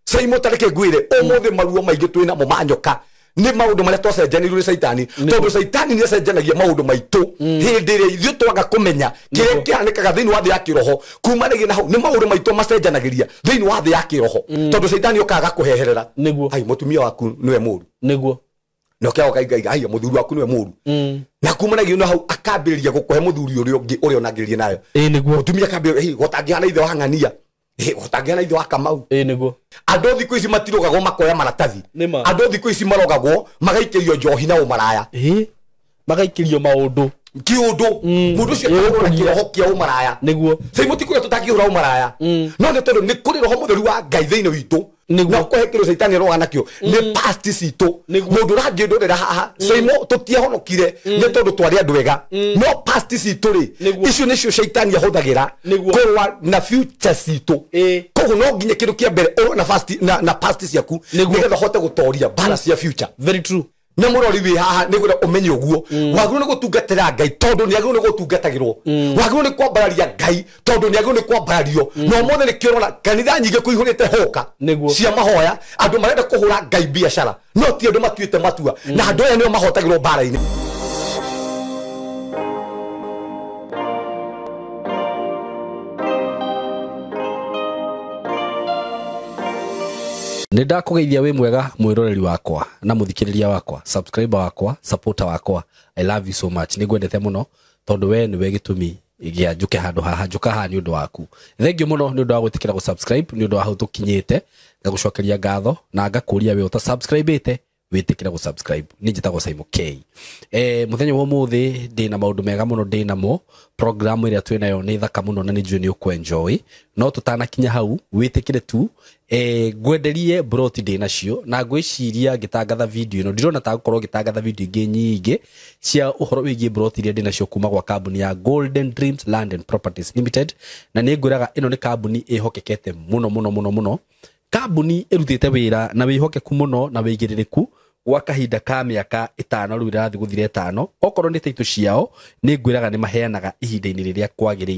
Saimo tareke ngwire umuthi maruo maingi twina mo manyoka ni maundu maria twacenjanirwo ni caitani tondu caitani ni acenjanagia maundu maitu hindi ria ithuĩ twaga kumenya kiria kihanikaga thiini wa thi ya kiroho kumanagia na hau ni maundu maitu macenjanagiria thiini wa thi ya kiroho tondu caitani okaga kuheherera ai mutumia waku niwe muru niguo no kia okaiga ai muthuri waku niwe muru na kumanagia na hau akambiriria gukuhe muthuri uria ungi uria onagiririe nayo niguo mutumia akambiriria gotangihana ithe wa ng'ania gotangihana ithe wa Kamau niguo andu thiku ici matirogagwo makoya maratathi andu thiku ici marogagwo magaikirio njohi na umaraya magaikirio maundu kiundu mundu ucio akorwo na kiroho kia umaraya niguo sai mutikure tutakihura umaraya no ni tondu ni kuri roho mutheru wa Ngai thiini witu na kuhe kiro caitani aroga nakio ni past citu mundu urangindorera haha saimo tutiahonokire ni tondu twari andu ega no past citu ri icio nicio caitani ahuthagira kurwa na future citu koguo no nginya kindu kia mbere urwe na past na past ciaku nigetha uhote gutoria bara cia future. Very true. Na murori wi haha niguo umenye uguo wagirwo ni gutungatira Ngai tondu ni agirwo ni gutungatagirwo wagirwo ni kwambararia Ngai tondu ni agirwo ni kwambarario no mothe ni kiurora kanitha nyingi kuihurite hoka cia mahoya andu marenda kuhura Ngai biashara no ti andu matuite matua na andu aya nio mahotagirwo mbara-ini. Nĩ ndakũgeithia wĩ mwega mwĩroreri wakwa na mũthikĩrĩria wakwa, subscriber wakwa, supporter wakwa. I love you so much. Nĩ ngwendete mũno tondũ we nĩwe gĩtũmi gĩa njuke handũ haha, njuka haha nĩ ũndũ waku. Thank you mũno nĩ ũndũ wa gwĩtĩkĩra gũ subscribe, nĩ ũndũ wa hau tũkinyĩte. Ngagũcokeria ngatho na ngakũria we ũta subscribe-ĩte wĩtĩkĩre gũ subscribe. Niĩ njĩtagwo Saimo K. Mũthenya wa ũmũthĩ ndĩna maũndũ mega mũno ndĩnamo. Program ĩrĩa twĩnayo nĩ thaka mũno na nĩ njũĩ nĩ ũkũ-enjoy. No tũtanakinya hau wĩtĩkĩre tu ngwenderie broti ndĩnacio na ngwĩciria ngĩtangatha video ĩno ndirona ta gũkorwo ngĩtangatha video ingĩ nyingĩ cia ũhoro wĩgiĩ broti iria ndĩnacio kuma gwa kambuni ya Golden Dreams Land and Properties Limited. Na nĩ ngwĩraga ĩno nĩ kambuni ĩhokekete mũno mũno mũno mũno, kambuni ĩrutĩte wĩra na wĩhokeku mũno na wĩigĩrĩrĩku gwa kahinda ka mĩaka 5 rĩu ĩrathiĩ gũthira 5. Okorwo nĩ taitũ ciao nĩ ngwĩraga nĩ maheanaga ihinda-inĩ rĩrĩa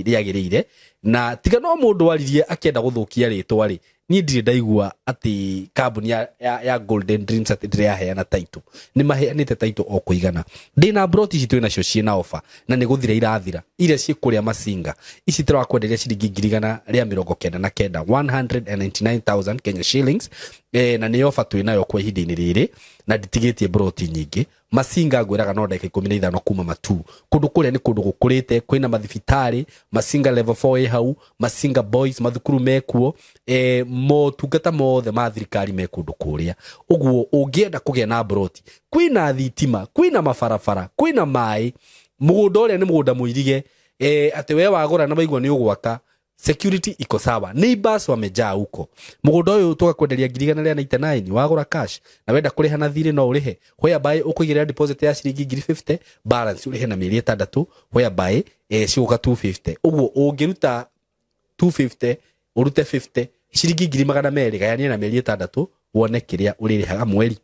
rĩagĩrĩire, na tiga no mũndũ aririe akĩenda gũthũkia rĩtwa rĩ, niĩ ndirĩ ndaigua atĩ kambuni ya Golden Dreams atĩ ndĩraheana taitũ. Nĩ maheanĩte taitũ o kũigana. Ndĩna broti ici twĩnacio ciĩna ofa na nĩ gũthira irathira, iria ciĩ kũrĩa Masinga ici tũrakwenderia ciringi 199,000 199,000 Kenya shillings, na nĩ ofa twĩnayo kwa ihinda-inĩ rĩrĩ na nditigĩtie broti nyingĩ. Masinga ngwĩraga no ndagĩka 15 kuma Matu. Kũndũ kũrĩa nĩ kũndũ gũkũrĩte, kwĩna mathibitarĩ, Masinga level 4 ĩ hau, Masinga boys mathukuru mekuo, motungata mothe ma thirikari me kũndũ kũrĩa. Ũguo ũngĩenda kũgĩa na broti, kwĩna thitima, kwĩna mabarabara, kwĩna maĩ, mũgũnda ũrĩa nĩ mũgũnda mũirige, atĩ we wagũra na maigua nĩ ũgwaka, security iko sawa, neighbors wamejaa huko. Mũgũnda ũyũ tũgakwenderia 199 wagũra cash, na wenda kũrĩha na thirĩ no ũrĩhe, whereby ũkũigĩrĩra deposit ya ciringi 50,000, balance ũrĩhe na mĩeri 6, whereby cigũka 250. Ũguo ũngĩruta 250 ũrute 50 ciringi 200,000 gayania na mĩeri 6 wone kĩrĩa ũrĩrĩhaga mweri.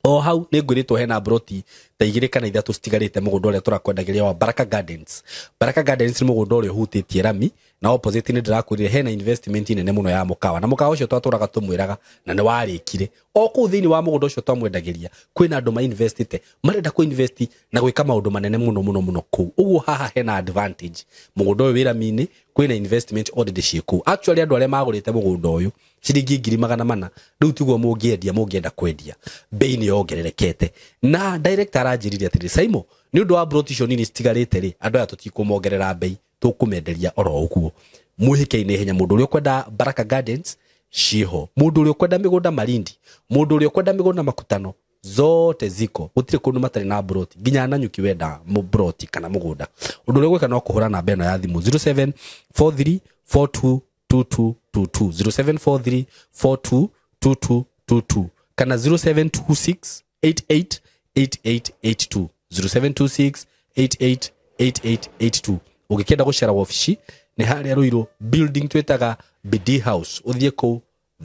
O hau nĩ ngwĩrĩtwo hena broti ta 2 kana 3 citigarĩte mũgũnda ũrĩa tũrakwendagĩria wa Baraka Gardens. Baraka Gardens nĩ mũgũnda ũrĩa ũhutĩtie rami na opposite nĩ ndĩrakwĩrire hena investment nene mũno ya mũkawa, na mũkawa ũcio twatũraga tũmwĩraga na nĩ warĩkire. O kũu thĩinĩ wa mũgũnda ũcio twamwendagĩria kwĩna andũ mainvestĩte marenda kũ-invest na gwĩka maũndũ manene mũno mũno mũno kũu. Ũguo haha hena advantage, mũgũnda ũyũ wĩ rami-inĩ, kwĩna investment already ciĩ kũu. Actually andũ arĩa magũrĩte mũgũnda ũyũ ciringi 400,000 rĩu tiguo mũngĩendia, mũngĩenda kwendia bei nĩ yongererekete. Na director aranjĩrire atĩrĩ, Saimo, nĩ ũndũ wa broti icio nini citigarĩte rĩ, andũ aya tũtikũmongerera bei, tũkũmenderia oro ũguo. Mwĩhĩke-inĩ ihenya mũndũ ũrĩa ũkwenda Baraka Gardens ciĩho, mũndũ ũrĩa ũkwenda mĩgũnda Malindi, mũndũ ũrĩa ũkwenda mĩgũnda Makutano, zote ziko, gũtirĩ kũndũ matarĩ na broti, nginya Nanyuki wenda broti kana mũgũnda. Ũndũ ũrĩa ũgwĩka no kũhũra namba ĩno ya thimũ 0743 42 2222, 0743 42 2222 kana 0726 88 8882, 0726 88 8882. Ũngĩkĩenda gũcera wabici nĩ harĩa Ruiru building twĩtaga BD House, ũthiĩ kũu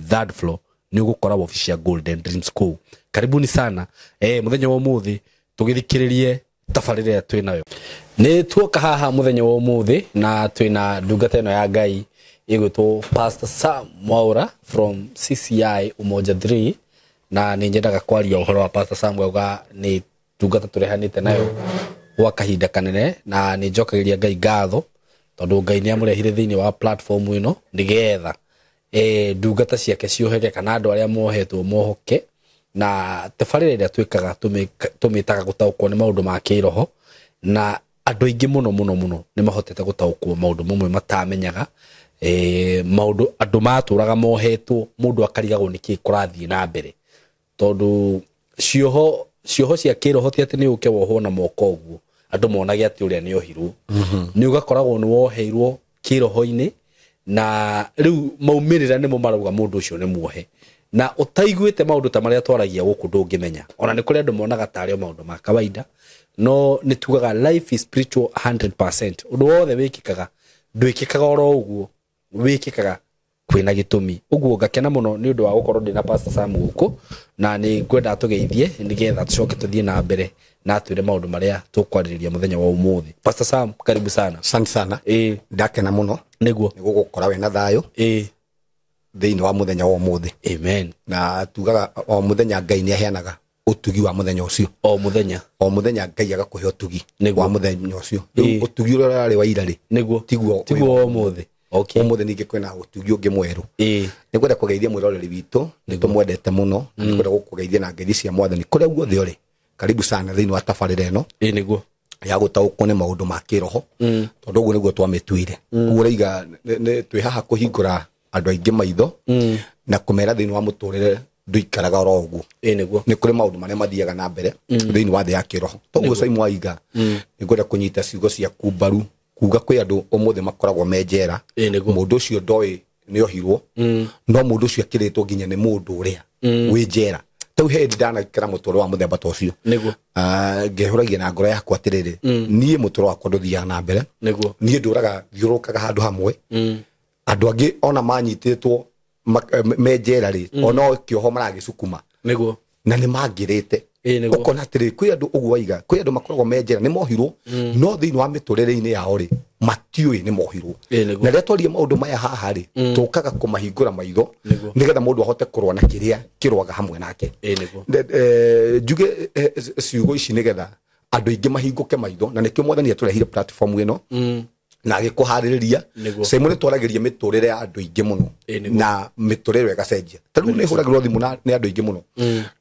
third floor nĩ ũgũkora wabici ya Golden Dreams kũu. Karibuni sana. Mũthenya wa ũmũthĩ tũgĩthikĩrĩrie tabarĩra ĩrĩa twĩnayo. Nĩ tuoka haha mũthenya wa ũmũthĩ na twĩna ndungata ĩno ya Ngai Ĩgwĩtwo Pastor Sam Mwaura from CCI Umoja 3 na nĩ nyendaga kwaria ũhoro wa Pastor Sam ngauga nĩ ndungata tũrehanĩte nayo gwa kahinda kanene na nĩ njokagĩria Ngai ngatho tondũ Ngai nĩ amũrehire thĩinĩ wa platform ĩno nĩgetha ndungata ciake cioheke kana andũ arĩa mohetwo mohoke na tabarĩra ĩrĩa twĩkaga tũmĩtaga gũtaũkwo nĩ maũndũ ma kĩroho na andũ aingĩ mũno mũno mũno nĩ mahotete gũtaũkwo maũndũ mamwe matamenyaga maũndũ andũ matũraga mohetwo mũndũ akarigagwo nĩkĩ kũrathiĩ na mbere tondũ cioho cia kĩroho ti atĩ nĩ ũke wohwo na moko ũguo andũ monage atĩ ũrĩa nĩ ohirwo nĩ ũgakoragwo nĩ woheirwo kĩroho-inĩ na rĩu maumĩrĩra nĩmo marauga mũndũ ũcio nĩ muohe na ũtaiguĩte maũndũ ta marĩa twaragia gũkũ ndũngĩmenya ona nĩ kũrĩ andũ monaga tarĩ o maũndũ ma kawaida no nĩ tugaga life is spiritual 100% ũndũ wothe wĩkĩkaga ndwĩkĩkaga oro ũguo wĩkĩkaga kwĩna gĩtũmi ũguo ngakena mũno nĩ ũndũ wa gũkorwo ndĩna Pastor Sam gũkũ na nĩ ngwenda tũgeithie nĩgetha tũcoke tũthiĩ na mbere na twĩre maũndũ marĩa tũkwarĩrĩria mũthenya wa ũmũthĩ. Pastor Sam, karibu sana. Asante sana. Ndakena mũno nĩguo nĩ gũgũkora wĩna thayũ thĩinĩ wa mũthenya wa ũmũthĩ. Amen. Na tugaga o mũthenya Ngai nĩ aheanaga ũtugi wa mũthenya ũcio. O mũthenya. O mũthenya Ngai agakũhe ũtugi wa mũthenya ũcio. Rĩu ũtugi ũrĩa ũrarĩ wa ira rĩ, nĩguo tiguo wa ũmũthĩ. Okay. Ũmũthĩ ningĩ kwĩna ũtugi ũngĩ mwerũ. Nĩ ngwenda kũgeithia mwĩroreri witũ, nĩ tũmwendete mũno, na nĩ ngwenda gũkũgeithia na ngeithi cia Mwathani kũrĩa guothe ũrĩ. Karibu sana thĩinĩ wa tabarĩra ĩno. Nĩguo. Ya gũtaũkwo nĩ maũndũ ma kĩroho. Tondũ ũguo nĩguo twamĩtuire. Ũguo ũraiga twĩ haha kũhingũra andũ aingĩ maitho na kũmera thĩinĩ wa mũtũrĩre ndũikaraga oro ũguo. Nĩguo. Nĩ kũrĩ maũndũ marĩa mathiaga na mbere thĩinĩ wa thĩ ya kĩroho. Toguo Saimu waiga nĩ ngwenda kũnyita ciugo ciaku mbaru kuga kwĩ andũ ũmũthĩ makoragwo me njera. Mũndũ ũcio ndoĩ nĩ ohirwo no mũndũ ũcio akĩrĩtwo nginya nĩ mũndũ ũrĩa wĩ njera. Tau he ndanaikara mũtũrĩre wa mũthemba ta ũcio. Nĩguo. Ngehũragia na ngoro yakwa atĩrĩrĩ, niĩ mũtũrĩre wakwa ndũthiaga na mbere. Nĩguo. Niĩ ndũraga thiũrũrũkaga handũ hamwe. Andũ angĩ ona manyitĩtwo me njera rĩ, ona kĩoho maragĩcukuma. Nĩguo. Na nĩ mangĩrĩte. Ũkona atĩrĩ, kwĩ andũ ũguo waiga, kwĩ andũ makoragwo me njera nĩ mohirwo, no thĩinĩ wa mĩtũrĩre-inĩ yao rĩ, matiũĩ nĩ mohirwo. Na rĩrĩa twaria maũndũ maya haha rĩ, tũkaga kũmahingũra maitho nĩgetha mũndũ ahote kũrũa na kĩrĩa kĩrũaga hamwe nake. Njuge ciugo ici nĩgetha andũ aingĩ mahingũke maitho, na nĩkĩo Mwathani atũrehire platform ĩno na agĩkũharĩrĩria. Saimu nĩ twaragĩria mĩtũrĩre ya andũ aingĩ mũno na mĩtũrĩre ĩgacenjia. Ta rĩu nĩ hũragĩrwo thimũ nĩ andũ aingĩ mũno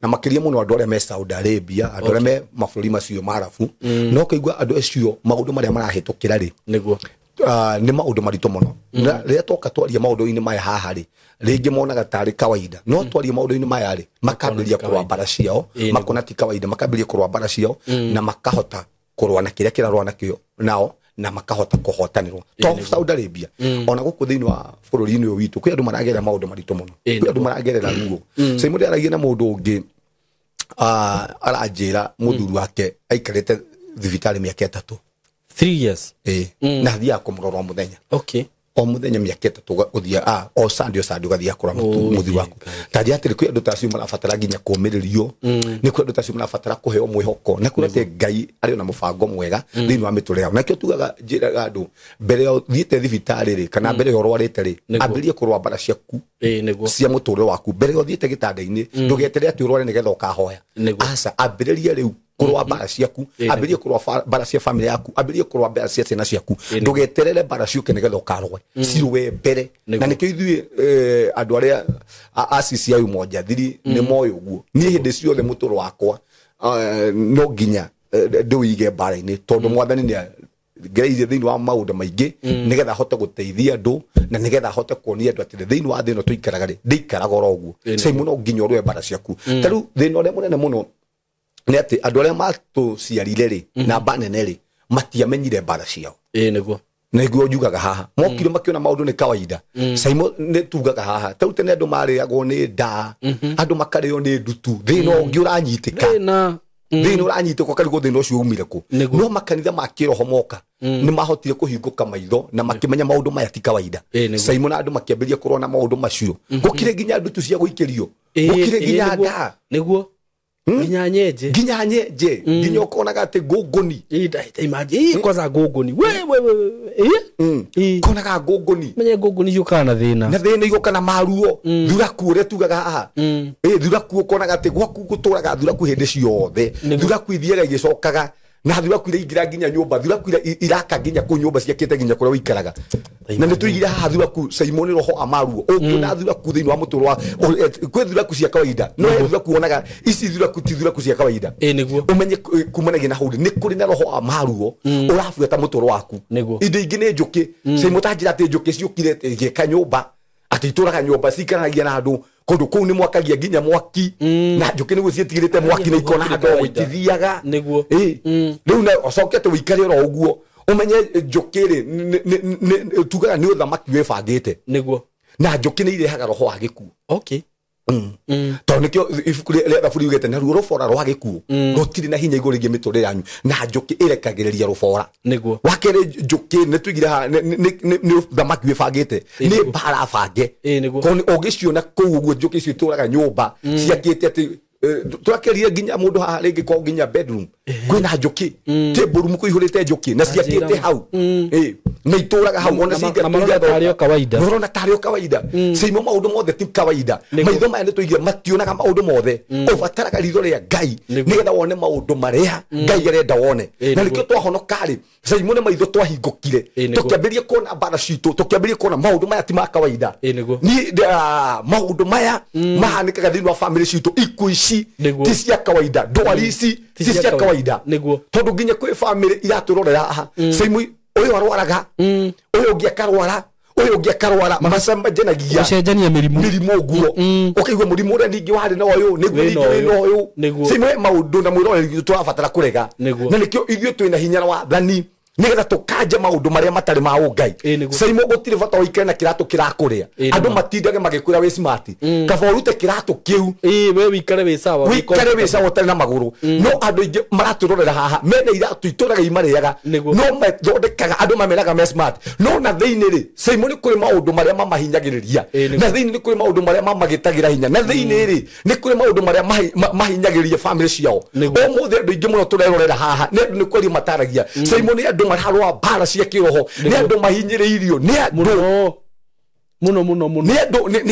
na makĩria mũno andũ arĩa me Saudi Arabia, andũ arĩa me mabũrũri macio ma Arabu, no ũkaigua andũ acio maũndũ marĩa marahĩtũkĩra rĩ, nĩguo nĩ maũndũ maritũ mũno. Na rĩrĩa twoka twaria maũndũ-inĩ maya haha rĩ, rĩngĩ monaga tarĩ kawaida, no twaria maũndũ-inĩ maya rĩ, makambĩrĩria kũrũa mbara ciao, makona ti kawaida, makambĩrĩria kũrũa mbara ciao na makahota kũrũa na kĩrĩa kĩrarũa nakĩo nao na makahota kũhotanĩrwo. To Saudi Arabia, ona gũkũ thĩinĩ wa bũrũri-inĩ ũyũ witũ kwĩ andũ maragerera maũndũ maritũ mũno, kwĩ andũ maragerera ruo. Saimu ndĩaragia na mũndũ ũngĩ aranjĩra mũthuri wake aikarĩte thibitarĩ mĩaka 3. 3 years. Na athiaga kũmũrora o mũthenya. Okay. O mũthenya mĩaka 3 ũthiaga o Sunday o Sunday ũgathiaga kũrora mũthuri waku. Ta njĩra atĩrĩ, kwĩ andũ ta acio marabatara nginya kũũmĩrĩrio, nĩ kwĩ andũ ta acio marabatara kũheo mwĩhoko, na kwĩ atĩ Ngai arĩ ona mũbango mwega thĩinĩ wa mĩtũrĩre yao. Nakĩo tugaga njĩraga andũ mbere ya ũthiĩte thibitarĩ rĩ, kana mbere ya ũrwarĩte rĩ, ambĩrĩria kũrũa mbara ciaku cia mũtũrĩre waku mbere ya ũthiĩte gĩtanda-inĩ. Ndũgeterere atĩ ũrware nĩgetha ũkahoya. Aca, ambĩrĩria rĩu kũrũa mbara ciaku, ambĩrĩria kũrũa mbara cia family yaku, ambĩrĩria kũrũa mbara cia ciana ciaku. Ndũgeterere mbara ciũke nĩgetha ũkarũe, cirũe mbere. Na nĩkĩo ithuĩ andũ arĩa a CCI Umoja 3 nĩ moĩ ũguo. Niĩ hĩndĩ ciothe mũtũrũ wakwa no nginya ndĩũige mbara-inĩ, tondũ Mwathani nĩ ngereirie thĩinĩ wa maũndũ maingĩ nĩgetha ahote gũteithia andũ na nĩgetha ahote kuonia andũ atĩrĩ, thĩinĩ wa thĩ ĩno tũikaraga rĩ, ndĩikaraga oro ũguo. Saimu no nginya ũrũe mbara ciaku. Ta rĩu thĩna ũrĩa mũnene mũno nĩ atĩ andũ arĩa matũciarire rĩ, namba nene rĩ, matiamenyire mbara ciao. Nĩguo. Nĩguo njugaga haha. Mokire makĩona maũndũ nĩ kawaida. Saimu nĩ tugaga haha. Ta rĩu tene andũ marĩagwo nĩ nda, andũ makarĩo nĩ ndutu, thĩna ũngĩ ũranyitĩka. Thĩna ũranyitĩka ũkarigwo thĩna ũcio umire kũ. No makanitha ma kĩroho moka nĩ mahotire kũhingũka maitho na makĩmenya maũndũ maya ti kawaida. Saimu na andũ makĩambĩrĩria kũrũa na maũndũ macio. Gũkirĩ nginya ndutu cia gũikĩrio, gũkirĩ nginya nda. Nĩguo. Nginya nyenje. Nginya nyenje. Nginya ukonaga ati ngũngũni. Imagine kwanza ngũngũni. We we we. Konaga ngũngũni. Menye ngũngũni ciũkaga na thĩna. Na thĩna igoka na maruo. Thuraku ũrĩa tugaga haha. Thuraku ũkonaga atĩ gwaku gũtũraga thuraku hĩndĩ ciothe. Thuraku ithiaga igĩcokaga. Na thuraku iraingĩra nginya nyũmba, thuraku iraka nginya kũu nyũmba ciakĩte nginya kũrĩa ũikaraga. Na nĩ tũigire haha thuraku Simon roho amaruo. Ũngĩona thuraku thĩinĩ wa mũtũrũ wa kwĩ thuraku cia kawaida. No he thuraku wonaga ici thuraku ti thuraku cia kawaida. Nĩguo. Ũmenye kumanagia na hau nĩ kũrĩ na roho amaruo ũrabuata mũtũrũ waku. Indo ingĩ nĩ njũkĩ. Simon ta njĩra atĩ njũkĩ ciũkire igĩka nyũmba. Atĩ itũraga nyũmba cikaranagia na andũ. Kũndũ kũu nĩ mwakagia nginya mwaki. Na njũkĩ nĩguo ciĩtigĩrĩte mwaki na ikona handũ gũitithiaga. Nĩguo. Rĩu na ũcoke atĩ ũikare oro ũguo ũmenye njũkĩ rĩ tugaga nĩ ũthamaki wĩbangĩte. Nĩguo. Na njũkĩ nĩ irehaga roho wa gĩkuũ. Okay. Tondũ nĩkĩo ibuku rĩa Thaburi yugĩte naruo rũbora rwa gĩkuũ rũtirĩ na hinya igũrũ rĩgiĩ mĩtũrĩre yanyu na njũkĩ ĩrekagĩrĩria rũbora. Nĩguo. Wa kerĩ njũkĩ nĩ tũigire haha nĩ ũthamaki wĩbangĩte nĩ mbara bange. Nĩguo. Tondũ ũngĩciona kũu ũguo njũkĩ icio itũraga nyũmba ciakĩte atĩ tũrakerire nginya mũndũ haha rĩngĩ ko nginya bedroom kwĩna njũkĩ table room kũihũrĩte njũkĩ na ciakĩte hau. Na itũraga hau ona na marona tarĩ o kawaida. Marona tarĩ o kawaida. Seimo maũndũ mothe ti kawaida. Maitho maya nĩ tũigire mationaga maũndũ mothe. Ũbataraga ritho rĩa Ngai nĩgetha wone maũndũ marĩa Ngai arenda wone. Na nĩkĩo twahonoka rĩ Seimo nĩ maitho twahingũkire tũkĩambĩrĩria kuona mbara citũ tũkĩambĩrĩria kuona maũndũ maya ti ma kawaida. Ni maũndũ maya mahanĩkaga thĩinĩ wa family citũ ikuũ ici ti cia kawaida ndwari ici ti cia kawaida. Tondũ nginya kwĩ family iratũrorera haha Seimo ũyũ arwaraga ũyũ ũngĩ akarwara ũyũ ũngĩ akarwara macenjanagia gũcenjania mĩrimũ nguo ũkaigua mũrimũ ũrĩa ningĩ warĩ na ũyũ nĩguo ningĩ wĩna ũyũ. Seimo he maũndũ na mwĩroreri tũrabatara kũrega. Na nĩkĩo ithuĩ twĩna hinya wa wathani nĩgetha tũkanje maũndũ marĩa matarĩ ma ũngai. Seimo gũtirĩ bata ũikare na kĩratũ kĩrakũrĩa. Andũ matindage magĩkwĩra wĩ smart. Kaba ũrute kĩratũ kĩu. We wĩikare wĩ sawa. Wĩikare wĩ sawa ũtarĩ na magũrũ. No andũ aingĩ maratũrorera haha mena iratũ itũraga imarĩaga. No mathondekaga andũ mameraga me smart. No na thĩinĩ rĩ Seimo nĩ kũrĩ maũndũ marĩa mamahinyagĩrĩria. Na thĩinĩ nĩ kũrĩ maũndũ marĩa mamagĩtagĩra hinya. Na thĩinĩ rĩ nĩ kũrĩ maũndũ marĩa mahinyagĩrĩria family ciao. Ũmũthĩ andũ aingĩ mũno tũrerorera haha nĩ andũ nĩ kwaria mataragia. Seimo nĩ andũ mararũa mbara cia kĩroho nĩ andũ mahinyĩrĩirio nĩ andũ mũno mũno mũno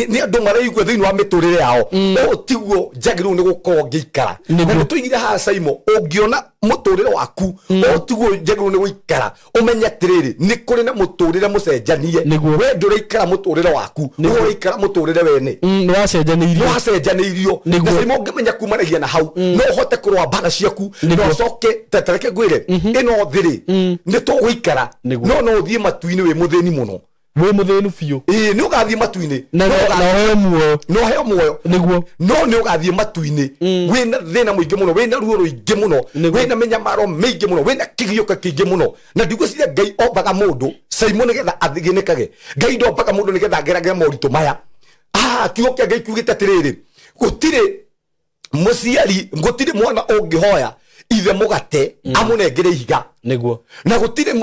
nĩ andũ maraigua thĩinĩ wa mĩtũrĩre yao. Ũũ tiguo njagĩrĩirwo nĩ gũkorwo ngĩikara. Na nĩ tũigire haha Seimo ũngĩona mũtũrĩre waku ũũ tiguo njagĩrĩirwo nĩ gũikara ũmenye atĩrĩrĩ nĩ kũrĩ na mũtũrĩre mũcenjanie. We ndũraikara mũtũrĩre waku ũraikara mũtũrĩre wene. Nĩ wacenjanĩirio. Na Seimo ũngĩmenya kumanagia na hau no ũhote kũrũa mbara ciaku na ũcoke ta reke ngwĩre ĩno thĩ rĩ nĩ tũgũikara no no ũthiĩ matu-inĩ wĩ mũthĩni mũno. Wĩ mũthĩni biũ. Nĩ ũgathiĩ matu-inĩ. Na ũheo muoyo. Na ũheo muoyo. Nĩguo. No nĩ ũgathiĩ matu-inĩ wĩna thĩna mũingĩ mũno wĩna ruo rũingĩ mũno wĩna mĩnyamaro mĩingĩ mũno wĩna kĩgiũka kĩingĩ mũno. Na ndigwĩciria Ngai ombaga mũndũ Seimo nĩgetha athĩnĩkage. Ngai ndombaga mũndũ nĩgetha ageragere moritũ maya. Kiugo kĩa Ngai kiugĩte atĩrĩrĩ gũtirĩ mũciari gũtirĩ mwana ũngĩhoya ithe mũgate amũnengere ihiga. Nĩguo. Na gũtirĩ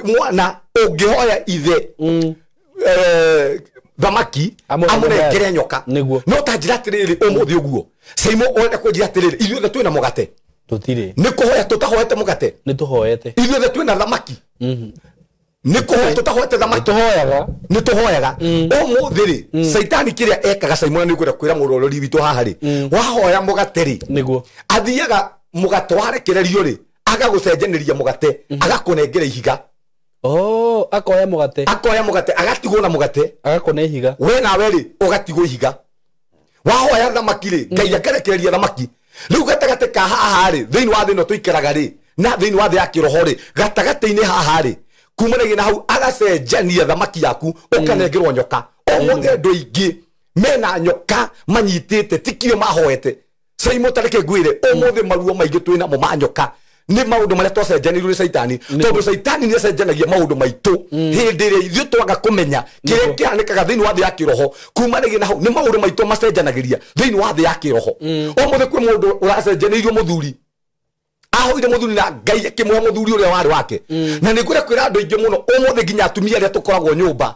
mwana ũngĩhoya ithe thamaki amũnengere nyoka. No ta njĩra atĩrĩrĩ ũmũthĩ ũguo Seimo ũrenda kũnjĩra atĩrĩrĩ ithuothe twĩna mũgate. Tũtirĩ. Nĩ kũhoya tũtahoete mũgate. Nĩ tũhoete. Ithuothe twĩna thamaki. Nĩ kũhoya tũtahoete thamaki. Tũhoyaga. Nĩ tũhoyaga. Ũmũthĩ rĩ Caitani kĩrĩa ekaga Seimo nĩ ũkwenda kwĩra mũrorori witũ haha rĩ wahoya mũgate rĩ nĩguo athiaga mũgate warekererio rĩ agagũcenjanĩria mũgate agakũnengera ihiga. Akoya mũgate. Akoya mũgate agatigwo na mũgate. Agakũne ihiga. We nawe rĩ ũgatigwo ihiga. Wahoya thamaki rĩ Ngai akarekereria thamaki. Rĩu gatagatĩ ka haha rĩ thĩinĩ wa thĩ ĩno tũikaraga rĩ na thĩinĩ wa thĩ ya kĩroho rĩ gatagatĩ-inĩ haha rĩ kumanagia na hau agacenjania thamaki yaku ũkanengerwo nyoka. Ũmũthĩ andũ aingĩ mena nyoka manyitĩte tikio mahoete. Seimo ta reke ngwĩre ũmũthĩ maruo maingĩ twĩnamo ma nyoka nĩ maũndũ marĩa twacenjanĩirio nĩ Caitani. Tondũ Caitani nĩ acenjanagia maũndũ maitũ hĩndĩ ĩrĩa ithuĩ twaga kũmenya kĩrĩa kĩhanĩkaga thĩinĩ wa thĩ ya kĩroho kumanagia na hau nĩ maũndũ maitũ macenjanagĩria thĩinĩ wa thĩ ya kĩroho. Ũmũthĩ kwĩ mũndũ ũracenjanĩirio mũthuri Ahoire muthuri na Ngai akĩmũhe muthuri ũrĩa warĩ wake. Na nĩ ngwĩra kwĩra andũ aingĩ mũno ũmũthĩ nginya atumia arĩa tũkoragwo nyũmba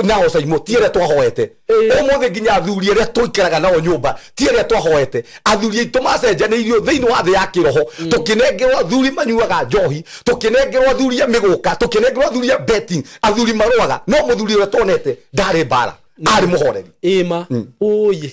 nao Saimo ti arĩa twahoete. Ũmũthĩ nginya athuri arĩa tũikaraga nao nyũmba ti arĩa twahoete. Athuri aitũ macenjanĩirio thĩinĩ wa thĩ ya kĩroho. Tũkĩnengerwo athuri manyuaga njohi, tũkĩnengerwo athuri a mĩgũka, tũkĩnengerwo athuri a betting, athuri marũaga. No mũthuri ũrĩa tuonete ndarĩ mbara, arĩ mũhoreri. Ĩma ũyĩ.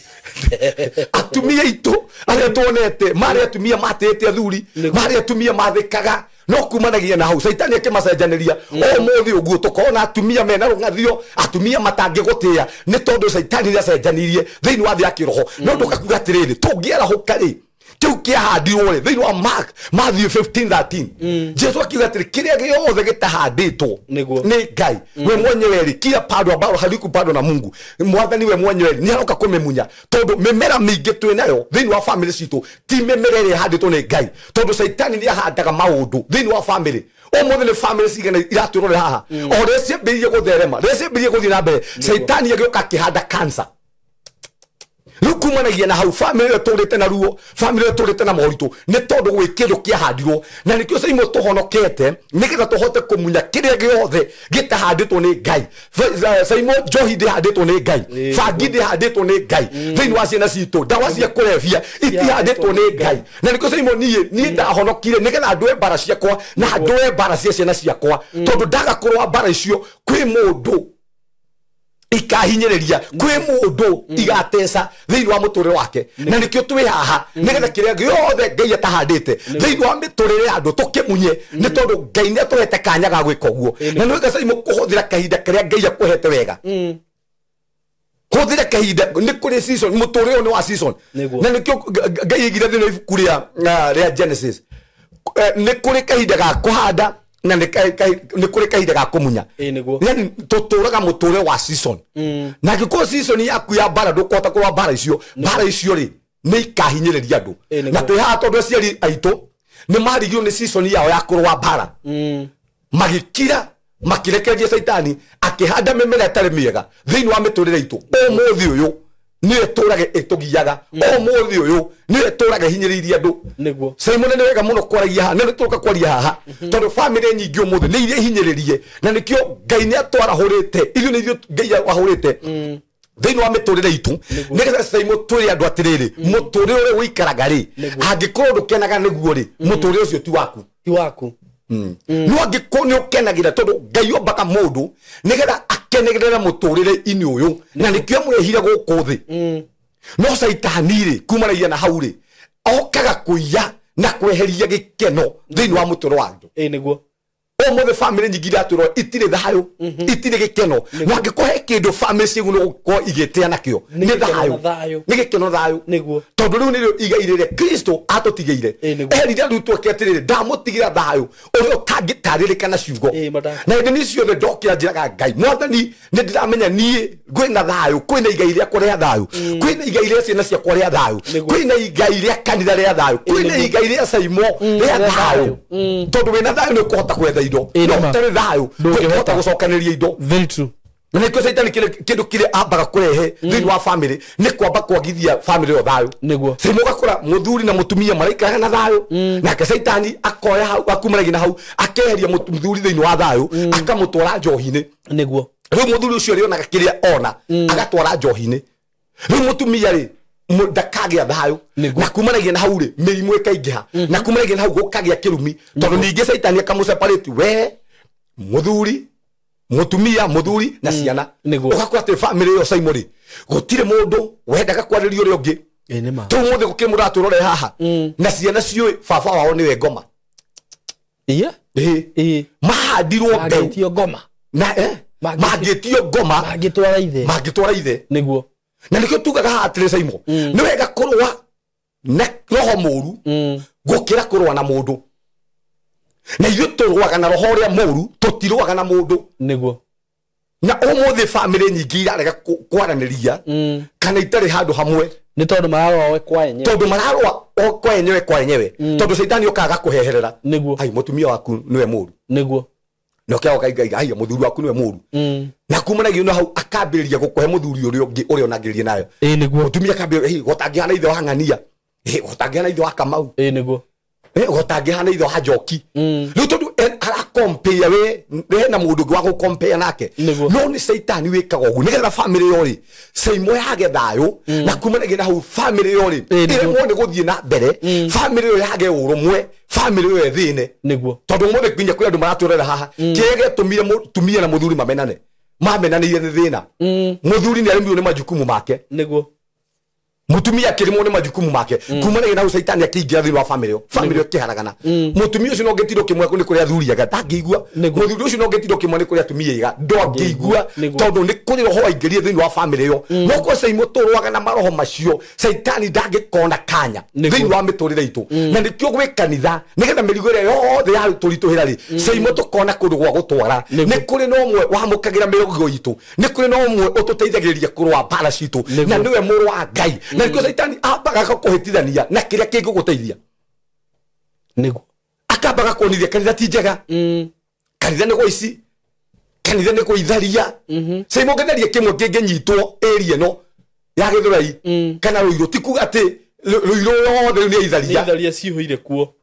Atumia aitũ arĩa tuonete marĩ atumia matĩĩte athuri, marĩ atumia mathĩkaga, no kumanagia na hau Caitani akĩmacenjanĩria. Ũmũthĩ ũguo tũkona atumia mena rũng'athio, atumia matangĩgũtĩĩa nĩ tondũ Caitani nĩacenjanirie thĩinĩ wa thĩ ya kĩroho. No ndũkakuga atĩrĩrĩ, tũngĩarahũka rĩ, kĩu kĩahandirwo rĩ thĩinĩ wa Mark Matthew 15:13 Jesu akiuga atĩrĩ, kĩrĩa gĩothe gĩtahandĩtwo nĩ Ngai we mwenyewe rĩ, kila pando ambalo halikupandwa na Mungu, mwathani we mwenyewe nĩ aroka kũmĩmunya. Tondũ mĩmera mĩingĩ twĩ nayo thĩinĩ wa family citũ ti mĩmera ĩrĩa ĩhandĩtwo nĩ Ngai, tondũ Caitani nĩ ahandaga maũndũ thĩinĩ wa family. Ũmũthĩ nĩ family cigana iratwĩrorera haha, o rĩrĩa ciambĩrĩirie gũtherema, rĩrĩa ciambĩrĩirie gũthiĩ na mbere, Caitani agĩũka akĩhanda cancer. Rĩu kumanagia na hau family ĩyo tũrĩte na ruo, family ĩyo tũrĩte na moritũ, nĩ tondũ gwĩ kĩndũ kĩahandirwo. Na nĩkĩo Saimo tũhonokete nĩgetha tũhote kũmunya kĩrĩa gĩothe gĩtahandĩtwo nĩ Ngai. Saimo njohi ndĩhandĩtwo nĩ Ngai, bangi ndĩhandĩtwo nĩ Ngai thĩinĩ wa ciana citũ, ndawa cia kũrebia itihandĩtwo nĩ Ngai. Na nĩkĩo Saimo niĩ ndahonokire nĩgetha ndũe mbara ciakwa na ndũe mbara cia ciana ciakwa, tondũ ndaga kũrũa mbara icio kwĩ mũndũ ikahinyĩrĩria, kwĩ mũndũ igateca thĩinĩ wa mũtũrĩre wake. Na nĩkĩo twĩ haha nĩgetha kĩrĩa gĩothe Ngai atahandĩte thĩinĩ wa mĩtũrĩre ya andũ tũkĩmunye, nĩ tondũ Ngai nĩ atũhete kanya ga gwĩka ũguo. Na nĩ wega Saimo kũhũthĩra kahinda karĩa Ngai akũhete wega. Hũthĩra kahinda, nĩ kũrĩ season, mũtũrĩre ũyũ nĩ wa season. Na nĩkĩo Ngai aigire thĩinĩ wa ibuku rĩa Genesis, nĩ kũrĩ kahinda ga kũhanda na nĩ kũrĩ kahinda ga kũmunya. Yani tũtũraga mũtũrĩre wa season. Na angĩkorwo season yaku ya mbara ndũkũhota kũrũa mbara icio, mbara icio rĩ nĩ ikahinyĩrĩria andũ. Na twĩ haha tondũ aciari aitũ nĩ marigirwo nĩ season yao ya kũrũa mbara, magĩkira makĩrekereria Caitani akĩhanda mĩmera ĩtarĩ mĩega thĩinĩ wa mĩtũrĩre itũ. Ũmũthĩ ũyũ nĩyo ĩtũrage ĩtũgiaga, ũmũthĩ ũyũ nĩyo ĩtũraga ĩhinyĩrĩirie andũ. Saimo nĩ wega mũno kwaragia haha, na nĩ tũroka kwaria haha tondũ family nyingĩ ũmũthĩ nĩ iria ihinyĩrĩrie, na nĩkĩo Ngai nĩ atwarahũrĩte ithuĩ, nĩ ithuĩ Ngai ahũrĩte thĩinĩ wa mĩtũrĩre itũ, nĩgetha Saimo twĩre andũ atĩrĩrĩ, mũtũrĩre ũrĩa ũikaraga rĩ, angĩkorwo ndũkenaga nĩguo rĩ, mũtũrĩre ũcio ti waku. Ti waku. No angĩkorwo nĩ ũkenagĩra, tondũ Ngai ombaga mũndũ nĩgetha akenagĩrĩre mũtũrĩre-inĩ ũyũ, na nĩkĩo amũrehire gũkũ thĩ. No Caitani rĩ, kumanagia na hau rĩ, okaga kũiya na kweheria gĩkeno thĩinĩ wa mũtũrĩre wa andũ. Nĩguo. Ũmũthĩ family nyingĩ iratwĩrwo itirĩ thayũ, itirĩ gĩkeno. Na angĩkorwo he kĩndũ family ciagĩrĩirwo gũkorwo igĩtĩa nakĩo nĩ thayũ, nĩ gĩkeno thayũ. Tondũ rĩu nĩrĩo igai rĩrĩa Kristo atũtigĩire. Erire arutwo ake atĩrĩrĩ, ndamũtigĩra thayũ ũrĩa ũtangĩtarĩrĩka na ciugo. Na hĩndĩ nĩ ciothe ndokĩra njĩraga Ngai, Mwathani nĩ ndĩramenya niĩ kwĩna thayũ, kwĩna igai rĩakwa rĩa thayũ, kwĩna igai rĩa ciana ciakwa rĩa thayũ, kwĩna igai rĩa kanitha rĩa thayũ, kwĩna igai rĩa Saimo rĩa thayũ. Tondũ wĩna thayũ nĩ ũkũhota gwetha indo, no ũtarĩ thayũ ndũngĩhota gũcokanĩrĩria indo. Very true. Na nĩkĩo Caitani kĩndũ kĩrĩa ambaga kũrehe thĩinĩ wa family nĩ kwamba kwagithia family ĩyo thayũ. Saimo ũgakora mũthuri na mũtumia maraikaraga na thayũ, nake Caitani akoya hau, akumanagia na hau, akeheria mũthuri thĩinĩ wa thayũ, akamũtwara njohi-inĩ. Nĩguo. Rĩu mũthuri ũcio rĩonaga kĩrĩa ona, agatwara njohi-inĩ. Rĩu mũtumia rĩ ndakagĩa thayũ, na kumanagia na hau rĩ mĩrimũ ĩkaingĩha, na kumanagia na hau gũkagĩa kĩrumi, tondũ ningĩ Caitani akamũseparate we mũthuri, mũtumia, mũthuri na ciana. Ũgakora atĩ family ĩyo Saimo rĩ, gũtirĩ mũndũ wendaga kwarĩria ũrĩa ũngĩ. Tũu mũthĩ gũkĩrĩ mũndũ aratwĩrorera haha, na ciana ciũĩ baba wao nĩwe ngoma. Mahandirwo mbeũ ngoma, mangĩtio ngoma, mangĩtwara ithe. Nĩguo. Na nĩkĩo tugaga haha atĩrĩ Saimo, nĩ wega kũrũa na roho mũũru gũkĩra kũrũa na mũndũ. Na ithuĩ tũrũaga na roho ũrĩa mũũru, tũtirũaga na mũndũ. Nĩguo. Na ũmũthĩ family nyingĩ irarega kwaranĩria kana itarĩ handũ hamwe, nĩ tondũ mararũa we kwa enyewe, tondũ mararũa kwa enyewe kwa enyewe, tondũ Caitani okaga gakũheherera. Nĩguo. Ai, mũtumia waku nĩwe mũũru. Nĩguo. Na ũkĩaga ũkaiga, ai, mũthuri waku nĩwe mũũru. Na kumanagia na hau akambĩrĩria gũkũhe mũthuri ũrĩa ũngĩ ũrĩa onangĩrĩria nayo. Nĩguo. Mũtumia akambĩrĩria, gũtangĩhana ithe wa Ng'ania, gũtangĩhana ithe wa Kamau. Nĩguo. Gotangĩhana ithe wa Njoki. Rĩu tondũ arakompea we hena mũndũ ũngĩ wa gũkompea nake. No nĩ caitani wĩkaga ũguo nĩgetha bamĩrĩ ĩyo rĩ Saimo yage thayũ na kumanagia na hau bamĩrĩ ĩyo rĩ ĩremwo nĩ gũthiĩ na mbere, bamĩrĩ ĩyo yage ũrũmwe, bamĩrĩ ĩyo ĩthĩne. Nĩguo. Tondũ ũmũthĩ nginya kwĩ andũ maratwĩrorera haha kĩrĩa gĩatũmire mũtumia na mũthuri mamenane, mamenanĩire nĩ thĩna. Mũthuri nĩ aremirwo nĩ majukumu make. Nĩguo. Mutumia akĩrĩmwo nĩ majukumu make. Kumanagia na hau caitani akĩingĩra thĩinĩ wa bamĩrĩ ĩyo, bamĩrĩ ĩyo ĩkĩharagana. Mũtumia ũcio no ũngĩtinda ũkĩmwĩra nĩ kũrĩ athuri ega ndangĩigua. Mũthuri ũcio no ũngĩtinda ũkĩmwĩra nĩ kũrĩ atumia ega ndangĩigua, tondũ nĩ kũrĩ roho waingĩrire thĩinĩ wa bamĩrĩ ĩyo. No kwa Saimo tũrũaga na maroho macio, caitani ndangĩkona kanya thĩinĩ wa mĩtũrĩre itũ. Na nĩkĩo gwĩ kanitha nĩgetha mĩrigo ĩrĩa yothe yatũritũhĩra rĩ, Saimo tũkona kũndũ gwa gũtwara. Nĩ kũrĩ na ũmwe wamũkagĩra mĩrigo itũ, nĩ kũrĩ na ũmwe ũtũteithagĩrĩria kũrũa mbara citũ, na nĩwe mũrũ wa Ngai. Na nĩkĩo caitani ambaga kũhĩtithania na kĩrĩa kĩngĩgũteithia. Nĩguo. Akambaga kuonithia kanitha ti njega, kanitha nĩ gũici, kanitha nĩ kũitharia. Saimo ũngĩtharia kĩmwe kĩngĩnyitwo area ĩno ya Gĩthũrai kana Rũirũ, ti kuga atĩ Rũirũ yothe rĩu nĩ aitharia. Nĩ itharia cihũire kuo.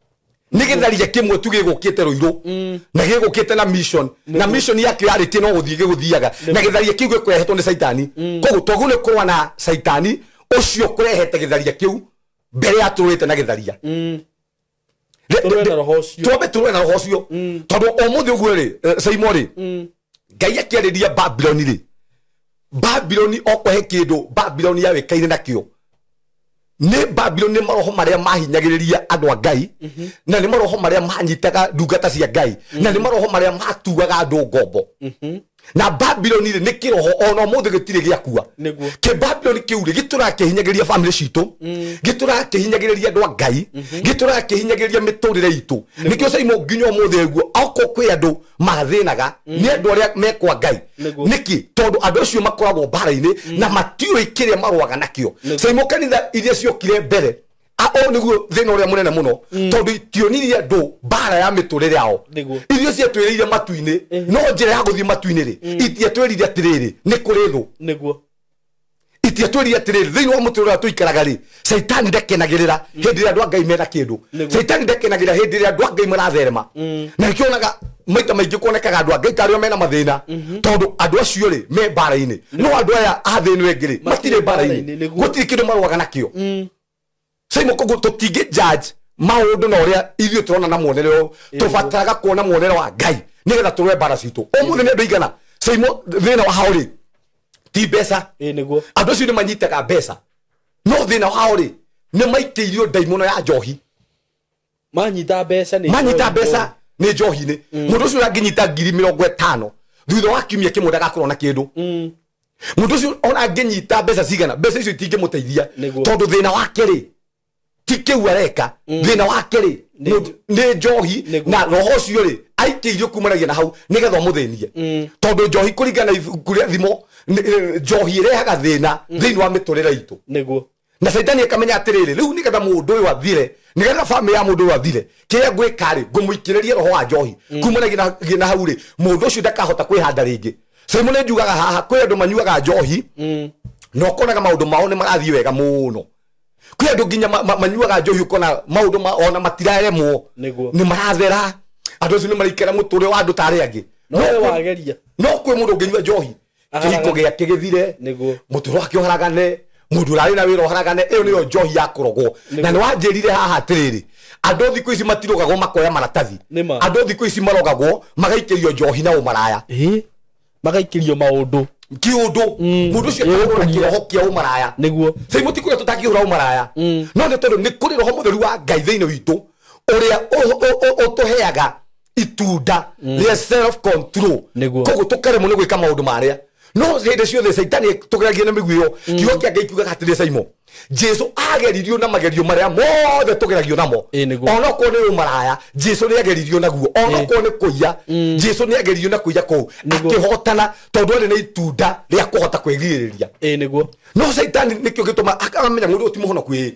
Nĩ gĩtharia kĩmwe tu gĩgũkĩte Rũirũ na gĩgũkĩte na mission, na mission yakĩo yarĩtie no gũthiĩ gĩgũthiaga, na gĩtharia kĩu gĩkũrehetwo nĩ caitani. Koguo twagĩrĩirwo nĩ kũrũa na caitani ũcio kũrehete gĩtharia kĩu mbere ya tũrũĩte na gĩtharia. Tũrũe na roho ũcio. Twambe tũrũe na roho ũcio. Tondũ ũmũthĩ ũguo rĩ, Saimo rĩ, Ngai akĩarĩria Babiloni rĩ, Babiloni okohe kĩndũ Babiloni yawĩkaine nakĩo. Nĩ Babiloni nĩ maroho marĩa mahinyagĩrĩria andũ a Ngai, na nĩ maroho marĩa manyitaga ndungata cia Ngai, na nĩ maroho marĩa matuaga andũ ngombo. Na Babiloni rĩ nĩ kĩroho ona ũmũthĩ gĩtirĩ gĩakua. Kĩ Babiloni kĩu rĩ gĩtũraga kĩhinyagĩrĩria bamĩrĩ citũ, gĩtũraga kĩhinyagĩrĩria andũ a Ngai, gĩtũraga kĩhinyagĩrĩria mĩtũrĩre itũ. Nĩkĩo Saimo nginya ũmũthĩ ũguo okorwo kwĩ andũ mathĩnaga nĩ andũ arĩa mekwa Ngai. Nĩkĩ? Tondũ andũ acio makoragwo mbara-inĩ na matiũĩ kĩrĩa marũaga nakĩo. Saimo kanitha iria ciokire mbere o nĩguo thĩna ũrĩa mũnene mũno, tondũ itionirie andũ mbara ya mĩtũrĩre yao. Irio ciatwĩrĩire matu-inĩ, no njĩra ya gũthiĩ matu-inĩ rĩ, itiatwĩrire atĩrĩrĩ nĩ kũrĩ thũ. Nĩguo. Itiatwĩrire atĩrĩrĩ thĩinĩ wa mũtũrĩre ũrĩa tũikaraga rĩ, caitani ndakenagĩrĩra hĩndĩ ĩrĩa andũ a Ngai mena kĩndũ. Caitani ndakenagĩrĩra hĩndĩ ĩrĩa andũ a Ngai maratherema. Na nĩkĩo onaga maita maingĩ kuonekaga andũ a Ngai tarĩo mena mathĩna, tondũ andũ acio rĩ me mbara-inĩ, no andũ aya a thĩ ĩno ĩngĩ rĩ matirĩ mbara-inĩ, gũtirĩ kĩndũ marũaga nakĩo. Saimo koguo tũtingĩ judge maũndũ na ũrĩa ithuĩ tũrona na muonere ũyũ, tũbataraga kuona muonere wa Ngai nĩgetha tũrũe mbara citũ. Ũmũthĩ nĩ andũ aigana Saimo thĩna wao rĩ ti mbeca. Andũ acio nĩ manyitaga mbeca, no thĩna wao rĩ nĩ maikĩirio ndaimono ya njohi. Manyita mbeca nĩ manyita mbeca nĩ njohi-inĩ. Mũndũ ũcio ũrangĩnyita 50,000 thutha wa kiumia kĩmwe ndagakorwo na kĩndũ. Mũndũ ũcio ona angĩnyita mbeca cigana, mbeca icio itingĩmũteithia, tondũ thĩna wake rĩ ti kĩu areka. Thĩna wake rĩ nĩ njohi, na roho ũcio rĩ aikĩirio kumanagia na hau nĩgetha ũmũthĩnie. Tondũ njohi kũringana na ibuku rĩa Thimo, njohi ĩrehaga thĩna thĩinĩ wa mĩtũrĩre itũ. Nĩguo. Na caitani akamenya atĩrĩrĩ, rĩu nĩgetha mũndũ ũyũ athire, nĩgetha bamĩrĩ ya mũndũ ũyũ athire, kĩrĩa ngwĩka rĩ ngũmũikĩrĩria roho wa njohi. Kumanagia na hau rĩ, mũndũ ũcio ndakahota kwĩhanda rĩngĩ. Saimo nĩ njugaga haha kwĩ andũ manyuaga njohi na ũkonaga maũndũ mao nĩ marathiĩ wega mũno. Kwĩ andũ nginya manyuaga njohi ũkona maũndũ ona matiraremwo, nĩ marathera, andũ acio nĩ maraikara mũtũrĩre wa andũ ta arĩa angĩ. No kwĩ mũndũ ũngĩnyua njohi kĩhiko gĩake gĩthire, mũtũrĩre wake ũharagane, mũndũ ũrarĩ na wĩra ũharagane. Ĩyo nĩyo njohi ya kũrogwo. Na nĩ wanjĩrire haha atĩrĩrĩ, andũ thikũ ici matirogagwo makoya maratathi, andũ thikũ ici marogagwo magaikĩrio njohi na ũmaraya, magaikĩrio maũndũ kĩũndũ. Mũndũ ũcio akahũra kĩroho kĩa ũmaraya. Nĩguo. Saimo ti kũrĩa tũtangĩhũra ũmaraya, no nĩ tondũ nĩ kũrĩ roho mũtheru wa Ngai thĩinĩ witũ ũrĩa ũtũheaga itunda rĩa self control. Koguo tũkaremwo nĩ gwĩka maũndũ marĩa. No hĩndĩ ciothe caitani tũgeragia na mĩguĩ ĩyo. Kiugo kĩa Ngai kiugaga atĩrĩ, Saimo, Jesu ageririo na magerio marĩa mothe tũgeragio namo. Onokorwo nĩ ũmaraya, Jesu nĩ ageririo naguo. Onokorwo nĩ kũiya, Jesu nĩ ageririo na kũiya kũu akĩhotana, tondũ arĩ na itunda rĩa kũhota kwĩgirĩrĩria. Nĩguo. No caitani nĩkĩo gĩtũma akamenya mũndũ ũyũ ti mũhonoku ĩ,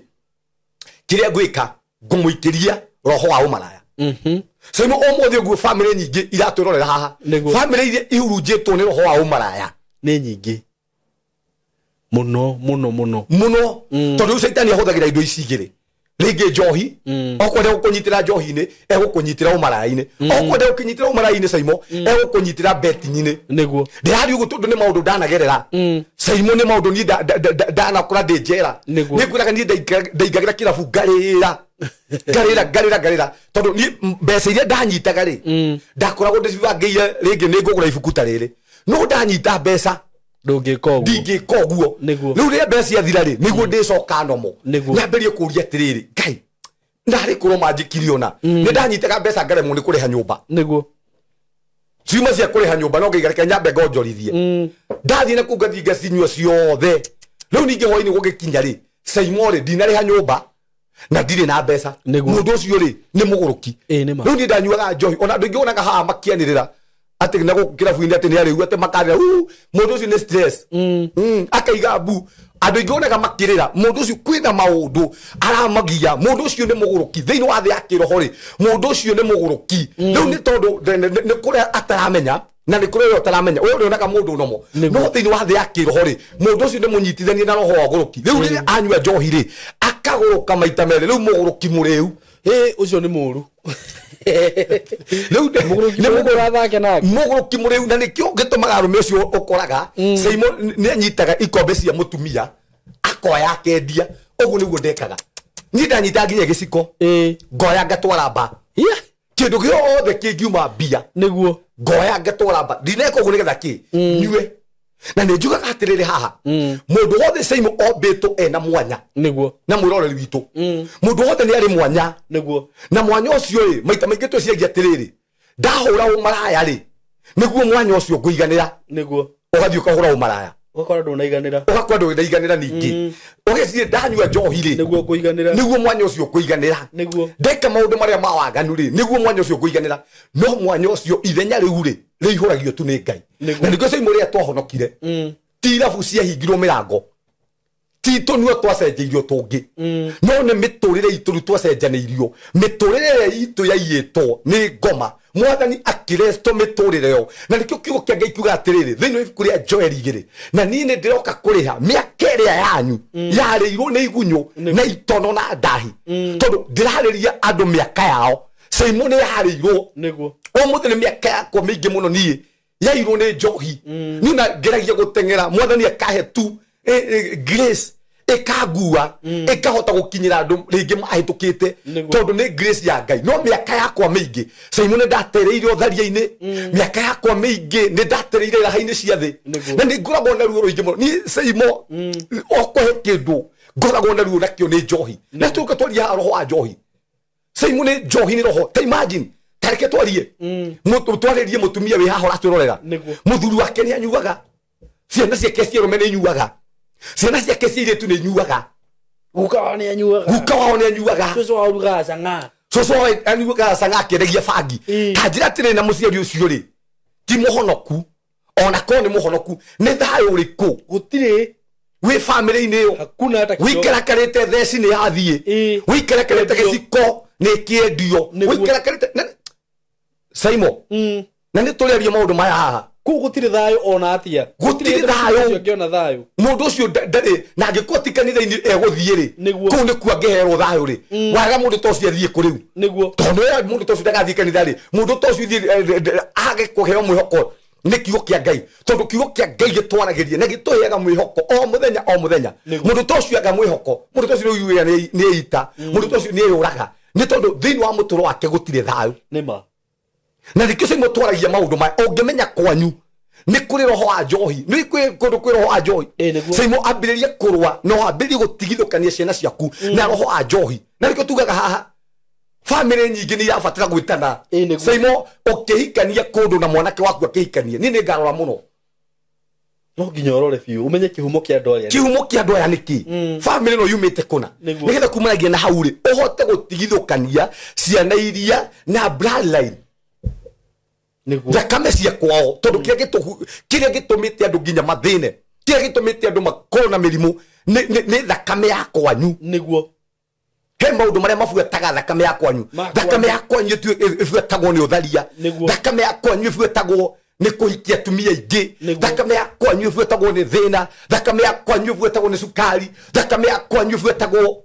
kĩrĩa ngwĩka ngũmũikĩria roho wa ũmaraya. Saimo ũmũthĩ ũguo bamĩrĩ nyingĩ iratwĩrorera haha, bamĩrĩ iria ihurunjĩtwo nĩ roho wa ũmaraya nĩ nyingĩ mũno mũno mũno mũno. Tondũ rĩu caitani ahũthagĩra indo ici igĩrĩ, Rĩngĩ njohi okwenda gũkũnyitĩra njohi-inĩ egũkũnyitĩra ũmaraya-inĩ okwenda gũkũnyitĩra ũmaraya-inĩ Saimo egũkũnyitĩra betting-inĩ nĩguo ndĩraria ũguo tondũ nĩ maũndũ ndanagerera Saimo nĩ maũndũ niĩ ndanakora ndĩ njera nĩ ngwĩraga niĩ ndaingagĩra kĩrabu ngarĩra ngarĩra ngarĩra ngarĩra tondũ niĩ mbeca iria ndanyitaga rĩ ndakoragwo ndĩcibangĩire rĩngĩ nĩ ngũgũra ibuku ta rĩrĩ no ndanyita mbeca ndũngĩka ũguo ndingĩka ũguo rĩu rĩrĩa mbeca ciathira rĩ nĩguo ndĩcoka nomo nyambĩrĩrie kũũria atĩrĩrĩ Ngai ndarĩ kũrwo manjĩkire ona nĩ ndanyitaga mbeca ngaremwo nĩ kũrĩha nyũmba nĩguo ciuma cia kũrĩha nyũmba no ngaiga reke nyambe ngonjorithie ndathiĩ na kũu ngathiĩ ngacinyua ciothe rĩu ningĩ hwainĩ gũgĩkinya rĩ Saimo rĩ ndinarĩha nyũmba na ndirĩ na mbeca mũndũ ũcio rĩ nĩ mũgũrũki rĩu niĩ ndanyuaga njohi ona andũ aingĩ wonaga haha makĩanĩrĩra ati na gũkũ kĩrabu-inĩ atĩ nĩ arĩu atĩ makarĩra mũndũ ũcio nĩ stress akaiga mbu andũ aingĩ wonaga makĩrĩra mũndũ ũcio kwĩna maũndũ aramagia mũndũ ũcio nĩ mũgũrũki thĩinĩ wa thĩ ya kĩroho rĩ mũndũ ũcio nĩ mũgũrũki rĩu nĩ tondũ nĩ kũrĩa ataramenya na nĩ kũrĩa ũrĩa ũtaramenya we ũrĩonaga mũndũ nomo no thĩinĩ wa thĩ ya kĩroho rĩ mũndũ ũcio nĩ mũnyitithanie na roho wa ũgũrũki rĩu rĩrĩa anyua njohi rĩ akagũrũka maita merĩ rĩu mũgũrũki mũrĩu ũcio nĩ mũru rĩu mũgũrũki mũrĩu na nĩkĩo gĩtũmaga arũme ũcio ũkoraga Saimo nĩ anyitaga ikombe cia mũtumia akoya akendia ũguo nĩguo ndekaga niĩ ndanyitaga nginya gĩciko ngoya ngatwara mba kĩndũ gĩothe kĩngiuma mbia nĩguo ngoya ngatwara mba ndineka ũguo nĩgetha kĩ nyue na nĩ njugaga atĩrĩrĩ haha mũndũ wothe Saimo ombĩtwo ena mwanya nĩguo na mwĩroreri witũ mũndũ wothe nĩ arĩ mwanya nĩguo na mwanya ũcio rĩ maita maingĩ twĩciagia atĩrĩrĩ ndahũra ũmaraya rĩ nĩguo mwanya ũcio ngũiganĩra nĩguo ũgathiĩ ũkahũra ũmaraya ũgakora ndũnaiganĩra ũgakora ndũnaiganĩra ningĩ ũgeciria ndanyua njohi rĩ nĩguo ngũiganĩra nĩguo mwanya ũcio ngũiganĩra nĩguo ndeka maũndũ marĩa ma waganu rĩ nĩguo mwanya ũcio ngũiganĩra no mwanya ũcio ithenya rĩu rĩ rĩihũragio tu nĩ Ngai na nĩkĩo Saimo rĩrĩa twahonokire ti irabu ciahingirwo mĩrango ti tũnua twacenjeirio tũngĩ no nĩ mĩtũrĩre itũ rĩu twacenjanĩirio mĩtũrĩre ĩrĩa itũ yaiyĩtwo nĩ ngoma mwathani akĩresto mĩtũrĩre ĩyo na nĩkĩo kiugo kĩa Ngai kiuga atĩrĩrĩ thĩinĩ wa ibuku rĩa Joeli 2 na niĩ nĩ ndĩroka kũrĩha mĩaka ĩrĩa yanyu yarĩirwo nĩ igunyũ na itono na ndahi tondũ ndĩrarĩria andũ mĩaka yao Saimo nĩ yarĩirwo nĩguo ũmũthĩ nĩ mĩaka yakwa mĩingĩ mũno niĩ yairwo nĩ njohi niĩ na ngeragia gũteng'era mwathani akahe tu grace ĩkangua ĩkahota gũkinyĩra andũ rĩngĩ mahĩtũkĩte tondũ nĩ grace ya Ngai no mĩaka yakwa mĩingĩ Saimo nĩ ndatereire ũtharia-inĩ mĩaka yakwa mĩingĩ nĩ ndatereire raha-inĩ cia thĩ na nĩ ngoragwo na ruo rũingĩ mũno niĩ Saimo okũhe kĩndũ ngoragwo na ruo nakĩo nĩ njohi na tũka twaria haha roho wa njohi Saimo nĩ njohi nĩ roho ta imagine tareke twarie twarĩrie mũtumia wĩ haha ũratwĩrorera mũthuri wake nĩ anyuaga ciana ciake cia arũme nĩ inyuaga ciana ciake cia airĩtu nĩ inyuaga guka wao nĩ anyuaga guka wao nĩ anyuaga cũcũ wao arugaga cang'aa cũcũ wao anyuaga cang'aa akĩendagia bangi ta njĩra atĩrĩ na mũciari ũcio rĩ ti mũhonoku ona korwo nĩ mũhonoku nĩ thayũ ũrĩkũ gũtirĩ wĩ bamĩrĩ-inĩ ĩyo hakuna hata kidogo wĩikarakarĩte theci nĩ yathiĩ wĩikarakarĩte gĩciko nĩ kĩendio wĩikarakarĩte Saimo na nĩ tũrĩaria maũndũ maya haha kũu gũtirĩ thayũ ona atia gũtirĩ thayũ ũngĩona thayũ mũndũ ũcio ndarĩ na angĩkorwo ti kanitha-inĩ egũthiĩ rĩ Nĩguo. kũu nĩkuo angĩherwo thayũ rĩ waga mũndũ ta ũcio athiĩ kũ rĩu nĩguo tondũ wĩra mũndũ ta ũcio ndagathiĩ kanitha rĩ mũndũ ta ũcio thiĩ age kũheo mwĩhoko nĩ kiugo kĩa Ngai tondũ kiugo kĩa Ngai gĩtwaragĩria na gĩtũheaga mwĩhoko o mũthenya o mũthenya mũndũ ta ũcio aga mwĩhoko mũndũ ta ũcio rĩu wĩra nĩ eita mũndũ ta ũcio nĩ eyũraga nĩ tondũ thĩinĩ wa mũtũro wake gũtirĩ thayũ nĩma na nĩkĩo Saimo twaragia maũndũ maya ũngĩmenya kwanyu nĩ kũrĩ roho wa njohi nĩ kwĩ kũndũ kwĩ roho wa njohi Saimo ambĩrĩrie kũrũa na wambĩrĩrie gũtigithũkania ciana ciaku na roho wa njohi na nĩkĩo tugaga haha bamĩrĩ nyingĩ nĩ irabatara gwĩtana Saimo ũkĩhikania kũndũ na mwanake waku akĩhikania niĩ nĩ ngarora mũno no nginya ũrore biũ ũmenye kĩhumo kĩa andũ aya kĩhumo kĩa andũ aya nĩkĩ bamĩrĩ ĩno yumĩte kũna nĩgetha kumanagia na hau rĩ ũhote gũtigithũkania ciana iria na bloodline thakame cia kwao tondũ kĩrĩa gĩtũmĩte andũ nginya mathĩne kĩrĩa gĩtũmĩte andũ makorwo na mĩrimũ nĩ thakame ya kwanyu nĩguo he maũndũ marĩa mabuataga thakame ya kwanyu thakame ya kwanyu ĩbuatagwo nĩ ũtharia thakame ya kwanyu ĩbuatagwo nĩ kũhikia atumia aingĩ thakame ya kwanyu ĩbuatagwo nĩ thĩna thakame ya kwanyu ĩbuatagwo nĩ cukari thakame ya kwanyu ĩbuatagwo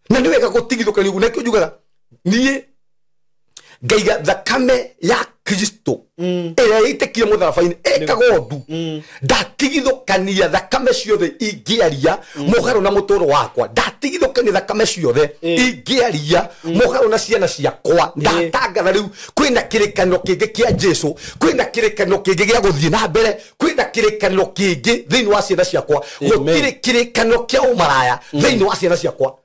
Na nĩ wega gũtigithũkania ũguo nakĩo njugaga niĩ ngaiga thakame ya Kristo ĩrĩa ĩitĩkire mũtharaba-inĩ ĩkaga ũndũ ndatigithũkania thakame ciothe ingĩaria mũgarũ na mũtũro wakwa ndatigithũkania thakame ciothe ingĩaria mũgarũ na ciana ciakwa ndatangatha rĩu kwĩna kĩrĩkanĩro kĩngĩ kĩa Jesu kwĩna kĩrĩkanĩro kĩngĩ gĩa gũthiĩ na mbere kwĩna kĩrĩkanĩro kĩngĩ thĩinĩ wa ciana ciakwa gũtirĩ kĩrĩkanĩro kĩa ũmaraya thĩinĩ wa ciana ciakwa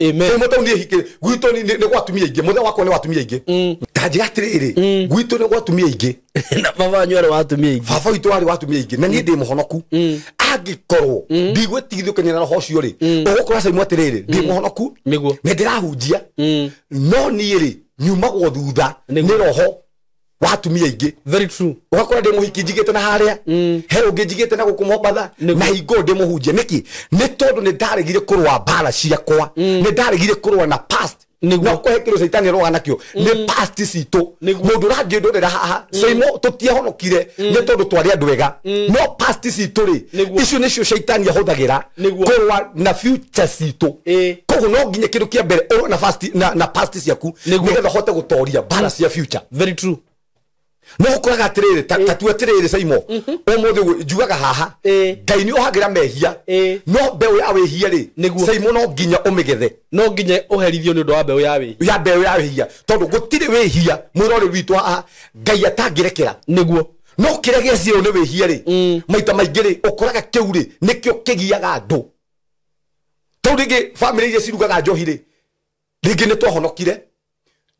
tau niĩ hikĩ gwitũ nĩ gwa atumia aingĩ mũthenya wakwa nĩ wa atumia aingĩ ta njĩra atĩrĩrĩ gwitũ nĩ gwa atumia aingĩ na baba wanyu arĩ wa atumia aingĩ baba witũ arĩ wa atumia aingĩ na niĩ ndĩ mũhonoku angĩkorwo ndigwĩtigithũkania na roho ũcio rĩ ũgũkora Caimũ atĩrĩrĩ ndĩ mũhonoku nĩguo nĩ ndĩrahunjia no niĩ rĩ nyumagwo thutha nĩ roho wa atumia aingĩ very true ũgakora ndĩ mũhiki njigĩte na harĩa he ũngĩ njigĩte na gũkũ Mombatha na hingo ndĩ mũhunjia nĩkĩ nĩ tondũ nĩ ndaregire kũrũa mbara ciakwa nĩ ndaregire kũrũa na past Nĩguo. Na kũhe kĩndũ caitani aroga nakĩo nĩ past citũ mũndũ ũrangĩndorera haha Caimo tũtiahonokire nĩ tondũ twarĩ andũ ega no past citũ rĩ icio nĩcio caitani ahũthagĩra kũrũa na future citũ koguo no nginya kĩndũ kĩa mbere ũrũe na past na past ciaku nĩgetha ũhote gũtoria mbara cia future very true no ũkoraga atĩrĩrĩ ta tu atĩrĩrĩ Caimo ũmũthĩ ũguo njugaga haha Ngai nĩ ohagĩra mehia no mbeũ ya wĩhia rĩ Caimo no nginya ũmĩgethe no nginya ũherithio nĩ ũndũ wa mbeũ ya wĩhia ya mbeũ ya wĩhia tondũ gũtirĩ wĩhia mwĩrore witũ haha Ngai atangĩrekera nĩguo no kĩrĩa gĩacirwo nĩ wĩhia rĩ maita maingĩ rĩ ũkoraga kĩu rĩ nĩkĩo kĩgiaga andũ tondũ rĩngĩ bamĩrĩ iria cirugaga njohi rĩ rĩngĩ nĩ twahonokire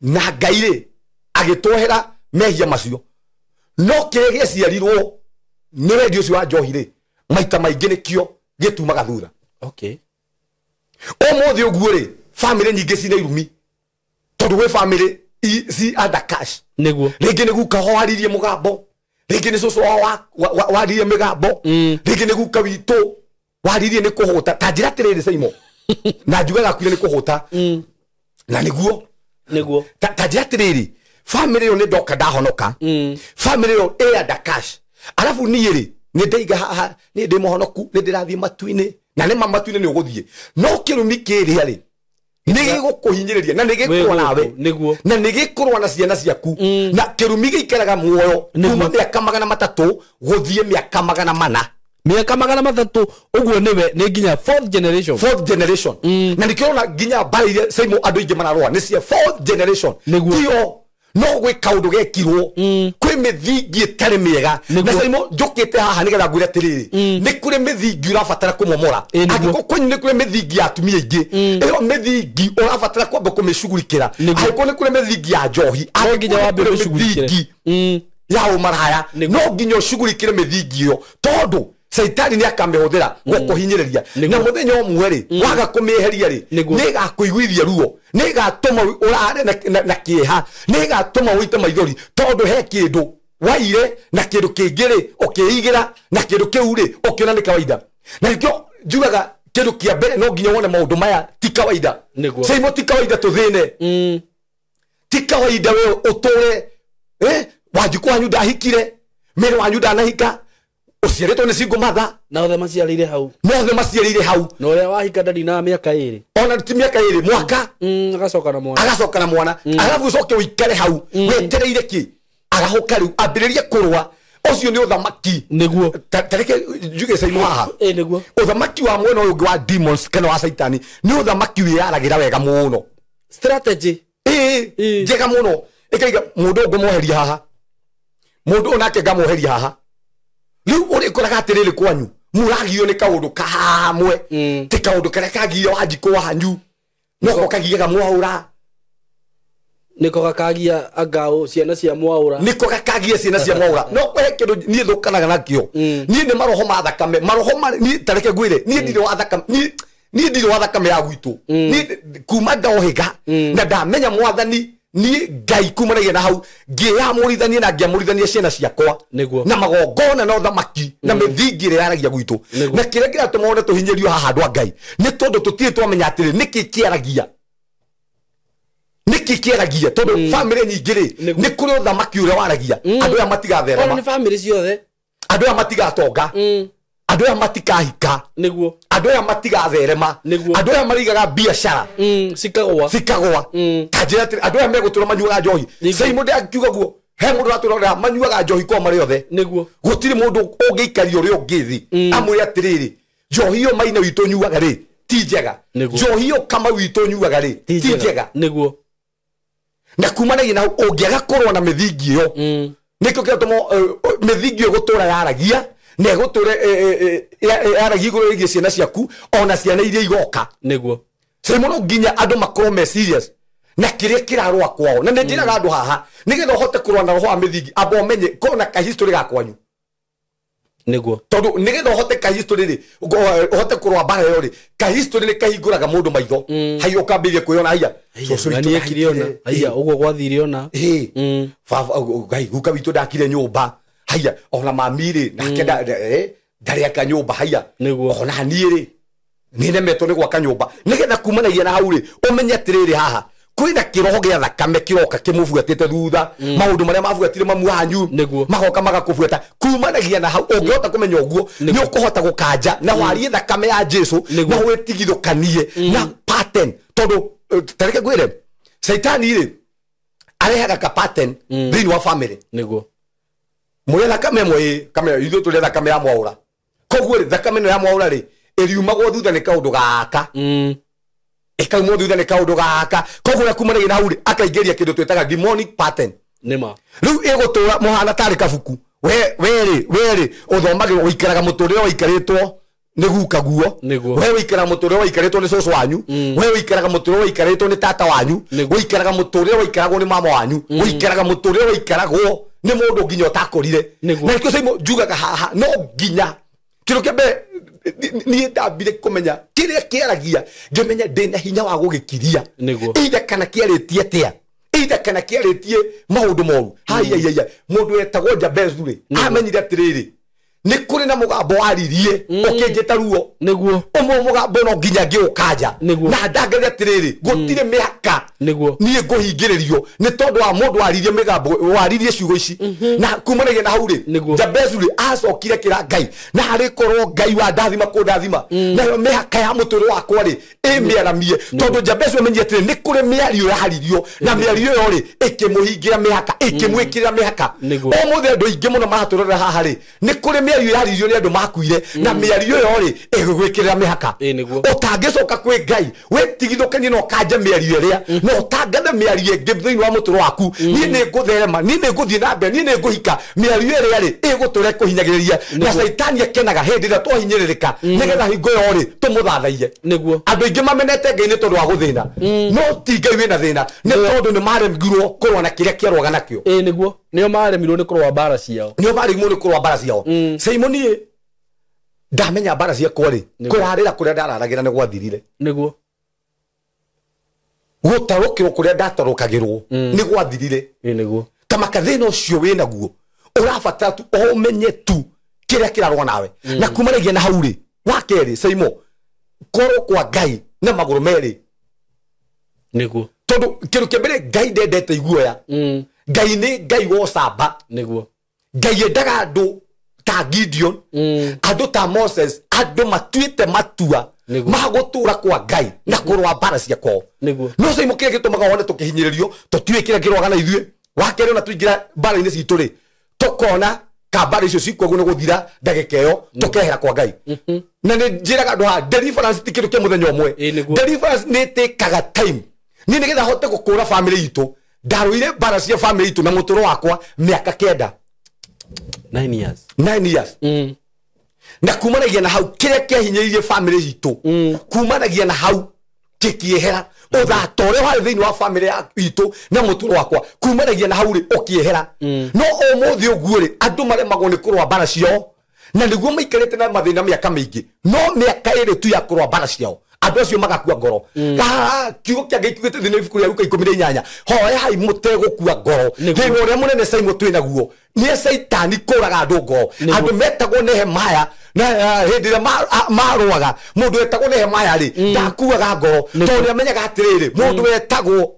na Ngai rĩ agĩtwohera mehia macio no kĩrĩa gĩaciarirwo nĩ wendi ũcio wa njohi rĩ maita maingĩ nĩkĩo gĩtumaga thutha okay ũmũthĩ ũguo rĩ bamĩrĩ nyingĩ cina irumi tondũ gwĩ bamĩrĩ ci under cash nĩguo rĩngĩ nĩ guka waririe mũgambo rĩngĩ nĩ cũcũ wao waririe mĩgambo rĩngĩ nĩ guka witũ waririe nĩ kũhũta ta njĩra atĩrĩrĩ Caimo na njugaga akuire nĩ kũhũta na nĩguo nĩguo ta njĩra atĩrĩrĩ family yo nĩ ndoka ndahonoka family yo ĩ under cash arabu niĩ rĩ nĩ ndaiga haha nĩ ndĩ mũhonoku nĩ ndĩrathiĩ matu-inĩ na nĩ ma matu-inĩ nĩ ũgũthiĩ no kĩrumi kĩrĩa rĩ nĩ gĩgũkũhinyĩrĩria na nĩ gĩkũrũa nawe nĩguo na nĩ gĩkũrũa na ciana ciaku na kĩrumi gĩikaraga muoyo kuma mĩaka 300 gũthiĩ mĩaka 400 mĩaka 300 ũguo nĩwe nĩ nginya fourth generation fourth generation na nĩkĩo ũrona nginya mbara iria Caimo andũ aingĩ mararũa nĩ cia fourth generation tio no gwĩ kaũndũ gekirwo kwĩ mĩthingi ĩtarĩ mĩega na Caimo njũkĩte haha nĩgetha ngwĩre atĩrĩrĩ nĩ kũrĩ mĩthingi ũrabatara kũmomora angĩkorwo kwanyu nĩ kũrĩ mĩthingi ya atumia aingĩ ĩyo mĩthingi ũrabatara kwamba kũmĩcugurikĩra angĩkorwo nĩ kũrĩ mĩthingi ya njohi angĩkorwo nĩ kũrĩ mĩthingi ya ũmaraya no nginya ũcugurikĩre mĩthingi ĩyo tondũ caitani nĩ akamĩhũthĩra gũkũhinyĩrĩria na mũthenya ũmwe rĩ waga kũmĩeheria rĩ nĩ ĩgakũiguithia ruo nĩ ĩgatũma ũrare na kĩeha nĩ ĩgatũma ũite maithori tondũ he kĩndũ waire na kĩndũ kĩngĩ rĩ ũkĩigĩra na kĩndũ kĩu rĩ ũkĩona nĩ kawaida na nĩkĩo njugaga kĩndũ kĩa mbere no nginya wone maũndũ maya ti kawaida Caimo ti kawaida tũthĩne ti kawaida we ũtũre Wanjikũ wanyu ndahikire mĩrĩ wanyu ndanahika uciaritwo nĩ single mother na othe maciarĩire hau mothe maciarĩire hau na ũrĩa wahika ndarinaga mĩaka 2 ona ti mĩaka 2 mwaka agacoka na mwana agacoka na mwana arabu ucoke ũikare hau wetereire kĩ arahũka rĩu ambĩrĩrie kũrũa ũcio nĩ ũthamaki nĩguo ta reke njuge Caimo haha nĩguo ũthamaki wa mwena ũyũ ũngĩ wa demons kana wa caitani nĩ ũthamaki wĩyaragĩra wega mũno strategy njega mũno ĩkaiga mũndũ ũyũ ngũmweheria haha mũndũ ũyũ nake ngamweheria haha rĩu ũrĩkoraga atĩrĩrĩ kwanyu mũragio nĩ kaũndũ kamwe ti kaũndũ karĩa kagiire Wanjikũ wanyu noko kagiaga Mwaũra nĩko gakagia angaũ ciana cia Mwaũra nĩko gakagia ciana cia Mwaũra no kũhe kĩndũ niĩ thũkanaga nakĩo niĩ nĩ maroho ma thakame maroho niĩ ta reke ngwĩre niĩ ndirĩ wa thakame niĩ ndirĩ wa thakame ya gwitũ niĩ kuma ndohĩga na ndamenya mwathani niĩ Ngai kumanagia na hau ngĩyamũrithania na ngĩamũrithania ciana ciakwa na magongona na ũthamaki na mĩthingi ĩrĩa yaragia gwitũ na kĩrĩa kĩratũma wone tũhinyĩrio haha andũ a Ngai nĩ tondũ tũtirĩ twamenya atĩrĩ nĩkĩ kĩaragia nĩkĩ kĩaragia tondũ bamĩrĩ nyingĩ rĩ nĩ kũrĩ ũthamaki ũrĩa waragia andũ aya matigatherema nĩ bamĩrĩ ciothe andũ aya matigatonga Andũ aya matikahika. Niguo. Andũ aya matigatherema. Niguo. Andũ aya marigaga biacara. Cikagwa. Cikagwa. Ta njĩra atĩrĩ, andũ aya megũtũra manyuaga njohi. Saimo ndĩangiuga guo. He mũndũ ũratũra manyuaga njohi kwa marĩ othe. Niguo. Gũtirĩ mũndũ ũngĩikaria ũrĩa ũngĩ thĩ. Amwĩre atĩrĩrĩ, njohi ĩyo maina witũ nyuaga rĩ, ti njega. Njohi ĩyo kama witũ nyuaga rĩ, ti njega. Niguo. Na kumanagia na ũngĩaga kũrũa na mĩthingi ĩyo. Nĩkĩo kĩratũma mĩthingi ĩyo gũtũra yaragia. Na ĩgũtũre yaragia igũrũ rĩgiĩ ciana ciaku ona ciana iria igoka. Niguo. Saimo no nginya andũ makorwo me serious na kĩrĩa kĩrarũa kwao. Na nĩ njĩraga andũ haha nĩgetha ũhote kũrũa na roho wa mĩthingi amba ũmenye korwo na ka history ga kwanyu. Niguo. Tondũ nĩgetha ũhote ka history rĩ, ũhote kũrũa mbara ĩyo rĩ, ka history nĩ kahingũraga mũndũ maitho. Haiya ũkambĩrĩria kwĩyona haiya. Cũcũ witũ ekire ona. Haiya ũguo gwathire ona. Baba Ngai guka witũ ndakire nyũmba. Haiya ona mami rĩ nake ndarĩ aka nyũmba haiya. Ona niĩ rĩ nĩ nemetwo nĩ gwaka nyũmba. Nĩgetha kumanagia na hau rĩ ũmenye atĩrĩrĩ haha kwĩna kĩroho gĩa thakame kĩroka kĩmũbuatĩte thutha. Maũndũ marĩa mabuatire mamu wanyu magoka magakũbuata. Kumanagia na hau ũngĩhota kũmenya ũguo nĩ ũkũhota gũkanja na warie thakame ya Jesu na wĩtigithũkanie na pattern. Tondũ tareke ngwĩre Caitani rĩ arehaga ka pattern thĩinĩ wa family. Niguo. Mũrĩa thakame ĩmwe kame ithuĩ tũrĩa thakame ya mwaũra. Koguo rĩ thakame ĩno ya mwaũra rĩ ĩriumagwo thutha nĩ kaũndũ gaka. Ĩkaumwo thutha nĩ kaũndũ gaka. Koguo ũrĩa kumanagia na hau rĩ akaingĩria kĩndũ twĩtaga demonic pattern. Nĩma. Rĩu ĩgũtũra mũhana tarĩ kabuku. We rĩ ũthomagĩrwo ũikaraga mũtũrĩre waikarĩtwo nĩ guka guo. We ũikaraga mũtũrĩre waikarĩtwo nĩ cũcũ wanyu. We ũikaraga mũtũrĩre waikarĩtwo nĩ tata wanyu. Ũikaraga mũtũrĩre waikaragwo nĩ mama wanyu. Ũikaraga mũtũrĩre waikaragwo nĩ mũndũ nginya ũtakũrire. Na nĩkĩo Saimo njugaga haha no nginya kĩndũ kĩa mbere niĩ ndambire kũmenya kĩrĩa kĩaragia ngĩmenya ndĩna hinya wa gũgĩkiria. Either kana kĩarĩtie atĩa, either kana kĩarĩtie maũndũ moru. Haiya mũndũ wetagwo Jabezu rĩ amenyire atĩrĩrĩ nĩ kũrĩ na mũgambo waririe ũkĩnjĩta ruo. Niguo. Ũmwe mũgambo no nginya ngĩũkanja. Na ndangaria atĩrĩrĩ gũtirĩ mĩhaka niĩ ngũhingĩrĩrio nĩ tondũ wa mũndũ waririe mĩgambo waririe ciugo ici. Na kumanagia na hau rĩ Jabezu rĩ acokire kĩra Ngai na harĩ korwo Ngai wa ndathima kũndathima nayo mĩhaka ya mũtũrĩre wakwa rĩ ĩmĩaramie. Tondũ Jabezu amenyire atĩrĩ nĩ kũrĩ mĩario yaririo na mĩario ĩyo rĩ ĩkĩmũhingĩra mĩhaka ĩkĩmwĩkĩrĩra mĩhaka. Ũmũthĩ andũ aingĩ mũno maratũrora haha rĩ nĩ kũrĩ mĩario yaririo nĩ andũ makuire na mĩario ĩyo rĩ ĩgũgwĩkĩrĩra mĩhaka. Ũtangĩcoka kwĩ Ngai wĩtigithũkanie na ũkanje mĩario ĩrĩa na ũtangathe mĩario ĩngĩ thĩinĩ wa mũtũrĩre waku. Niĩ nĩ ngũtherema, niĩ nĩ ngũthiĩ na mbere, niĩ nĩ ngũhika. Mĩario ĩrĩa rĩ ĩgũtũra ĩkũhinyagĩrĩria na Caitani akenaga hĩndĩ ĩrĩa twahinyĩrĩrĩka nĩgetha hingo ĩyo rĩ tũmũthathaiye. Andũ aingĩ mamenete Ngai nĩ tondũ wa gũthĩna. No ti Ngai wĩna thĩna nĩ tondũ nĩ maremirwo kũrũa na kĩrĩa kĩarũaga nakĩo. Nĩguo. Nĩo maremirwo nĩ kũrũa mbara ciao. Nĩo maremirwo nĩ kũrũa mbara ciao. Saimo niĩ ndamenya mbara ciakwa rĩ kũrarĩra kũrĩa ndararagĩra nĩ gwathirire. Nĩguo. Gũtarũkĩrwo kũrĩa ndatarũkagĩrwo nĩ gwathirire. Nĩguo. Kamaka thĩna ũcio wĩnaguo ũrabatara tu ũmenye tu kĩrĩa kĩrarũa nawe. Na kumanagia na hau rĩ wa kerĩ Saimo korwo kwa Ngai na magũrũ merĩ. Nĩguo. Tondũ kĩndũ kĩa mbere Ngai ndendete iguoya. Ngai nĩ Ngai wa ũcamba. Nĩguo. Ngai endaga andũ ta Gideon, andũ ta Moses, andũ matuĩte matua ma gũtũra kwa Ngai na kũrũa mbara cia kwao. No Saimo kĩrĩa gĩtũmaga wone tũkĩhinyĩrĩrio tũtiũĩ kĩrĩa kĩrũaga na ithuĩ. Wa kerĩ ona tũingĩra mbara-inĩ citũ rĩ tũkona ka mbara icio cikuo nĩ gũthira ndagĩka ĩyo tũkehera kwa Ngai. Na nĩ njĩraga andũ haha deliverance ti kĩndũ kĩa mũthenya ũmwe. Deliverance nĩ ĩtĩkaga time. Niĩ nĩgetha hote gũkũra family itũ ndarũire mbara cia family itũ na mũtũrũ wakwa mĩaka 9. 9 years. 9 years. Na kumanagia na hau kĩrĩa kĩahinyĩrĩirie family itũ kumanagia na hau kĩkĩehera. Ũthata ũrĩa warĩ thĩinĩ wa family itũ na mũtũrũ wakwa kumanagia na hau rĩ ũkĩehera. No ũmũthĩ ũguo rĩ andũ maremagwo nĩ kũrũa mbara ciao na nĩguo maikarĩte na mathĩna mĩaka mĩingĩ no mĩaka ĩrĩ tu ya kũrũa mbara ciao andũ acio magakua ngoro. Kiugo kĩa Ngai kiugĩte thĩinĩ wa ibuku rĩa Luka 18 hoyai mũtegũkua ngoro. Thĩna ũrĩa mũnene Saimo twĩ naguo nĩ Caitani kũraga andũ ngoro. Andũ metagwo Nehemaya na hĩndĩ ĩrĩa marũaga mũndũ wetagwo Nehemaya rĩ ndakuaga ngoro tondũ nĩamenyaga atĩrĩrĩ mũndũ wetagwo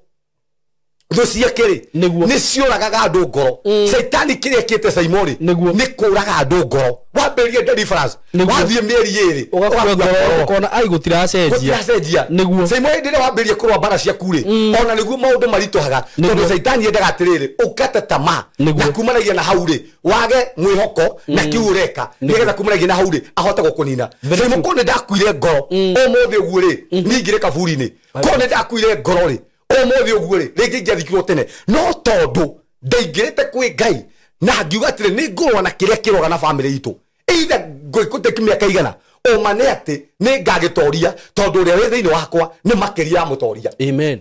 thũ ciake rĩ nĩ ciũragaga andũ ngoro. Caitani kĩrĩa ekĩte Saimo rĩ nĩ kũraga andũ ngoro. Wa Wambĩrĩrie deliverance. Wathiĩ mĩeri ĩĩrĩ. Ũgakua ngoro ũkona ai gũtiracenjia. Nĩguo. Saimo hĩndĩ ĩrĩa wambĩrĩrie kũrũa mbara ciaku rĩ, ona nĩguo maũndũ maritũhaga. Tondũ Caitani endaga atĩrĩrĩ, ũkate tamaa. Na kumanagia na hau rĩ, wage mwĩhoko na kĩu ũreka. Nĩgetha kumanagia na hau rĩ, ahote gũkũnina. Saimo ko nĩ ndakuire ngoro, ũmũthĩ ũguo rĩ, niĩ ingĩrĩ kaburi-inĩ. Ko nĩ ndakuire ngoro rĩ, ũmũthĩ ũguo rĩ, rĩngĩ ingĩathikirwo tene. No tondũ ndaingĩrĩte kwĩ Ngai na ngiuga atĩrĩ, nĩ ngũrũa na kĩrĩa kĩroga na bamĩrĩ itũ. Either ngũteki mĩaka igana, ũma nĩ atĩ nĩ ngagĩtoria tondũ ũrĩa wĩ thĩinĩ wakwa nĩ makĩria ya mũtoria. Amen.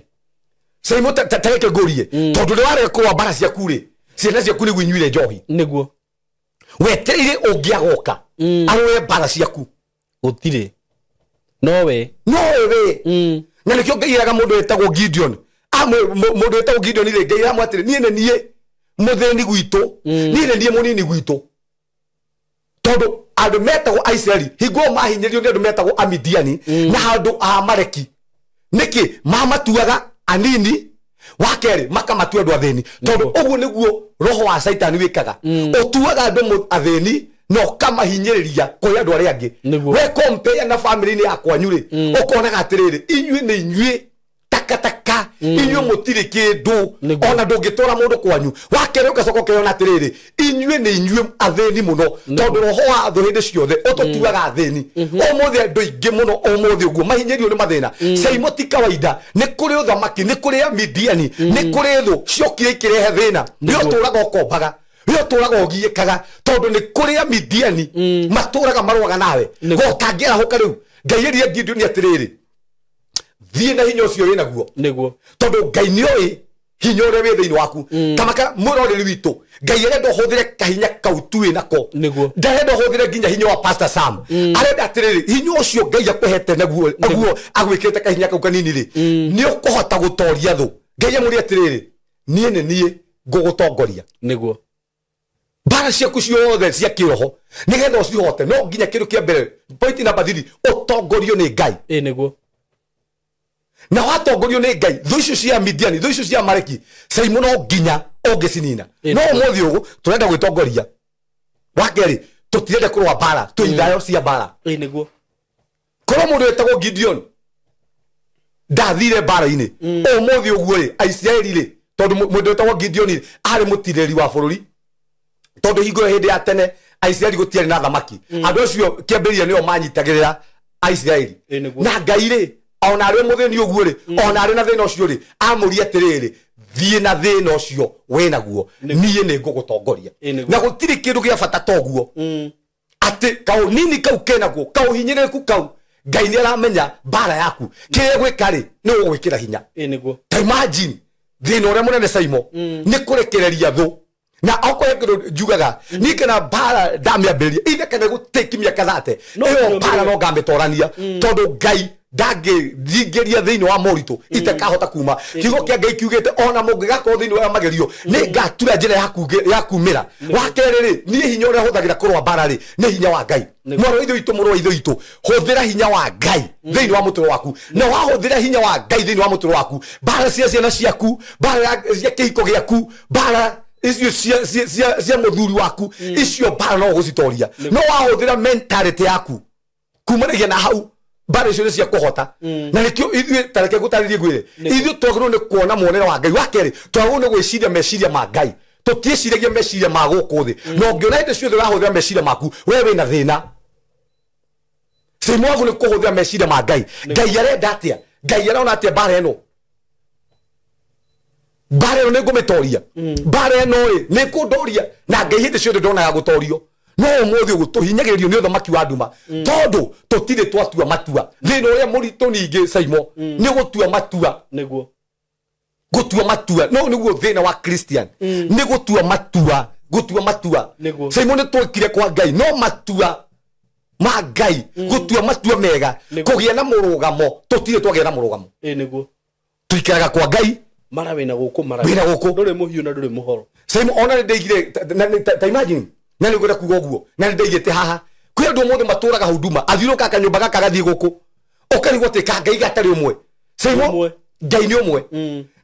Saimo ta reke ngũrie, tondũ nĩ warega kũrũa mbara ciaku rĩ, ciana ciaku nĩguo inyuire njohi. Nĩguo. Wetereire ũngĩagoka arũe mbara ciaku. Gũtirĩ. Nowe. Nowe. Na nĩkĩo Ngai eraga mũndũ wĩtagwo Gideon. Mũndũ wĩtagwo Gideon rĩ, Ngai eramwe atĩrĩ, niĩ nĩ niĩ mũthĩni gwitũ, niĩ nĩ niĩ mũnini gwitũ. Tondũ andũ metagwo Aisiraeli hingo ĩyo mahinyĩrĩirio nĩ andũ metagwo Amidiani na andũ a Amaleki. Nĩkĩ mamatuaga anini, wa kerĩ makamatua andũ athĩni. Tondũ ũguo nĩguo roho wa Caitani wĩkaga. Ũtuaga andũ athĩni na ũkamahinyĩrĩria kũrĩ andũ arĩa angĩ. We compare na family-inĩ ya kwanyu rĩ, ũkonaga atĩrĩrĩ, inyuĩ nĩ inyuĩ takataka, inyuĩ mũtirĩ kĩndũ, ona ndũngĩtwara mũndũ kwanyu. Wa kerĩ ũgacoka ũkeyona atĩrĩrĩ, inyuĩ nĩ inyuĩ athĩni mũno, tondũ roho wa thũ hĩndĩ ciothe ũtũtuaga athĩni. Ũmũthĩ andũ aingĩ mũno ũmũthĩ ũguo mahinyĩrĩirio nĩ mathĩna. Saimo ti kawaida, nĩ kũrĩ ũthamaki, nĩ kũrĩ Amidiani, nĩ kũrĩ thũ ciokire ikĩrehe thĩna. Nĩ ũtũraga ũkombaga, nĩ ũtũraga ũgiĩkaga, tondũ nĩ kũrĩ Amidiani matũraga marũaga nawe. Gũtangĩarahũka rĩu, Ngai erire Gideoni atĩrĩrĩ, thiĩ na hinya ũcio wĩ naguo. Nĩguo. Tondũ Ngai nĩoĩ hinya ũrĩa wĩ thĩinĩ waku. Kamaka mũroreri witũ, Ngai arenda ũhũthĩre kahinya kau tu wĩ nako. Nĩguo. Ndarenda ũhũthĩre nginya hinya wa Pastor Sam. Arenda atĩrĩrĩ, hinya ũcio Ngai akũhete naguo, naguo agwĩkĩrĩte kahinya kau kanini rĩ, nĩ ũkũhota gũtoria thũ. Ngai amũrie atĩrĩrĩ, niĩ nĩ niĩ ngũgũtongoria. Nĩguo. Mbara ciaku ciothe cia kĩroho nĩgetha ũcihote, no nginya kĩndũ kĩa mbere, point number 3, ũtongorio nĩ Ngai. Nĩguo. Na watongorio nĩ Ngai, thũ icio cia Midiani, thũ icio cia Amaleki, Saimo no nginya ũngĩcinina. No ũmũthĩ ũguo tũrenda gwĩtongoria. Wa kerĩ, tũtirenda kũrũa mbara, twĩ ithayo cia mbara. Nĩguo. Korwo mũndũ wĩtagwo Gideon ndathire mbara-inĩ, ũmũthĩ ũguo rĩ, Aisiraeli rĩ, tondũ mũndũ wĩtagwo Gideon rĩ, arĩ mũtirĩrĩri wa bũrũri. Tondũ hingo ĩyo hĩndĩ ya tene Aisiraeli gũtiarĩ na thamaki. Andũ acio kĩambĩrĩria nĩo manyitagĩrĩra Aisiraeli. Na Ngai rĩ, ona arĩ mũthĩni ũguo rĩ, ona arĩ na thĩna ũcio rĩ, amũrie atĩrĩrĩ, thiĩ na thĩna ũcio wĩ naguo, niĩ nĩ ngũgũtongoria. Na gũtirĩ kĩndũ gĩa bata ta ũguo. Atĩ kaũnini kau kenaguo, kaũhinyĩrĩrĩku kau, Ngai nĩ aramenya mbara yaku. Kĩrĩa gwĩka rĩ, nĩ ũgũgwĩkĩra hinya. Nĩguo. Ta imagine thĩna ũrĩa mũnene Saimo, nĩ kũrekereria thũ. Na okorwo kĩndũ njugaga, niĩ kana mbara ndamĩambĩrĩria, ithe kana gũtĩki mĩaka thate, ĩyo mbara no ngamĩtorania, tondũ Ngai ndangĩringĩria thĩinĩ wa moritũ itakahota kuma. Kiugo kĩa Ngai kiugĩte ona mũngĩgakorwo thĩinĩ wa magerio, nĩ ngatura njĩra ya kumĩra. Wa kerĩ rĩ, niĩ hinya ũrĩa hũthagĩra kũrũa mbara rĩ, nĩ hinya wa Ngai. Mwarĩ wa ithe witũ, mũrũ wa ithe witũ, hũthĩra hinya wa Ngai thĩinĩ wa mũtũrĩre waku. Na wahũthĩra hinya wa Ngai thĩinĩ wa mũtũrĩre waku, mbara cia ciana ciaku, mbara cia kĩhiko gĩaku, mbara icio cia mũthuri waku, icio mbara no ũgũcitoria. No wahũthĩra mentality yaku kumanagia na hau, mbara icio nĩ cia kũhota. Na nĩkĩo ithuĩ, ta reke ngũtarĩrie ngwĩre, ithuĩ twagĩrĩirwo nĩ kuona muonere wa Ngai. Wa kerĩ, twagĩrĩirwo nĩ gwĩciria meciria ma Ngai. Tũtiĩciragia meciria ma gũkũ thĩ. Na ũngĩona hĩndĩ ciothe ũrahũthĩra meciria maku, we wĩna thĩna. Sehemu wagu nĩ kũhũthĩra meciria ma Ngai. Ngai arenda atĩa? Ngai arona atĩa mbara ĩno? Mbara ĩno nĩ ngũmĩtoria. Mbara ĩno rĩ, nĩ ngũndoria. Na Ngai hĩndĩ ciothe ndonaga gũtorio. No ũmũthĩ ũguo tũhinyagĩrĩrio nĩ ũthamaki wa nduma. Tondũ tũtirĩ twatua matua. Thĩna ũrĩa mũritũ ningĩ Saimo, nĩ gũtua matua. Nĩguo. Gũtua matua. No nĩguo thĩna wa Christian. Nĩ gũtua matua. Gũtua matua. Nĩguo. Saimo nĩ twekire kwa Ngai. No matua ma Ngai. Gũtua matua mega. Kũgĩa na mũrũgamo. Tũtirĩ twagĩa na mũrũgamo. Nĩguo. Tũikaraga kwa Ngai. Mara wĩna gũkũ, mara wĩna gũkũ. Ndũrĩ mũhiũ na ndũrĩ mũhoro. Saimo ona nĩ ndaigire, ta imagine, na nĩ ngwenda kuga ũguo, na nĩ ndaigĩte haha. Kwĩ andũ ũmũthĩ matũraga huduma, athiũrũrũkaga kanyũmba gaka gathiĩ gũkũ. Ũkarigwo atĩ ka Ngai gatarĩ ũmwe. Saimo, Ngai nĩ ũmwe.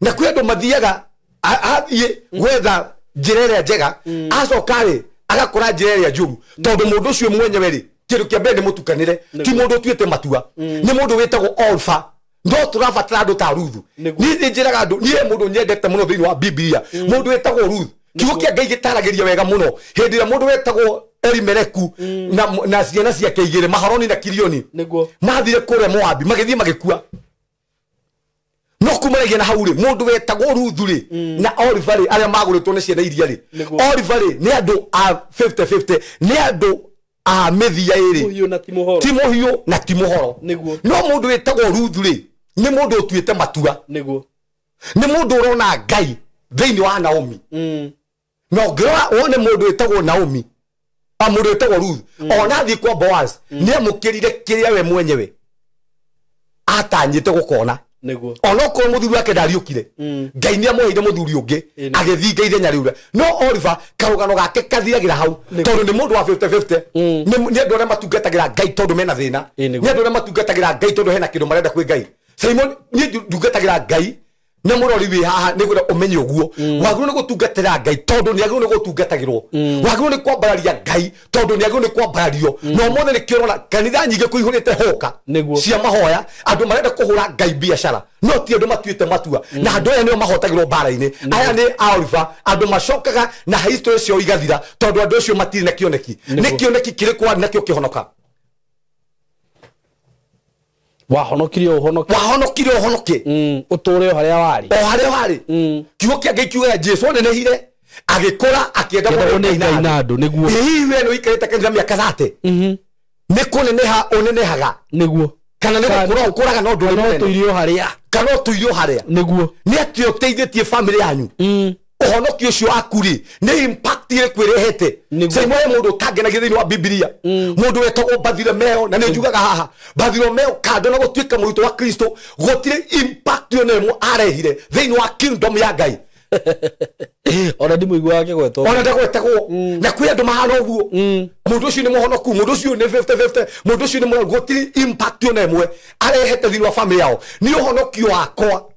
Na kwĩ andũ mathiaga, athiĩ gwetha njĩra ĩrĩa njega, acoka rĩ, Agakora njĩra ĩrĩa njũru tondũ mũndũ ũcio mwenyewe rĩ kĩndũ kĩa mbere nĩ mũtukanĩre ti mũndũ ũtuĩte matua nĩ mũndũ wĩtagwo Orpha no tũrabatara andũ ta Ruthu. Niĩ nĩ njĩraga andũ niĩ mũndũ nyendete mũno thĩinĩ wa Biblia mũndũ wĩtagwo Ruth. Kiugo kĩa Ngai gĩtaragĩria wega mũno hĩndĩ ĩrĩa mũndũ wetagwo Elimeleku na ciana ciake igĩrĩ Maharoni na Kilioni mathire kũrĩa Moabi magĩthiĩ magĩkua. No kumanagia na hau rĩ mũndũ wetagwo Ruthu rĩ na Oliver rĩ arĩa magũrĩtwo nĩ ciana iria rĩ Oliver rĩ nĩ andũ a 50-50 nĩ andũ a mĩthia ĩrĩ ti mũhiũ na ti mũhoro. No mũndũ wetagwo Ruthu rĩ nĩ mũndũ ũtuĩte matua nĩ mũndũ ũrona Ngai thĩinĩ wa Naomi. No ngĩrora wone mũndũ wĩtagwo Naomi a mũndũ wĩtagwo Ruth ona athiĩ kwa Boaz nĩ amũkĩrire kĩrĩa we mwenyewe atanyĩte gũkona. Onokorwo mũthuri wake ndariũkire Ngai nĩ amũheire mũthuri ũngĩ agĩthinga ithenya rĩu. No Oliver karũgano gake kathiragĩra hau tondũ nĩ mũndũ wa 50-50 nĩ andũ arĩa matungatagĩra Ngai tondũ mena thĩna nĩ andũ arĩa matungatagĩra Ngai tondũ hena kĩndũ marenda kwĩ Ngai. Simon niĩ ndungatagĩra Ngai nĩ mũrori wĩ haha nĩ gwĩra ũmenye ũguo wagĩrĩirwo nĩ gũtungatĩra Ngai tondũ nĩ agĩrĩirwo nĩ gũtungatagĩrwo wagĩrĩirwo nĩ kwambararia Ngai tondũ nĩ agĩrĩirwo nĩ kwambarario. Na ũmũthĩ nĩkĩo ũrona kanitha nyingĩ kũihũrĩte hũka cia mahoya andũ marenda kũhũra Ngai biacara no ti andũ matuĩte matua na andũ aya nĩo mahotagĩrwo mbara-inĩ. Aya nĩ Oliver andũ macokaga na history ciao igathira tondũ andũ acio matirĩ na kĩoneki. Nĩ kĩoneki kĩrĩkũ warĩ nakĩo kĩhonoka? Wahonokire ũhonoke wahonokire ũhonoke ũtũre o harĩa warĩ o harĩa warĩ. Kiugo kĩa Ngai kiugaga Jesũ anenehire agĩkũra akĩenda nĩ Ngai na andũ nĩguo. Hihi we nĩ ũikarĩte kanitha mĩaka 30 nĩ kũneneha ũnenehaga nĩguo kana nĩ gũkũra ũkũraga no ndũrĩ mũnene ũtũire o harĩa kana ũtũire o harĩa nĩguo. Nĩ atĩ ũteithĩtie famĩlĩ yanyu ũhonokio ũcio waku rĩ nĩ impact ĩrĩkũ ĩrehete? Simon he mũndũ ũtangenagia thĩinĩ wa Biblia mũndũ wetagwo Bartholomaeo na nĩ njugaga haha Bartholomaeo kando na gũtuĩka mũrutwo wa Kristo gũtirĩ impact ona ĩmwe arehire thĩinĩ wa kingdom ya Ngai. Ona ndimũiguaga akĩgwetwo ona ndagwetagwo na kwĩ andũ mahana ũguo mũndũ ũcio nĩ mũhonoku mũndũ ũcio nĩ 50-50 mũndũ ũcio nĩ mũhonoku gũtirĩ impact ona ĩmwe arehete thĩinĩ wa famĩlĩ yao. Nĩ ũhonokio wakwa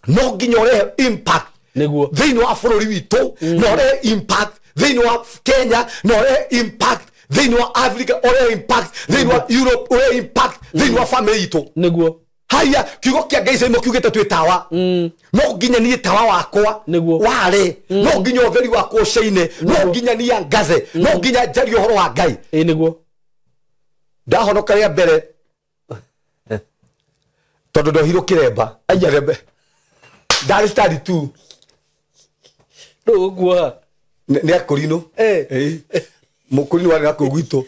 no nginya ũrehe impact nĩguo thĩinĩ wa bũrũri witũ na ũrehe impact thĩinĩ wa Kenya na ũrehe impact thĩinĩ wa Africa ũrehe impact thĩinĩ wa Europe ũrehe impact thĩinĩ wa famĩlĩ itũ nĩguo. Haya kiugo kĩa Ngai Simon kiugĩte twĩ tawa no nginya niĩ tawa wakwa ware no nginya ũtheri wakwa ũcaine no nginya niĩ angaze no nginya njarie ũhoro wa Ngai. Ĩ nĩguo. Ndahonoka rĩa mbere tondũ ndohirwo kĩremba ndarĩ study 2 ndũgũkuoha nĩ akũrinũ mũkũrinũ warĩ nakũu gwitũ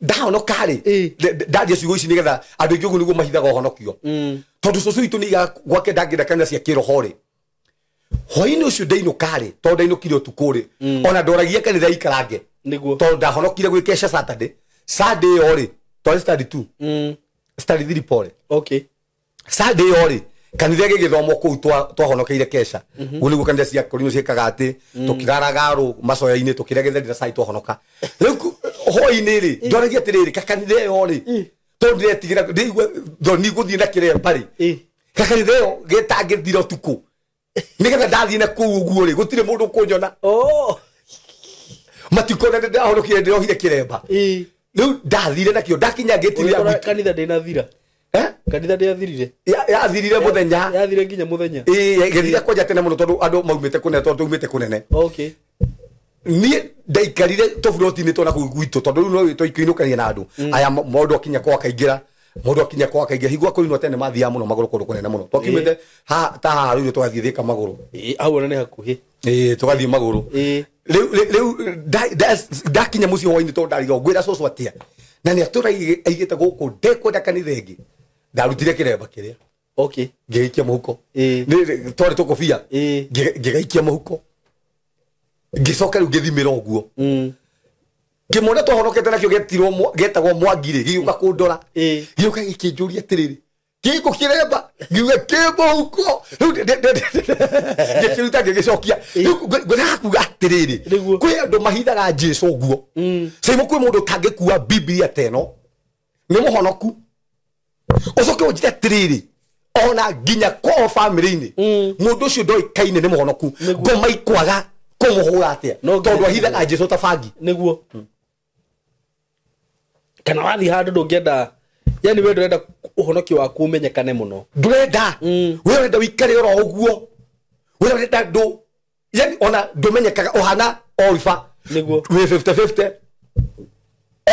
ndahonoka rĩ ndaria ciugo ici nĩgetha andũ aingĩ ũguo nĩguo mahithaga ũhonokio tondũ cũcũ witũ nĩaigaga gwake ndangĩenda kanitha cia kĩroho rĩ hwainĩ ũcio ndainũka rĩ tondũ ndainũkire ũtukũ rĩ ona ndoragia kanitha ikarange tondũ ndahonokire gwĩkesha Saturday Sunday ĩyo rĩ twarĩ study 2 study 3 pole okay Sunday ĩyo rĩ kanitha gĩgĩthomwo kũu twahonokeire kesha ũguo nĩguo kanitha cia kũrinũ ciĩkaga atĩ tũkĩgaragaru macoya-inĩ tũkĩrĩa gĩtheri na cai twahonoka. Rĩu hwainĩ rĩ ndoragia atĩrĩrĩ kakanitha ĩyo rĩ tondũ ndĩretigĩra ndĩigua thoni gũthiĩ na kĩremba rĩ kakanitha ĩyo gĩtangĩthira ũtukũ nĩgetha ndathiĩ na kũu ũguo rĩ gũtirĩ mũndũ ũkũnyona matikona ndahonokire ndĩrohire kĩremba. Rĩu ndathire nakĩo ndakinya ngĩti ya gwitũ kanitha ndĩnathira kanitha ndĩathirire yathirire mũthenya yathire nginya mũthenya ĩĩ gĩthira kwanja tene mũno tondũ andũ maumĩte kũnene tondũ twaumĩte kũnene. Okay niĩ ndaikarire tũburoti-inĩ twa nakũu gwitũ tondũ rĩu no twainũkania na andũ aya mũndũ akinya kwa akaingĩra mũndũ akinya kwa akaingĩra hingwo kũrinwo tene mathiaga mũno magũrũ kũndũ kũnene mũno twakiumĩte ta haha rĩu tũgathiĩ Thĩka magũrũ hau ona nĩ hakuhĩ ĩĩ tũgathiĩ magũrũ rĩu ndakinya mũciĩ hwainĩ tondũ ndarigagwo ngwĩra cũcũ atĩa na nĩ atũra aigĩte gũkũ ndekwenda kanitha ĩngĩ ndarutire kĩremba kĩrĩa okay ngĩgĩikia mũhuko twarĩ tũkũbia ngĩgaikia mũhuko ngĩcoka rĩu ngĩthimĩra ũguo kĩmwana twahonokete nakĩo getirwo getagwo Mwangi rĩ gĩgĩũka kũndora gĩũka gĩkĩnjũria atĩrĩrĩ gĩkũ kĩremba ngiuga kĩ mũhuko rĩu ngĩkĩruta ngĩgĩcokia rĩu ngwendaga kuga atĩrĩrĩ kwĩ andũ mahithaga Jesũ ũguo Simon kwĩ mũndũ ũtangĩkua Biblia ta ĩno nĩ mũhonoku ũcoke ũnjĩre atĩrĩrĩ ona nginya kwao famĩlĩ-inĩ mũndũ ũcio ndoĩkaine nĩ mũhonoku ngoma ikwaga Kũmũhũra atĩa? Tondũ ahithaga Jesu ta bangi. Nĩguo. Kana wathiĩ handũ ndũngĩenda, yani we ndũrenda ũhonokio waku ũmenyekane mũno. Ndũrenda. We ũrenda wĩikare oro ũguo. We ũrenda ndũ, yani ona ndũmenyekaga ũhana Oliver. Nĩguo. Wĩ 50-50.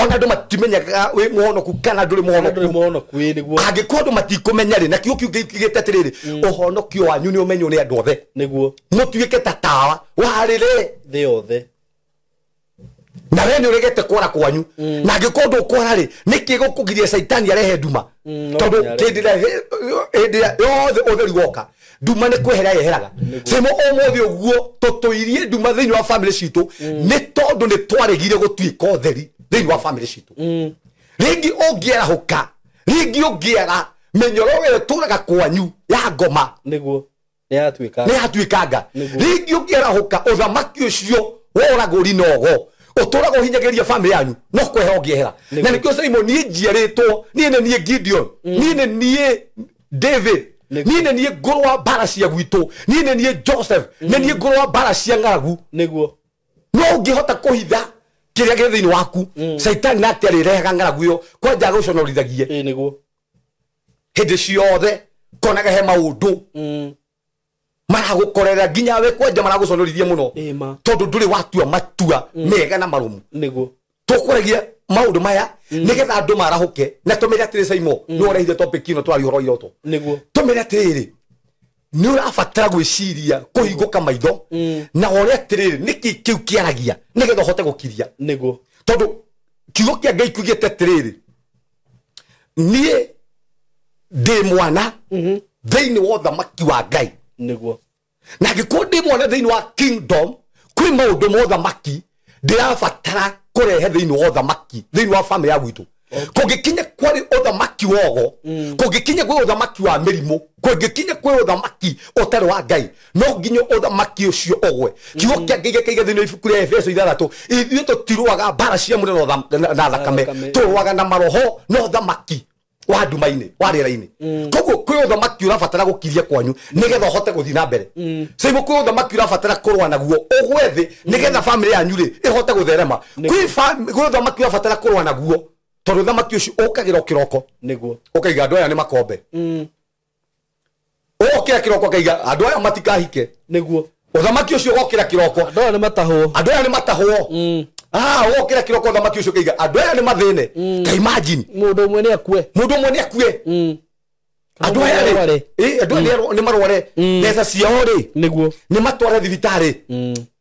Ona andũ matimenyekaga wĩ mũhonoku kana ndũrĩ mũhonoku. Ndũrĩ mũhonoku, ĩ nĩguo. Angĩkorwo andũ matikũmenya rĩ, na kiugo kĩu kĩugĩte atĩrĩrĩ, ũhonokio wanyu nĩ ũmenywo nĩ andũ othe. Nĩguo. Mũtuĩke ta tawa warĩre thĩ yothe. Na we nĩ ũregete kwara kwanyu. Na angĩkorwo ndũkwara rĩ, nĩkĩ gũkũgiria Caitani arehe nduma? Tondũ hĩndĩ ĩrĩa yothe ũtheri woka, nduma nĩ kwehera yeheraga. Simo ũmũthĩ ũguo tũtũirie nduma thĩinĩ wa family citũ, nĩ tondũ nĩ twaregire gũtuĩka ũtheri thĩinĩ wa family citũ. Rĩngĩ ũngĩarahũka, rĩngĩ ũngĩara mĩnyororo ĩyo ĩtũraga kwanyu ya ngoma. Nĩguo. Nĩ yatuĩkanga. Rĩngĩ ũngĩarahũka ũthamaki ũcio woragũri nogo ũtũraga ũhinyagĩrĩria family yanyu, no kwehera ũngĩehera. Na nĩkĩo Simon niĩ njiarĩtwo, niĩ nĩ niĩ Gideon, niĩ nĩ niĩ David, niĩ nĩ niĩ ngũrũ wa mbara cia gwitũ, niĩ nĩ niĩ Joseph, nĩ niĩ ngũrũ wa mbara cia ng'aragu. Nĩguo. No ũngĩhota kũhitha kĩrĩa gĩ thĩinĩ waku, Caitani nake arĩrehaga ng'aragu ĩyo kwanja agũconorithagie. Ĩ nĩguo. Hĩndĩ ciothe konaga he maũndũ maragũkorera nginya we kwanja maragũconorithia mũno, tondũ ndũrĩ watua matua mega na marũmu. Nĩguo. Tũkwaragia maũndũ maya nĩgetha andũ marahũke na tũmere atĩrĩ Simon, nĩ ũrehire topic ĩno twaria ũhoro iroto. Nĩguo. Tũmere atĩrĩrĩ, nĩ ũrabatara gwĩciria kũhingũka maitho na ũrĩa atĩrĩrĩ nĩkĩ kĩu kĩaragia nĩgetha ũhote gũkiria. Nĩguo. Tondũ kiugo kĩa Ngai kiugĩte atĩrĩrĩ, niĩ ndĩ mwana thĩinĩ wa ũthamaki wa Ngai. Nĩguo. Na angĩkorwo ndĩ mwana thĩinĩ wa kingdom, kwĩ maũndũ ma ũthamaki ndĩrabatara kũrehe thĩinĩ wa ũthamaki, thĩinĩ wa family ya gwitũ. Kũngĩkinya kwarĩ ũthamaki wogo, kũngĩkinya kwĩ ũthamaki wa mĩrimũ, kũngĩkinya kwĩ ũthamaki ũtarĩ wa Ngai, no nginya ũthamaki ũcio ũgwe. Kiugo kĩa Ngai gĩkaiga thĩinĩ wa ibuku rĩa Efeso 6, ithuĩ tũtirũaga mbara cia mwĩrĩ na thakame, tũrũaga na maroho na ũthamaki wa nduma-inĩ, wa rĩera-inĩ. Koguo kwĩ ũthamaki ũrabatara gũkiria kwanyu nĩgetha ũhote gũthiĩ na mbere. Simo kwĩ ũthamaki ũrabatara kũrũa naguo ũgwe thĩ nĩgetha family yanyu rĩ ĩhote gũtherema. Kwĩ ũthamaki ũrabatara kũrũa naguo tondũ ũthamaki ũcio ũkagĩra kĩroko. Nĩguo. Ũkaiga andũ aya nĩ makombe. Ũgokĩra kĩroko ũkaiga andũ aya matikahike. Nĩguo. Ũthamaki ũcio ũgokĩra kĩroko. Andũ aya nĩ matahwo. Andũ aya nĩ matahwo. Ũgokĩra kĩroko ũthamaki ũcio ũkaiga andũ aya nĩ mathĩne. Ta imagine. Mũndũ ũmwe nĩ akue. Mũndũ ũmwe nĩ akue. Andũ aya rĩ, andũ aya nĩ marware. Mbeca ciao rĩ, Nĩguo. nĩ matware thibitarĩ.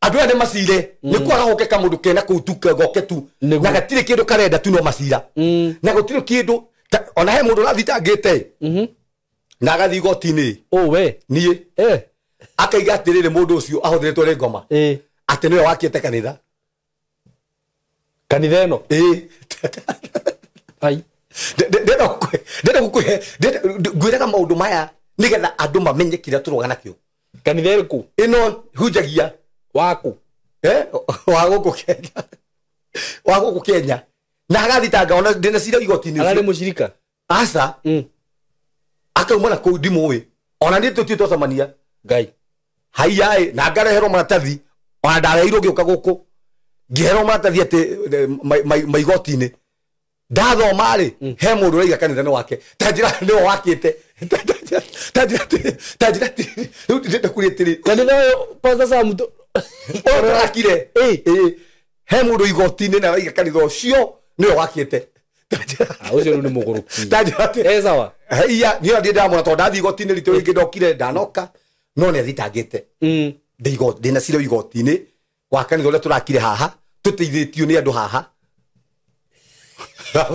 Andũ aya nĩ macire. Nĩ kwarahũke kamũndũ kena kũu tu goke tu. Na gatirĩ kĩndũ karenda tu no macira. Na gũtirĩ kĩndũ ona he mũndũ ũrathitangĩte. Na agathiĩ igoti-inĩ. Oh we. Niĩ. Akaiga atĩrĩrĩ mũndũ ũcio ahũthĩrĩtwo nĩ ngoma. Atĩ nĩwe wakĩte kanitha. Kanitha ĩno? Ai. Ndĩrenda gũkũhe, ngwĩraga maũndũ maya nĩgetha andũ mamenye kĩrĩa tũroga nakĩo. Kanitha ĩrĩkũ? Ĩno hunjagia. Waku? Wa gũkũ Kenya. Wa gũkũ Kenya. Na agathitanga ona ndĩna cira igoti-inĩ ũcio. Ararĩ mũcirika? Aca. Akauma na kũu ndimũĩ. Ona niĩ tũtirĩ twacemania. Ngai. Haiya na ngareherwo maratathi. Ona ndareheirwo ngĩũka gũkũ. Ngĩherwo maratathi atĩ maigoti-inĩ. Ndathoma rĩ, he mũndũ ũraiga kanitha nĩ wake. Ta njĩra nĩwe wakĩte. Ta njĩra atĩrĩ, rĩu ndĩrenda kuuria atĩrĩ. Kanitha ũyũ, Pastor Sam, Ũyũ tũrakire. He mũndũ igoti-inĩ na araiga kanitha ũcio nĩwe wakĩte. Ũcio rĩu nĩ mũgũrũki. Ta njĩra atĩrĩ. Eh, sawa. Haiya, niĩ ona ndirĩ ndamwona tondũ ndathiĩ igoti-inĩ ritũ rĩngĩ ndokire ndanoka, no nĩ athitangĩte. Ndĩna cira igoti-inĩ wa kanitha ũrĩa tũrakire haha, tũteithĩtio nĩ andũ haha. Ona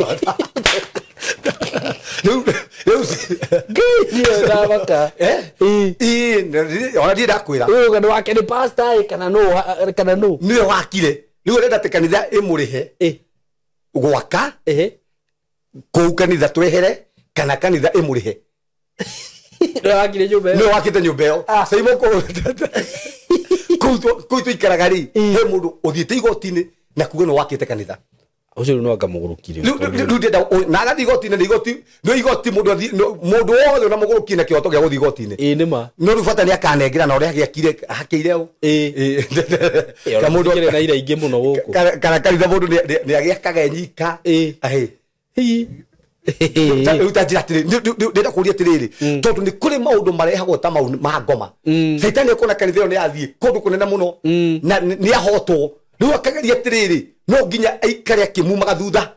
ndirĩ ndakwĩra. Ũyũ nĩ wake nĩ pastor kana nũ, kana nũ? Nĩwe wakire. Rĩu ũrenda atĩ kanitha ĩmũrĩhe gwaka kũu kanitha twehere kana kanitha ĩmũrĩhe. Nĩwe wakire nyũmba ĩyo. Nĩwe wakĩte nyũmba ĩyo. Saimo kũu tũikaraga rĩ, he mũndũ ũthiĩte igoti-inĩ na kuga nĩ wakĩte kanitha. Ucio no anga mũgũrũki rĩu ndenda na agathiĩ igoti-inĩ, nĩ igoti, nĩ igoti mũndũ athiĩ, mũndũ wothe ona mũgũrũki na kĩhoto gĩa gũthiĩ igoti-inĩ. Ĩĩ nĩ ma. No rĩu bata nĩ akanengera na ũrĩa agĩakire hakĩire ũ. Ĩĩ. Ka mũndũ kĩrĩ na ira ingĩ mũno gũkũ. Kana kanitha mũndũ nĩ agĩakaga enyika. Ĩĩ. Ahĩ. Hihi. Rĩu ta njĩra atĩrĩrĩ, ndĩrenda kũũria atĩrĩrĩ, tondũ nĩ kũrĩ maũndũ marehagwo ta mau ma ngoma. Caitani akona kanitha ĩyo nĩ yathiĩ kũndũ kũnene mũno na nĩ ahotwo. Rĩu akageria atĩrĩrĩ, no nginya aikare akĩmumaga thutha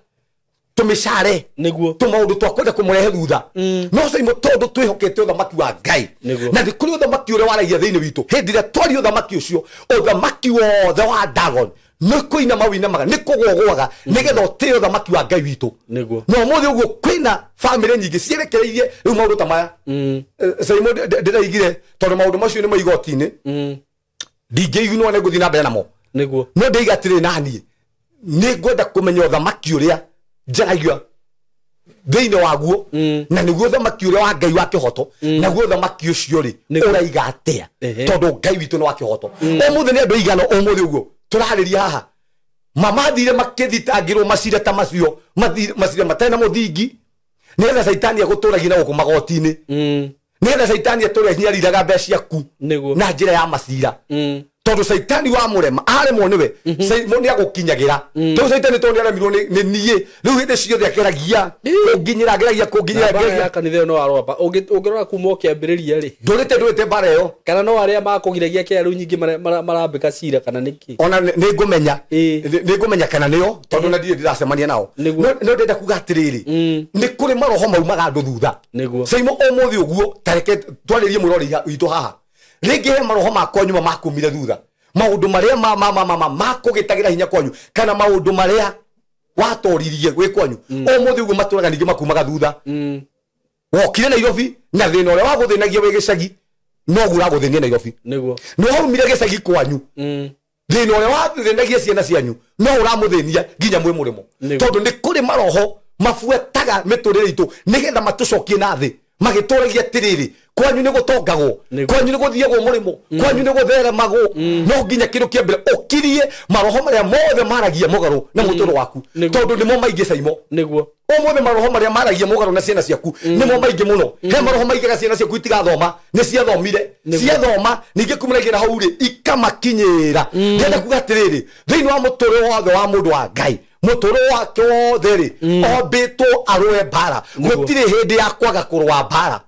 tũmĩcare Nĩguo. tũmaũndũ twa kwenda kũmũrehe thutha. No caimo tondũ twĩhokete ũthamaki wa Ngai Nĩguo. na nĩ kũrĩ ũthamaki ũrĩa waragia thĩinĩ witũ. Hĩndĩ ĩrĩa twaria ũthamaki ũcio, ũthamaki wothe wa Dagon nĩ kũinama wĩinamaga, nĩ kũgũagũaga, nĩgetha ũtĩe ũthamaki wa Ngai witũ. Nĩguo. Na ũmũthĩ ũguo kwĩna bamĩrĩ nyingĩ cierekereirie rĩu maũndũ ta maya. Caimo ndĩraigire tondũ maũndũ macio nĩ ma igoti-inĩ, ndingĩigunwo nĩ ngũthiĩ na mbere namo. Nĩguo. No ndĩiga atĩrĩ, naniĩ nĩ ngwenda kũmenya ũthamaki ũrĩa njaragia thĩinĩ waguo, na nĩguo ũthamaki ũrĩa wa Ngai wa kĩhoto, naguo ũthamaki ũcio rĩ ũraiga atĩa, tondũ Ngai witũ nĩ wa kĩhoto. Ũmũthĩ nĩ andũ aigana ũmũthĩ ũguo tũrarĩria haha mamathire makĩthitangĩrwo macira ta macio, macira matarĩ na mũthingi, nĩgetha caitani agũtũragia na gũkũ magoti-inĩ, nĩgetha caitani atũre nyariraga mbeca ciaku na njĩra ya macira. Tondũ caitani wa mũrema aremwo nĩwe, nĩ agũkinyagĩra. Tondũ caitani tondũ nĩ aremirwo nĩ niĩ, rĩu hĩndĩ ciothe akĩragia kũnginyĩra, ageragia kũnginyĩra. Mbara ya kanitha ĩyo no aroba. Ũngĩrora kuma ũkĩambĩrĩria rĩ, ndũrĩte mbara ĩyo, kana no arĩa makũgiragia kĩa rĩu nyingĩ marambĩka cira kana nĩkĩ? Ona nĩ ngũmenya, nĩ ngũmenya kana nĩo, tondũ na ndirĩ ndĩracemania nao. No ndĩrenda kuga atĩrĩrĩ, nĩ kũrĩ maroho maumaga andũ thutha. Caimo ũmũthĩ ũguo, ta reke twarĩrie mũrori witũ haha, rĩngĩ he maroho ma kwanyu makumire thutha, maũndũ marĩa makũgĩtagĩra hinya kwanyu, kana maũndũ marĩa watoririe gwĩ kwanyu, ũmũthĩ ũguo matũraga ningĩ makumaga thutha. Wokire Nairobi na thĩna ũrĩa wagũthĩnagia wĩ gĩcagi noguo ũragũthĩnia Nairobi. Nĩguo. Nĩ waumire gĩcagi kwanyu, thĩna ũrĩa wathĩnagia ciana cianyu no ũramũthĩnia nginya mwĩ mũrĩmo. Tondũ nĩ kũrĩ maroho mabuataga mĩtũrĩre itũ nĩgetha matũcokie na thĩ, magĩtũragia atĩrĩrĩ, kwanyu nĩ gũtongagwo, kwanyu nĩ gũthiagwo mũrĩmo, kwanyu nĩ gũtheremagwo. No nginya kĩndũ kĩa mbere ũkirie maroho marĩa mothe maragia mũgarũ na mũtũrũ waku, tondũ nĩmo maingĩ caimo. Nĩguo. Ũmũthĩ maroho marĩa maragia mũgarũ na ciana ciaku nĩmo maingĩ mũno. He maroho maigaga ciana ciaku itigathoma, nĩ ciathomire, ciathoma ningĩ kumanagia na hau rĩ ikamakinyĩra. Ndĩrenda kuga atĩrĩrĩ, thĩinĩ wa mũtũrĩre wothe wa mũndũ wa Ngai, mũtũrĩre wake wothe rĩ ombĩtwo arũe mbara, gũtirĩ hĩndĩ ya kwaga kũrũa mbara.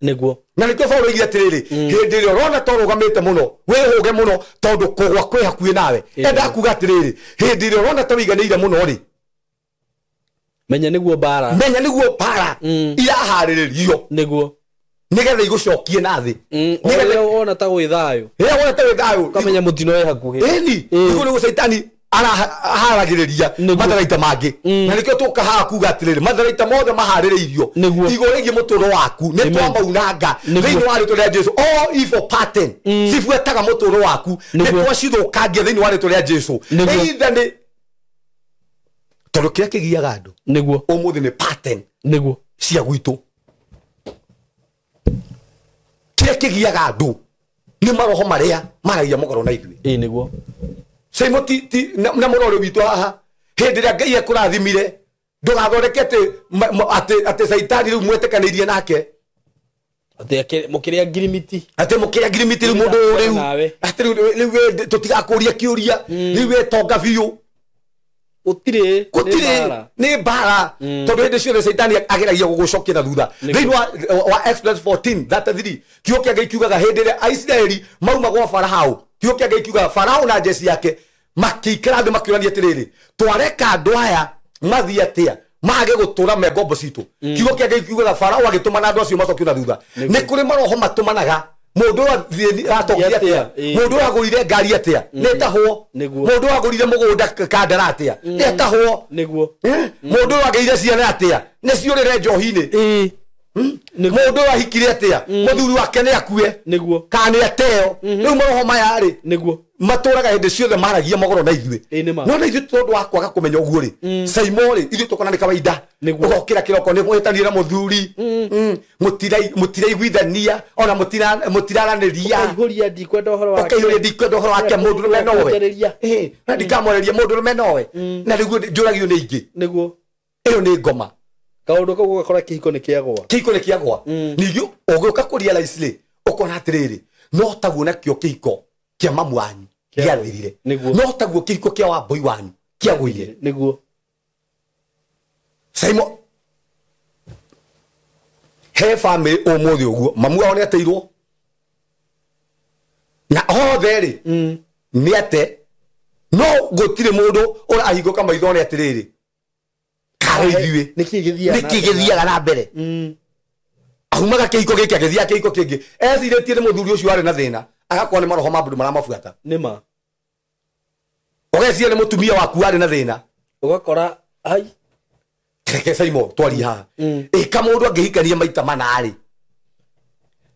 Nĩguo. Na nĩkĩo Paũlũ oigire atĩrĩrĩ, hĩndĩ ĩrĩa ũrona ta ũrũgamĩte mũno, wĩhũge mũno tondũ kũgwa kwĩ hakuhĩ nawe. Endaga kuga atĩrĩrĩ, hĩndĩ ĩrĩa ũrona ta ũiganĩire mũno rĩ, menya nĩguo mbara, menya nĩguo mbara iraharĩrĩrio. Nĩguo. Nĩgetha igũcokie na thĩ. Nĩgetha wona ta gwĩ thayũ, rĩrĩa wona ta gwĩ thayũ, ũkamenya mũtino wĩ hakuhĩ. Ĩni, nĩguo nĩguo caitani araharagĩrĩria matharaita mangĩ. Na nĩkĩo tũka haha kuga atĩrĩrĩ, matharaita mothe maharĩrĩirio igũrũ rĩgiĩ mũtũrũ waku nĩ twamaunanga thĩinĩ wa rĩtwa rĩa Jesũ. All evil pattern cibuataga mũtũrũ waku nĩ twacithũkangia thĩinĩ wa rĩtwa rĩa Jesũ. Either nĩ tondũ kĩrĩa kĩgiaga andũ nĩguo ũmũthĩ nĩ pattern nĩguo cia gwitũ. Kĩrĩa kĩgiaga andũ nĩ maroho marĩa maragia mũgarũ na ithuĩ. Ĩĩ nĩguo. Caimo ti na mũrori witũ haha, hĩndĩ ĩrĩa Ngai ekũrathimire ndũgathondeke atĩ caitani rĩu mwetĩkanĩirie nake, atĩ mũkĩrĩa ngirimiti, atĩ mũkĩrĩa ngirimiti rĩu mũndũ ũyũ rĩu atĩ rĩu tũtigakũria kĩũria, rĩu wetonga biũ. Gũtirĩ, gũtirĩ, nĩ mbara. Tondũ hĩndĩ ciothe caitani ageragia gũgũcokia na thutha. Thĩinĩ wa Exodus 14:33 kiugo kĩa Ngai kiugaga hĩndĩ ĩrĩa Aisiraeli mauma gwa Farao, kiugo kĩa Ngai kiugaga Farao na njeci yake makĩikara thĩ makĩũrania atĩrĩrĩ, twareka andũ aya mathiĩ atĩa mage gũtũra me ngombo citũ. Kiugo kĩa Ngai kiugaga Farao agĩtũmana andũ acio macokio na thutha. Nĩ kũrĩ maroho matũmanaga mũndũ ũyũ atongire atĩa, mũndũ ũyũ agũrire ngari atĩa, nĩ tahwo, mũndũ ũyũ agũrire mũgũnda kandara atĩa, nĩ tahwo, nĩguo, mũndũ ũyũ agĩire ciana atĩa, nĩ ciũrĩre njohi-inĩ. Mundu ahikire atia muthuri wake ni akue niguo kana ni ateo riu maroho maya ri niguo maturaga hindi ciothe maragia magoro na ithuĩ no na ithuĩ tondu wa kwaga kumenya uguo ri Saimo ri ithuĩ tukona ni kawaida ugokira kiroko ni muhitanire na muthuri mutiraiguithania ona mutiraraniria ukaihuria ndikwenda uhoro wake ukaihuria ndikwenda uhoro wake mundu rume nowe na ndikamwareria mundu rume nowe na niguo njuragio ni ingi niguo iyo ni ngoma kaundu kau ugakora kihiko ni kiagwa kihiko ni kiagwa ningĩ ũgĩũka kũ realize rĩ ũkona atĩrĩrĩ no taguo nakĩo kĩhiko kĩa mamu wanyu gĩathirire no taguo kĩhiko kĩa wambui wanyu kĩagũire niguo Saimo he family ũmũthĩ ũguo mamu wao nĩateirwo na othe rĩ nĩ ate no gũtirĩ mũndũ ũrahingũka maitho nĩ atĩrĩrĩ ithuĩ nĩkĩ gĩthiaga na mbere ahumaga kĩhiko gĩkĩ agĩthiaga kĩhiko kĩngĩ ecirĩtie nĩ mũthuri ũcio warĩ na thĩna agakorwo nĩ maroho ma mbũndũ maramabuata nĩma ũgeciria nĩ mũtumia waku warĩ na thĩna ũgakora ai reke Saimo twarie haha ĩka mũndũ angĩhikania maita mana-rĩ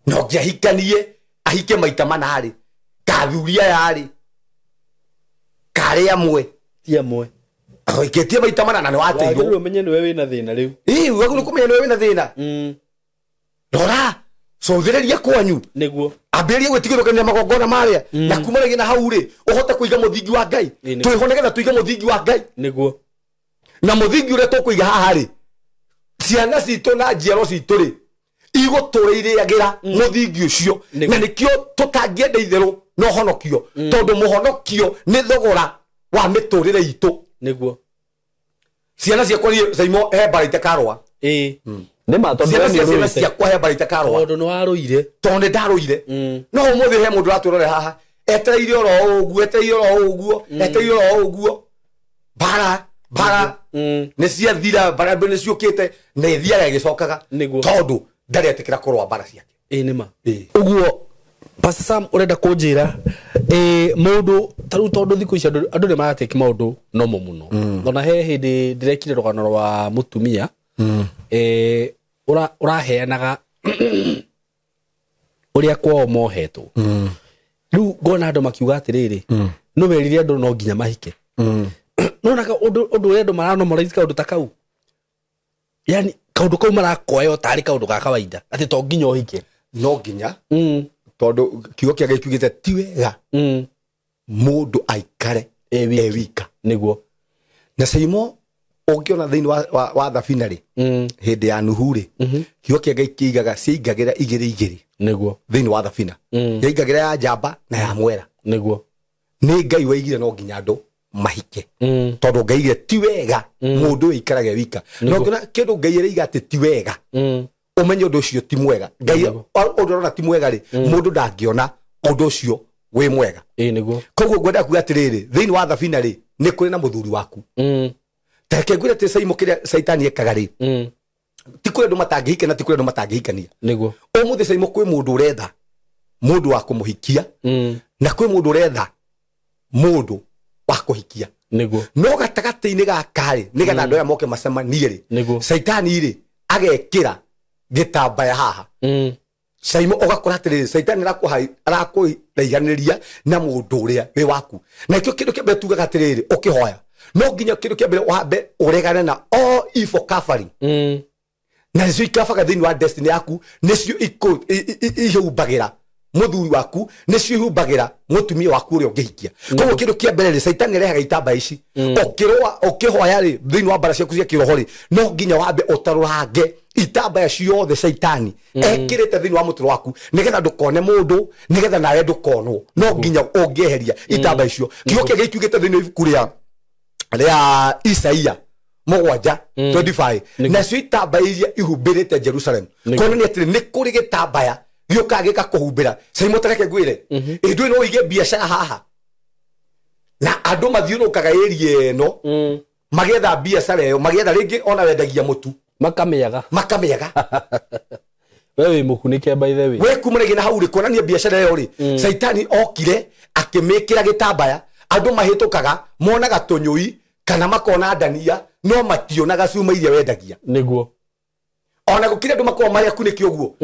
na ũngĩahikanie ahike maita mana-rĩ kathuri aya-rĩ karĩ amwe ti amwe oiketie maita mana na nĩ wateirwo wagĩrĩirwo ũmenye nĩwe wĩna thĩna rĩu ĩĩ wagĩrĩirwo kũmenya nĩwe wĩna thĩna rora cũthĩrĩria kwanyu nĩguo ambĩrĩria gwĩtigĩrũkania magongona marĩa na kumanagia na hau rĩ ũhote kũiga mũthingi wa Ngai twĩho nĩgetha tũige mũthingi wa Ngai nĩguo na mũthingi ũrĩa tũkũiga haha rĩ ciana citũ na njiaro citũ rĩ igũtũra irĩagĩra mũthingi ũcio na nĩkĩo tũtangĩenda itherũ na ũhonokio tondũ mũhonokio nĩ thogora wa mĩtũrĩre itũ nĩguo ciana ciakwa niĩ Saimo he mbara itakarũa ĩĩ nĩma tondũ ciana cia ciana ciakwa he mbara itakarũa tondũ nĩwarũire tondũ nĩndarũire no ũmũthĩ he mũndũ ũratwĩrore haha etereire oro ũguo etereire oro ũguo etereire oro ũguo mbara mbara nĩ ciathira mbara nĩ ciũkĩte na ĩthiaga ĩgĩcokaga tondũ ndaretĩkĩra kũrũa mbara ciake ĩĩ nĩma ũguo Pastor Sam ũrenda kũnjĩra mũndũ ta rĩu tondũ thikũ ici andũ nĩ maratake maũndũ nomo mũno ona he hĩndĩ ndĩrekire rũgano rwa mũtumia ũraheanaga ũrĩa kwao mohetwo rĩu ngona andũ makiuga atĩrĩrĩ no werire andũ no nginya mahike nonaga ũndũ ũrĩa andũ maranormalize kaũndũ ta kau yani kaũndũ kau marakoya tarĩ kaũndũ ga kawaida atĩ to nginya ũhike no nginya tondũ kiugo kĩa Ngai kiugĩte ti wega mũndũ aikare e wika nĩguo na Saimo ũngĩona thĩinĩ wa thabina rĩ hĩndĩ ya Nuhu rĩ kiugo kĩa Ngai kĩigaga ciaingagĩra igĩrĩ igĩrĩ nĩguo thĩinĩ wa thabina yaingagĩra ya njamba na ya mwera nĩguo nĩ Ngai waigire no nginya andũ mahike tondũ Ngai aigire ti wega mũndũ aikarage wika na ũngĩona kĩndũ Ngai araiga atĩ ti wega umenye ũndũ ũcio ti mwega Ngai ũndũ ũrona ti mwega rĩ mũndũ ndangĩona ũndũ ũcio wĩ mwega ĩĩ nĩguo koguo ngwenda kuga atĩrĩrĩ thĩinĩ wa thabina rĩ nĩ kũrĩ na mũthuri waku ta reke ngwĩre atĩ Saimo kĩrĩa Caitani ekaga rĩ ti kũrĩ andũ matangĩhikania na ti kũrĩ andũ matangĩhikania nĩguo ũmũthĩ Saimo kwĩ mũndũ ũretha mũndũ wa kũmũhikia na kwĩ mũndũ ũretha mũndũ wa kũhikia nĩguo no gatagatĩ-inĩ gaka rĩ nĩgetha andũ aya moke macemanie rĩ nĩguo Caitani rĩ agekĩra gĩtambaya haha Saimo ũgakora atĩrĩrĩ Caitani arakũraihanĩria na mũndũ ũrĩa wĩ waku na kĩo kĩndũ kĩa mbere tugaga atĩrĩrĩ ũkĩhoya no nginya kĩndũ kĩa mbere wambe ũregane na all evil covering na nĩcio ikabaga thĩinĩ wa destiny yaku nĩcio ihumbagĩra mũthuri waku nĩcio ihumbagĩra mũtumia waku ũrĩa ũngĩhikia koguo kĩndũ kĩa mbere rĩ Caitani arehaga itambaya ici ũkĩrũa ũkĩhoya rĩ thĩinĩ wa mbara ciaku cia kĩroho rĩ no nginya wambe ũtarũrange itambaya ciothe Caitani ekĩrĩte thĩinĩ wa mũtũrĩre waku nĩgetha ndũkone mũndũ nĩgetha nawe ndũkonwo no nginya ũngĩeheria itambaya icio kiugo kĩa Ngai kiugĩte thĩinĩ wa ibuku rĩa Isaia 7:25 nacio itambaya iria ihumbĩrĩte Jerusalem kuonania atĩrĩ nĩ kũrĩ gĩtambaya gĩũkaga gĩgakũhumbĩra Saimo ta reke ngwĩre ĩndũ no ũige biacara haha na andũ mathiũrũrũkaga area ĩno magĩetha biacara ĩyo magĩetha rĩngĩ ona wendagia mũtu makamĩaga we wĩ mũkunĩke by the way we kumanagia na hau rĩ kuonania biacara ĩyo rĩ Caitani okire akĩmĩkĩra gĩtambaya andũ mahĩtũkaga monaga tũnyũi kana makona ndania no mationaga cuma iria wendagia nĩguo Ona gukire andu makoragwo marĩ akunĩki ũguo.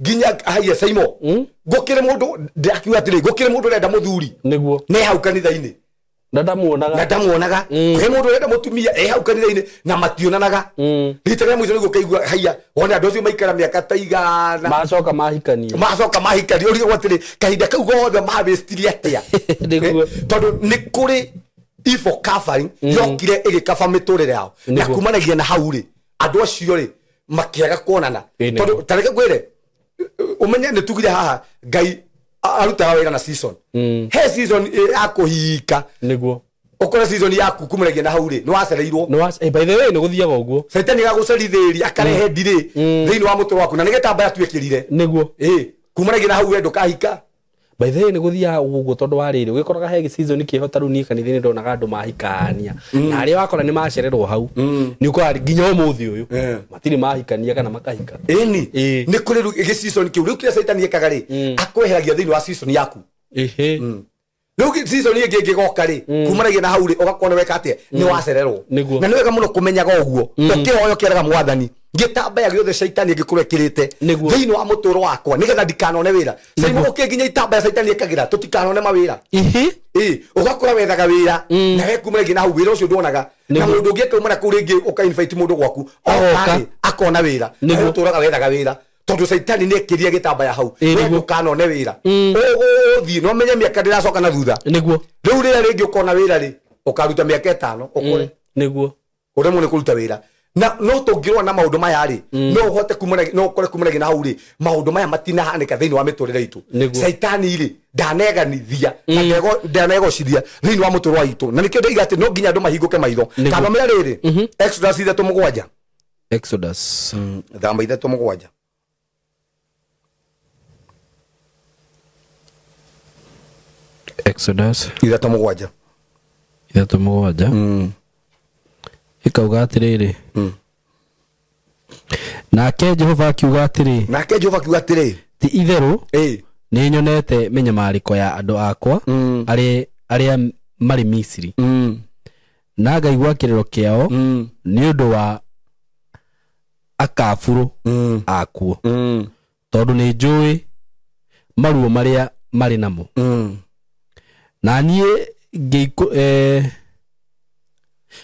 Nginya haiya Saimo. Gukire mundu ndakiuga atĩrĩ, gukire mundu urenda muthuri. Niguo. Ne hau kanitha-inĩ. Na ndamuonaga. Na ndamuonaga. He mundu urenda mutumia e hau kanitha-inĩ na mationanaga. Rita rĩa mũico nĩguo ũkaigua haiya wone andũ acio maikara mĩaka ta igana. Macoka mahikania. Macoka mahikania ũrigagwo atĩrĩ kahinda kau gothe mawĩstirie atĩa. Nĩguo. Tondũ nĩ kũrĩ evil covering yokire ĩgĩkaba mĩtũrĩre yao. Na kumanagia na hau rĩ andũ acio rĩ makiaga kuonana. Tondũ ta reke ngwĩre umenye nĩ tugire haha Ngai arutaga wĩra na season. He season ya kũhika. Nĩguo. Ũkore season yaku kumanagia na hau rĩ nĩ wacereirwo. By the way nĩ gũthiaga ũguo. Caitani agagũcerithĩria akarehe ndirĩ thĩinĩ wa mũtũrĩre waku na nĩ gĩtambaya tuĩkĩrire. Nĩguo. Kumanagia na hau we ndũkahika. By the way nĩ gũthiaga ũguo tondũ wa rĩrĩ ũgĩkoraga he season kĩho ta rĩu niĩ kanitha-inĩ ndonaga andũ mahikania na arĩa wakora nĩ macererwo hau nĩ ũkoraga nginya ũmũthĩ ũyũ matirĩ mahikania kana makahika. Ĩni nĩ kũrĩ rĩu gĩ season kĩu rĩu kĩrĩa Caitani ekaga rĩ akweheragia thĩinĩ wa season yaku. Rĩu season ĩngĩ ĩngĩgoka rĩ kumanagia na hau rĩ ũgakorwo weka atĩa nĩ wacererwo. Na nĩ wega mũno kũmenyaga ũguo ũkĩhoya ũkĩeraga mwathani gĩtambaya gĩothe Caitani ĩngĩkorwo ĩkĩrĩte thĩinĩ wa mũtũrĩre wakwa nĩgetha ndikanone wĩra. Caimo ũkĩ nginya itambaya Caitani ĩkagĩra tũtikanone mawĩra. Ũgakora wethaga wĩra na we kumanagia na hau wĩra ũcio nduonaga. Na mũndũ ũngĩ akaumana kũu rĩngĩ ũka invite mũndũ gwaku oka akona wĩra na ũtũraga wethaga wĩra tondũ Caitani nĩ ekĩrire gĩtambaya hau we ndũkanone wĩra. Ũgũthiĩ no menye mĩaka ndĩracoka na thutha. Nĩguo. Rĩu rĩrĩa rĩngĩ ũkona wĩra rĩ ũkaruta mĩaka ĩtano ũkore. Nĩguo. Ũremwo nĩ kũruta wĩra. Na no tũngĩrũa na maũndũ maya rĩ no ũhote kumana no ũkore kumanagia na hau rĩ maũndũ maya matinahanĩka thĩinĩ wa mĩtũrĩre itũ. Caitani rĩ ndaneganithia na ndanegocithia thĩinĩ wa mũtũrĩre witũ. Na nĩkĩo ndaiga atĩ no nginya andũ mahingũke maitho. Kathomera rĩrĩ Exodus 3:7. Exodus 3:7. Exodus 3:7. 3:7. Ikauga atĩrĩrĩ. Nake Jehova akiuga atĩrĩ. Nake Jehova akiuga atĩrĩ. Ti itherũ nĩ nyonete mĩnyamarĩko ya andũ akwa arĩa marĩ Misiri. Na ngaigua kĩrĩro kĩao nĩ ũndũ wa akaburũ akuo. Tondũ nĩ njũĩ maruo marĩa marĩ namo. Na niĩ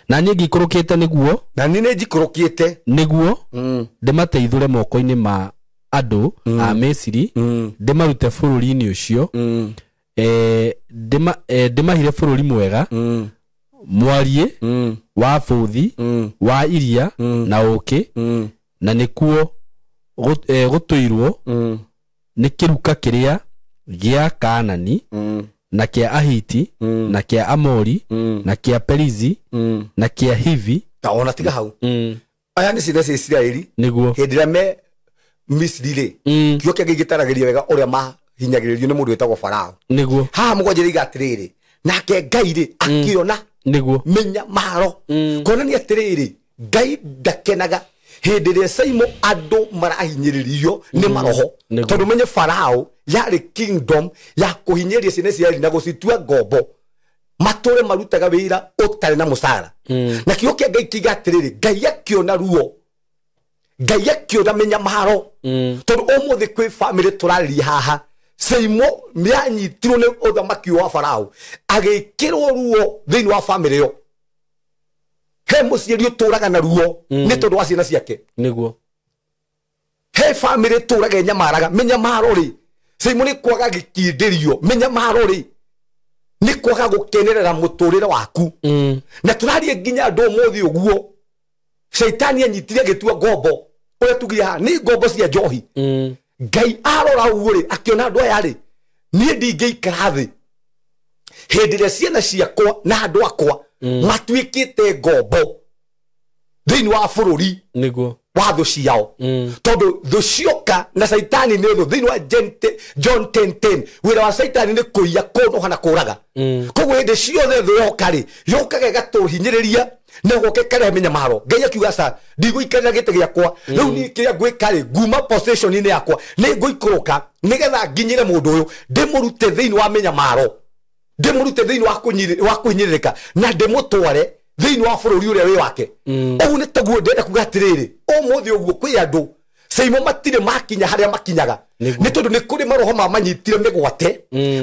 ngĩikũrũkĩte nĩguo. Na niĩ nĩnjikũrũkĩte nĩguo ndĩmateithũre moko-inĩ ma andũ a Misiri ndĩmarute bũrũri-inĩ ũcio ndĩmahire bũrũri mwega mwariĩ wa bũthi wa iria na ũũkĩ na nĩkuo gũtũirwo nĩ kĩruka kĩrĩa gĩa Kaanani na kĩa Ahiti na kĩa Amori na kĩa Perizi na kĩa Hivi. Ta ona tiga hau. Aya nĩ ciana cia Isiraeli. Nĩguo. Hĩndĩ ĩrĩa me Misiri rĩ kiugo kĩa Ngai gĩtaragĩria wega ũrĩa mahinyagĩrĩrio nĩ mũndũ wĩtagwo Farao. Nĩguo. Haha mũgwanja rĩiga atĩrĩrĩ nake Ngai rĩ akĩona nĩguo mĩnyamaro kuonania atĩrĩrĩ Ngai ndakenaga hĩndĩ ĩrĩa Saimo andũ marahinyĩrĩrio nĩ maroho. Tondũ menye Farao yarĩ kingdom ya kũhinyĩrĩria ciana cia na gũcitua ngombo matũre marutaga wĩra ũtarĩ na mũcara. Na kiugo kĩa Ngai kiuga atĩrĩrĩ Ngai akĩona ruo Ngai akĩona mĩnyamaro. Tondũ ũmũthĩ kwĩ bamĩrĩ tũrarĩria haha Saimo nĩanyitirwo nĩ ũthamaki wa Farao agĩkĩrwo ruo thĩinĩ wa bamĩrĩ ĩyo. He mũciari ũtũraga na ruo nĩ tondũ wa ciana ciake. Nĩguo. He bamĩrĩ ĩtũraga ĩnyamaraga mĩnyamaro rĩ Saimo nĩ kwaga gĩkindĩrio mĩnyamaro rĩ nĩ kwaga gũkenerera mũtũrĩre waku. Na tũrarie nginya andũ ũmũthĩ ũguo Caitani anyitire agĩtua ngombo ũrĩa tugire haha nĩ ngombo cia njohi. Ngai arora ũguo rĩ akĩona andũ aya rĩ niĩ ndingĩikara thĩ hĩndĩ ĩrĩa ciana ciakwa na andũ akwa matuĩkĩte ngombo thĩinĩ wa bũrũri Nĩguo. wa thũ ciao. Tondũ thũ cioka na Caitani nĩ thũ thĩinĩ wa John 10:10 wĩra wa Caitani nĩ kũiya kũnoha na kũraga. Koguo hĩndĩ ciothe thũ yoka rĩ yũkaga ĩgatũhinyĩrĩria na ĩgoka ĩkarehe mĩnyamaro. Ngai akiuga aca ndigũikarĩra gĩtĩ gĩakwa rĩu niĩ kĩrĩa ngwĩka rĩ nguma position-inĩ yakwa nĩ ngũikũrũka nĩgetha nginyĩre mũndũ ũyũ ndĩmũrute thĩinĩ wa mĩnyamaro ndĩmũrute thĩinĩ wa kũhinyĩrĩrĩka na ndĩmũtware thĩinĩ wa bũrũri ũrĩa wĩ wake. Ũguo nĩ taguo ndĩrenda kuga atĩrĩrĩ ũmũthĩ ũguo kwĩ andũ Saimo matirĩ makinya harĩa makinyaga nĩ tondũ nĩ kũrĩ maroho mamanyitire mĩgwate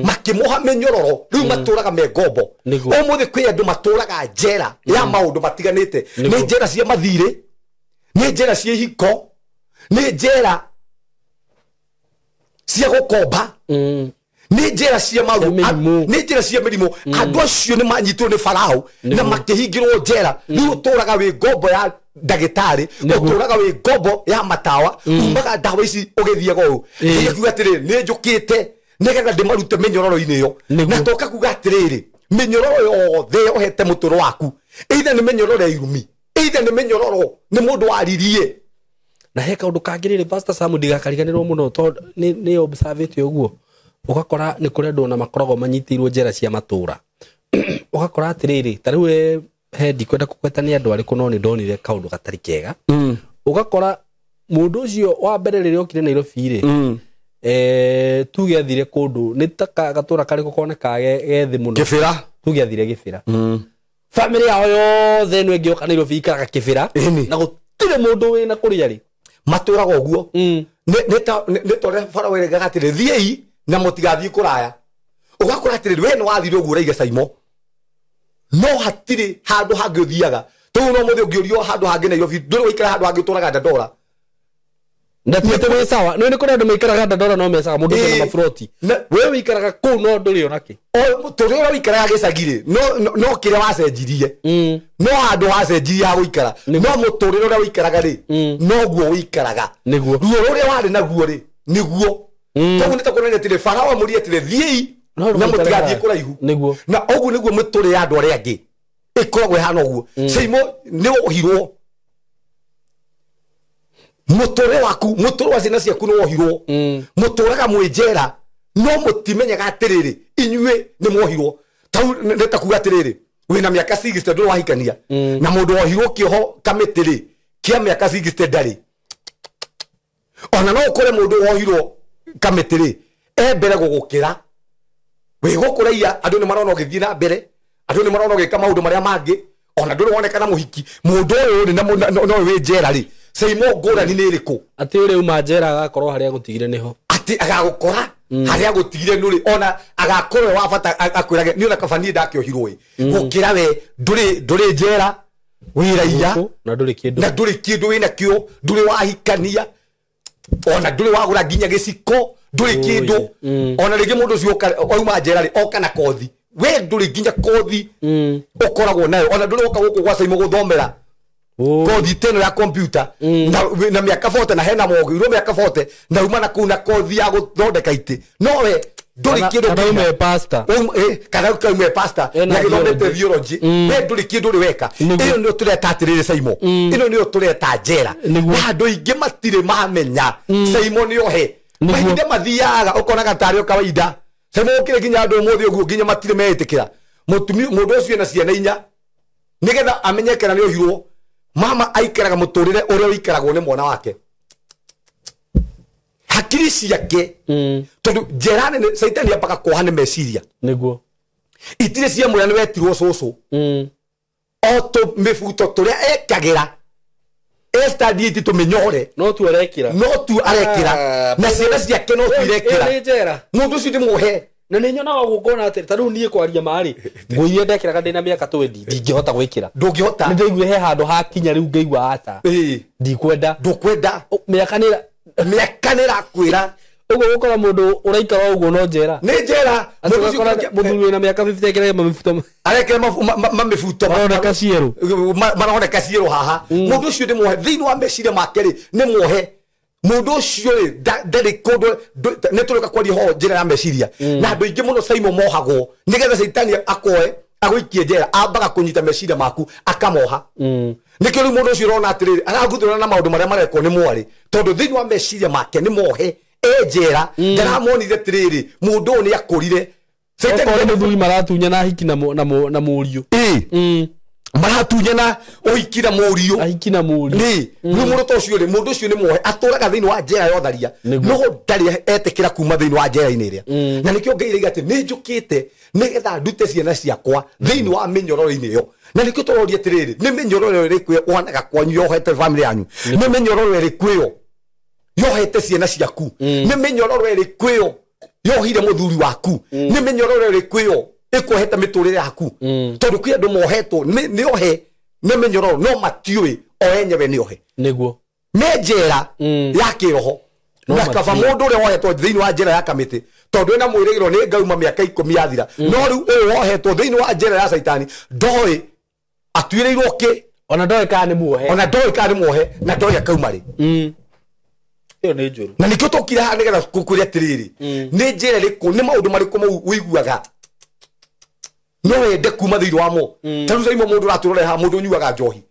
makĩmoha mĩnyororo rĩu matũraga me ngombo. Ũmũthĩ kwĩ andũ matũraga njera ya maũndũ matiganĩte, nĩ njera cia mathirĩ, nĩ njera cia ihiko, nĩ njera cia gũkomba, nĩ njera cia maru, nĩ njera cia mĩrimũ. Andũ acio nĩ manyitirwo nĩ Farao na makĩhingĩrwo njera. Rĩu ũtũraga wĩ ngombo ya ndagĩtarĩ, ũtũraga wĩ ngombo ya matawa, umaga ndawa ici ũgĩthiaga ũũ. Nginya kuga atĩrĩrĩ, nĩ njũkĩte nĩgetha ndĩmarute mĩnyororo-inĩ ĩyo. Na toka kuga atĩrĩrĩ, mĩnyororo yothe yohete mũtũro waku, either nĩ mĩnyororo ya irumi, either nĩ mĩnyororo nĩ mũndũ waririe. Na he kaũndũ kangĩ rĩrĩ Pastor Sam ndigakariganĩrwo mũno tondũ nĩ observĩte ũguo. Ũgakora nĩ kũrĩ andũ ona makoragwo manyitĩirwo njera cia matũra. Ũgakora atĩrĩrĩ, ta rĩu he ndikwenda kũgweta nĩ andũ arĩkũ no nĩ ndonire kaũndũ gatarĩ kega. Ũgakora mũndũ ũcio wa mbere rĩrĩa okire Nairobi rĩ, tuge athire kũndũ nĩ ta gatũra karĩkũ konekaga ge thĩ mũno. Kĩbĩra. Tuge athire Gĩbĩra. Famĩlĩ yao yothe ĩno ĩngĩ yoka Nairobi ikaraga Kĩbĩra na gũtirĩ mũndũ wĩna kũrĩa rĩ. Matũraga ũguo. Nĩ ta ũrĩa Farao erĩgaga atĩrĩ, thiĩi na mũtigathiĩ kũraya. Ũgakora atĩrĩrĩ, we nĩ wathire ũguo ũraiga Saimo, no hatirĩ handũ hangĩ ũthiaga. Tũu no mũthĩ ũngĩũrio handũ hangĩ Nairobi, ndũrĩ waikara handũ hangĩ ũtũraga Dandora. Na ti atĩ wĩ sawa, no nĩ kũrĩ andũ maikaraga Dandora no me sawa, mũndũ ũcio na maburoti. We wĩikaraga kũu no ndũrĩ ona kĩ. Tũrĩ ũrĩa wĩikaraga gĩcagi rĩ, no kĩrĩa wacenjirie, no handũ wacenjirie ha gũikara, no mũtũrĩre ũrĩa wĩikaraga rĩ, noguo wĩikaraga. Nĩguo. Ruo rũrĩa warĩ naguo rĩ, nĩguo. Koguo nĩ ta kuonania atĩrĩ, Farao amũrie atĩrĩ, thiĩi na mũtigathiĩ kũraihu. Nĩguo. Na ũguo nĩguo mĩtũrĩre ya andũ arĩa angĩ ĩkoragwo ĩhana ũguo. Saimo nĩ wohirwo mũtũrĩre waku, mũtũrĩre wa ciana ciaku nĩ wohirwo. Mũtũraga mwĩ njera no mũtimenyaga atĩrĩrĩ, inyuĩ nĩ mwohirwo. Tau nĩ ta kuga atĩrĩrĩ, wĩna mĩaka 60 ndũrĩ wahikania, na mũndũ wohirwo kĩoho kamĩtĩ rĩ kĩa mĩaka 60 ndarĩ. Ona no ũkore mũndũ wohirwo kamĩtĩ rĩ e mbere gũgũkĩra, wĩ gũkũraiya, andũ nĩ marona ũgĩthiĩ na mbere, andũ nĩ marona ũgĩka maũndũ marĩa mangĩ, ona ndũrĩ wonekana mũhiki. Mũndũ ũyũ rĩ no wĩ njera rĩ, Saimo ngũrani nĩ ĩrĩkũ? Atĩ ũrĩa uma njera agakorwo harĩa agũtigire nĩho. Atĩ agagũkora harĩa agũtigire nũrĩ, ona agakorwo wa bata akwĩrage niĩ ona kaba niĩ ndakĩohirwo ĩ, gũkĩra we ndũrĩ njera, wĩ raiya na ndũrĩ kĩndũ, na ndũrĩ kĩndũ wĩnakĩo, ndũrĩ wahikania, ona ndũrĩ wagũra nginya gĩciko, ndũrĩ kĩndũ. Ona rĩngĩ mũndũ ũcio wauma njera rĩ, oka na kothi, we ndũrĩ nginya kothi ũkoragwo nayo, ona ndũrĩ woka gũkũ gwa Saimo gũthomera kothi teno ya computer na mĩaka 40 na hena mogĩ mĩaka 40 na uma na kũu na kothi ya gũthondeka itĩ, no we ndũrĩ kĩndũ. Kana ume pastor, kana ume pastor na gĩthomete theology, we ndũrĩ kĩndũ ũrĩ weka. Ĩyo nĩyo tũreta atĩrĩrĩ Saimo, ĩno nĩyo tũreta njera. Na andũ aingĩ matirĩ mamenya Saimo nĩ ohe. Mahinda mathiaga ũkonaga tarĩ o kawaida. Saimo ũkĩrĩ nginya andũ ũmũthĩ ũguo nginya matirĩ metĩkĩra mũndũ ũcio ena ciana inya, nĩgetha amenye kana nĩ ohirwo. Mama aikaraga mũtũrĩre ũrĩa ũikaragwo nĩ mwana wake, hakiri ciake, tondũ njera nene Caitani ambaga kuoha nĩ meciria. Nĩguo. Itirĩ ciamwĩra nĩ wetirwo cũcũ, o tũmĩbuto tũrĩa ekagĩra estadiĩti tũmĩnyore, no tu arekĩra, no tu arekĩra, na ciana ciake no tu irekĩra. Nĩ njera. Mũndũ ũcio ndĩmuohe. Na nĩ nyonaga ũguo ngona atĩ ta rĩu niĩ kwaria marĩ nguo iria ndekĩraga ndĩna mĩaka 20 ndingĩhota gwĩkĩra. Ndũngĩhota. Nĩ ndaiguire he handũ hakinya rĩu ngaigua ata ndikwenda. Ndũkwenda. Mĩaka nĩ mĩaka nĩ ĩrakwĩra. Ũguo gũkora mũndũ ũraikara ũguo no njera. Nĩ njera. Mũthuri wĩna mĩaka 50 ekĩraga mamĩbuto, arekĩra mamĩbuto maroneka cierũ, maroneka cierũ haha. Mũndũ ũcio nĩ muohe thĩinĩ wa meciria make rĩ, nĩ muohe. Mũndũ ũcio rĩ ndarĩ kũndũ, nĩ tũrĩka kwaria ho njĩra ya meciria. Na andũ aingĩ mũno Saimo mohagwo nĩgetha Caitani akoe agũikie njera, ambaga kũnyita meciria maku akamoha. Nĩkĩo rĩu mũndũ ũcio ũrona atĩrĩrĩ, araguthũrana na maũndũ marĩa marekwo nĩ mwarĩ, tondũ thĩinĩ wa meciria make nĩ mohe e njera. Ndaramonire atĩrĩrĩ, mũndũ ũyũ nĩ akũrire. Okorwo mũthuri maratunyana ahiki na mũriũ. Maratunyana ũhiki na mũriũ, ahiki na mũriũ. Nĩ rĩu mũndũ ta ũcio rĩ, mũndũ ũcio nĩ muohe, atũraga thĩinĩ wa njera ya ũtharia, no ndarĩ etĩkĩra kuma thĩinĩ wa njera-inĩ ĩrĩa. Na nĩkĩo Ngai arauga atĩ nĩ njũkĩte nĩgetha ndute ciana ciakwa thĩinĩ wa mĩnyororo-inĩ ĩyo. Na nĩkĩo tũroria atĩrĩrĩ, nĩ mĩnyororo ĩrĩkũ wonaga kwanyu yohete family yanyu? Nĩ mĩnyororo ĩrĩkũ ĩyo? Yohete ciana ciaku. Nĩ mĩnyororo ĩrĩkũ ĩyo yohire mũthuri waku. Nĩ mĩnyororo ĩrĩkũ ĩyo ĩkuohete mĩtũrĩre yaku. Tondũ kwĩ andũ mohetwo nĩ ohe nĩ mĩnyororo no matiũĩ o enyewe nĩ ohe. Nĩguo. Nĩ njera ya kĩroho. Na kaba mũndũ ũrĩa wohetwo thĩinĩ wa njera ya kamĩtĩ tondũ ena mwĩrĩgĩro nĩ ngauma mĩaka 10 yathira. No rĩu ũyũ wohetwo thĩinĩ wa njera ya caitani ndoĩ atuĩrĩirwo kĩ. Ona ndoĩ kana nĩ muohe. Ona ndoĩ kana nĩ muohe na ndoĩ akauma rĩ. Ĩyo nĩ njũru. Na nĩkĩo tũkire haha nĩgetha gũkwĩra atĩrĩrĩ, nĩ njĩra ĩrĩkũ, nĩ maũndũ marĩkũ mau ũiguaga no wende kuma thĩinĩ wamo. Ta rĩu Saimo mũndũ ũratũrore haha, mũndũ ũnyuaga njohi.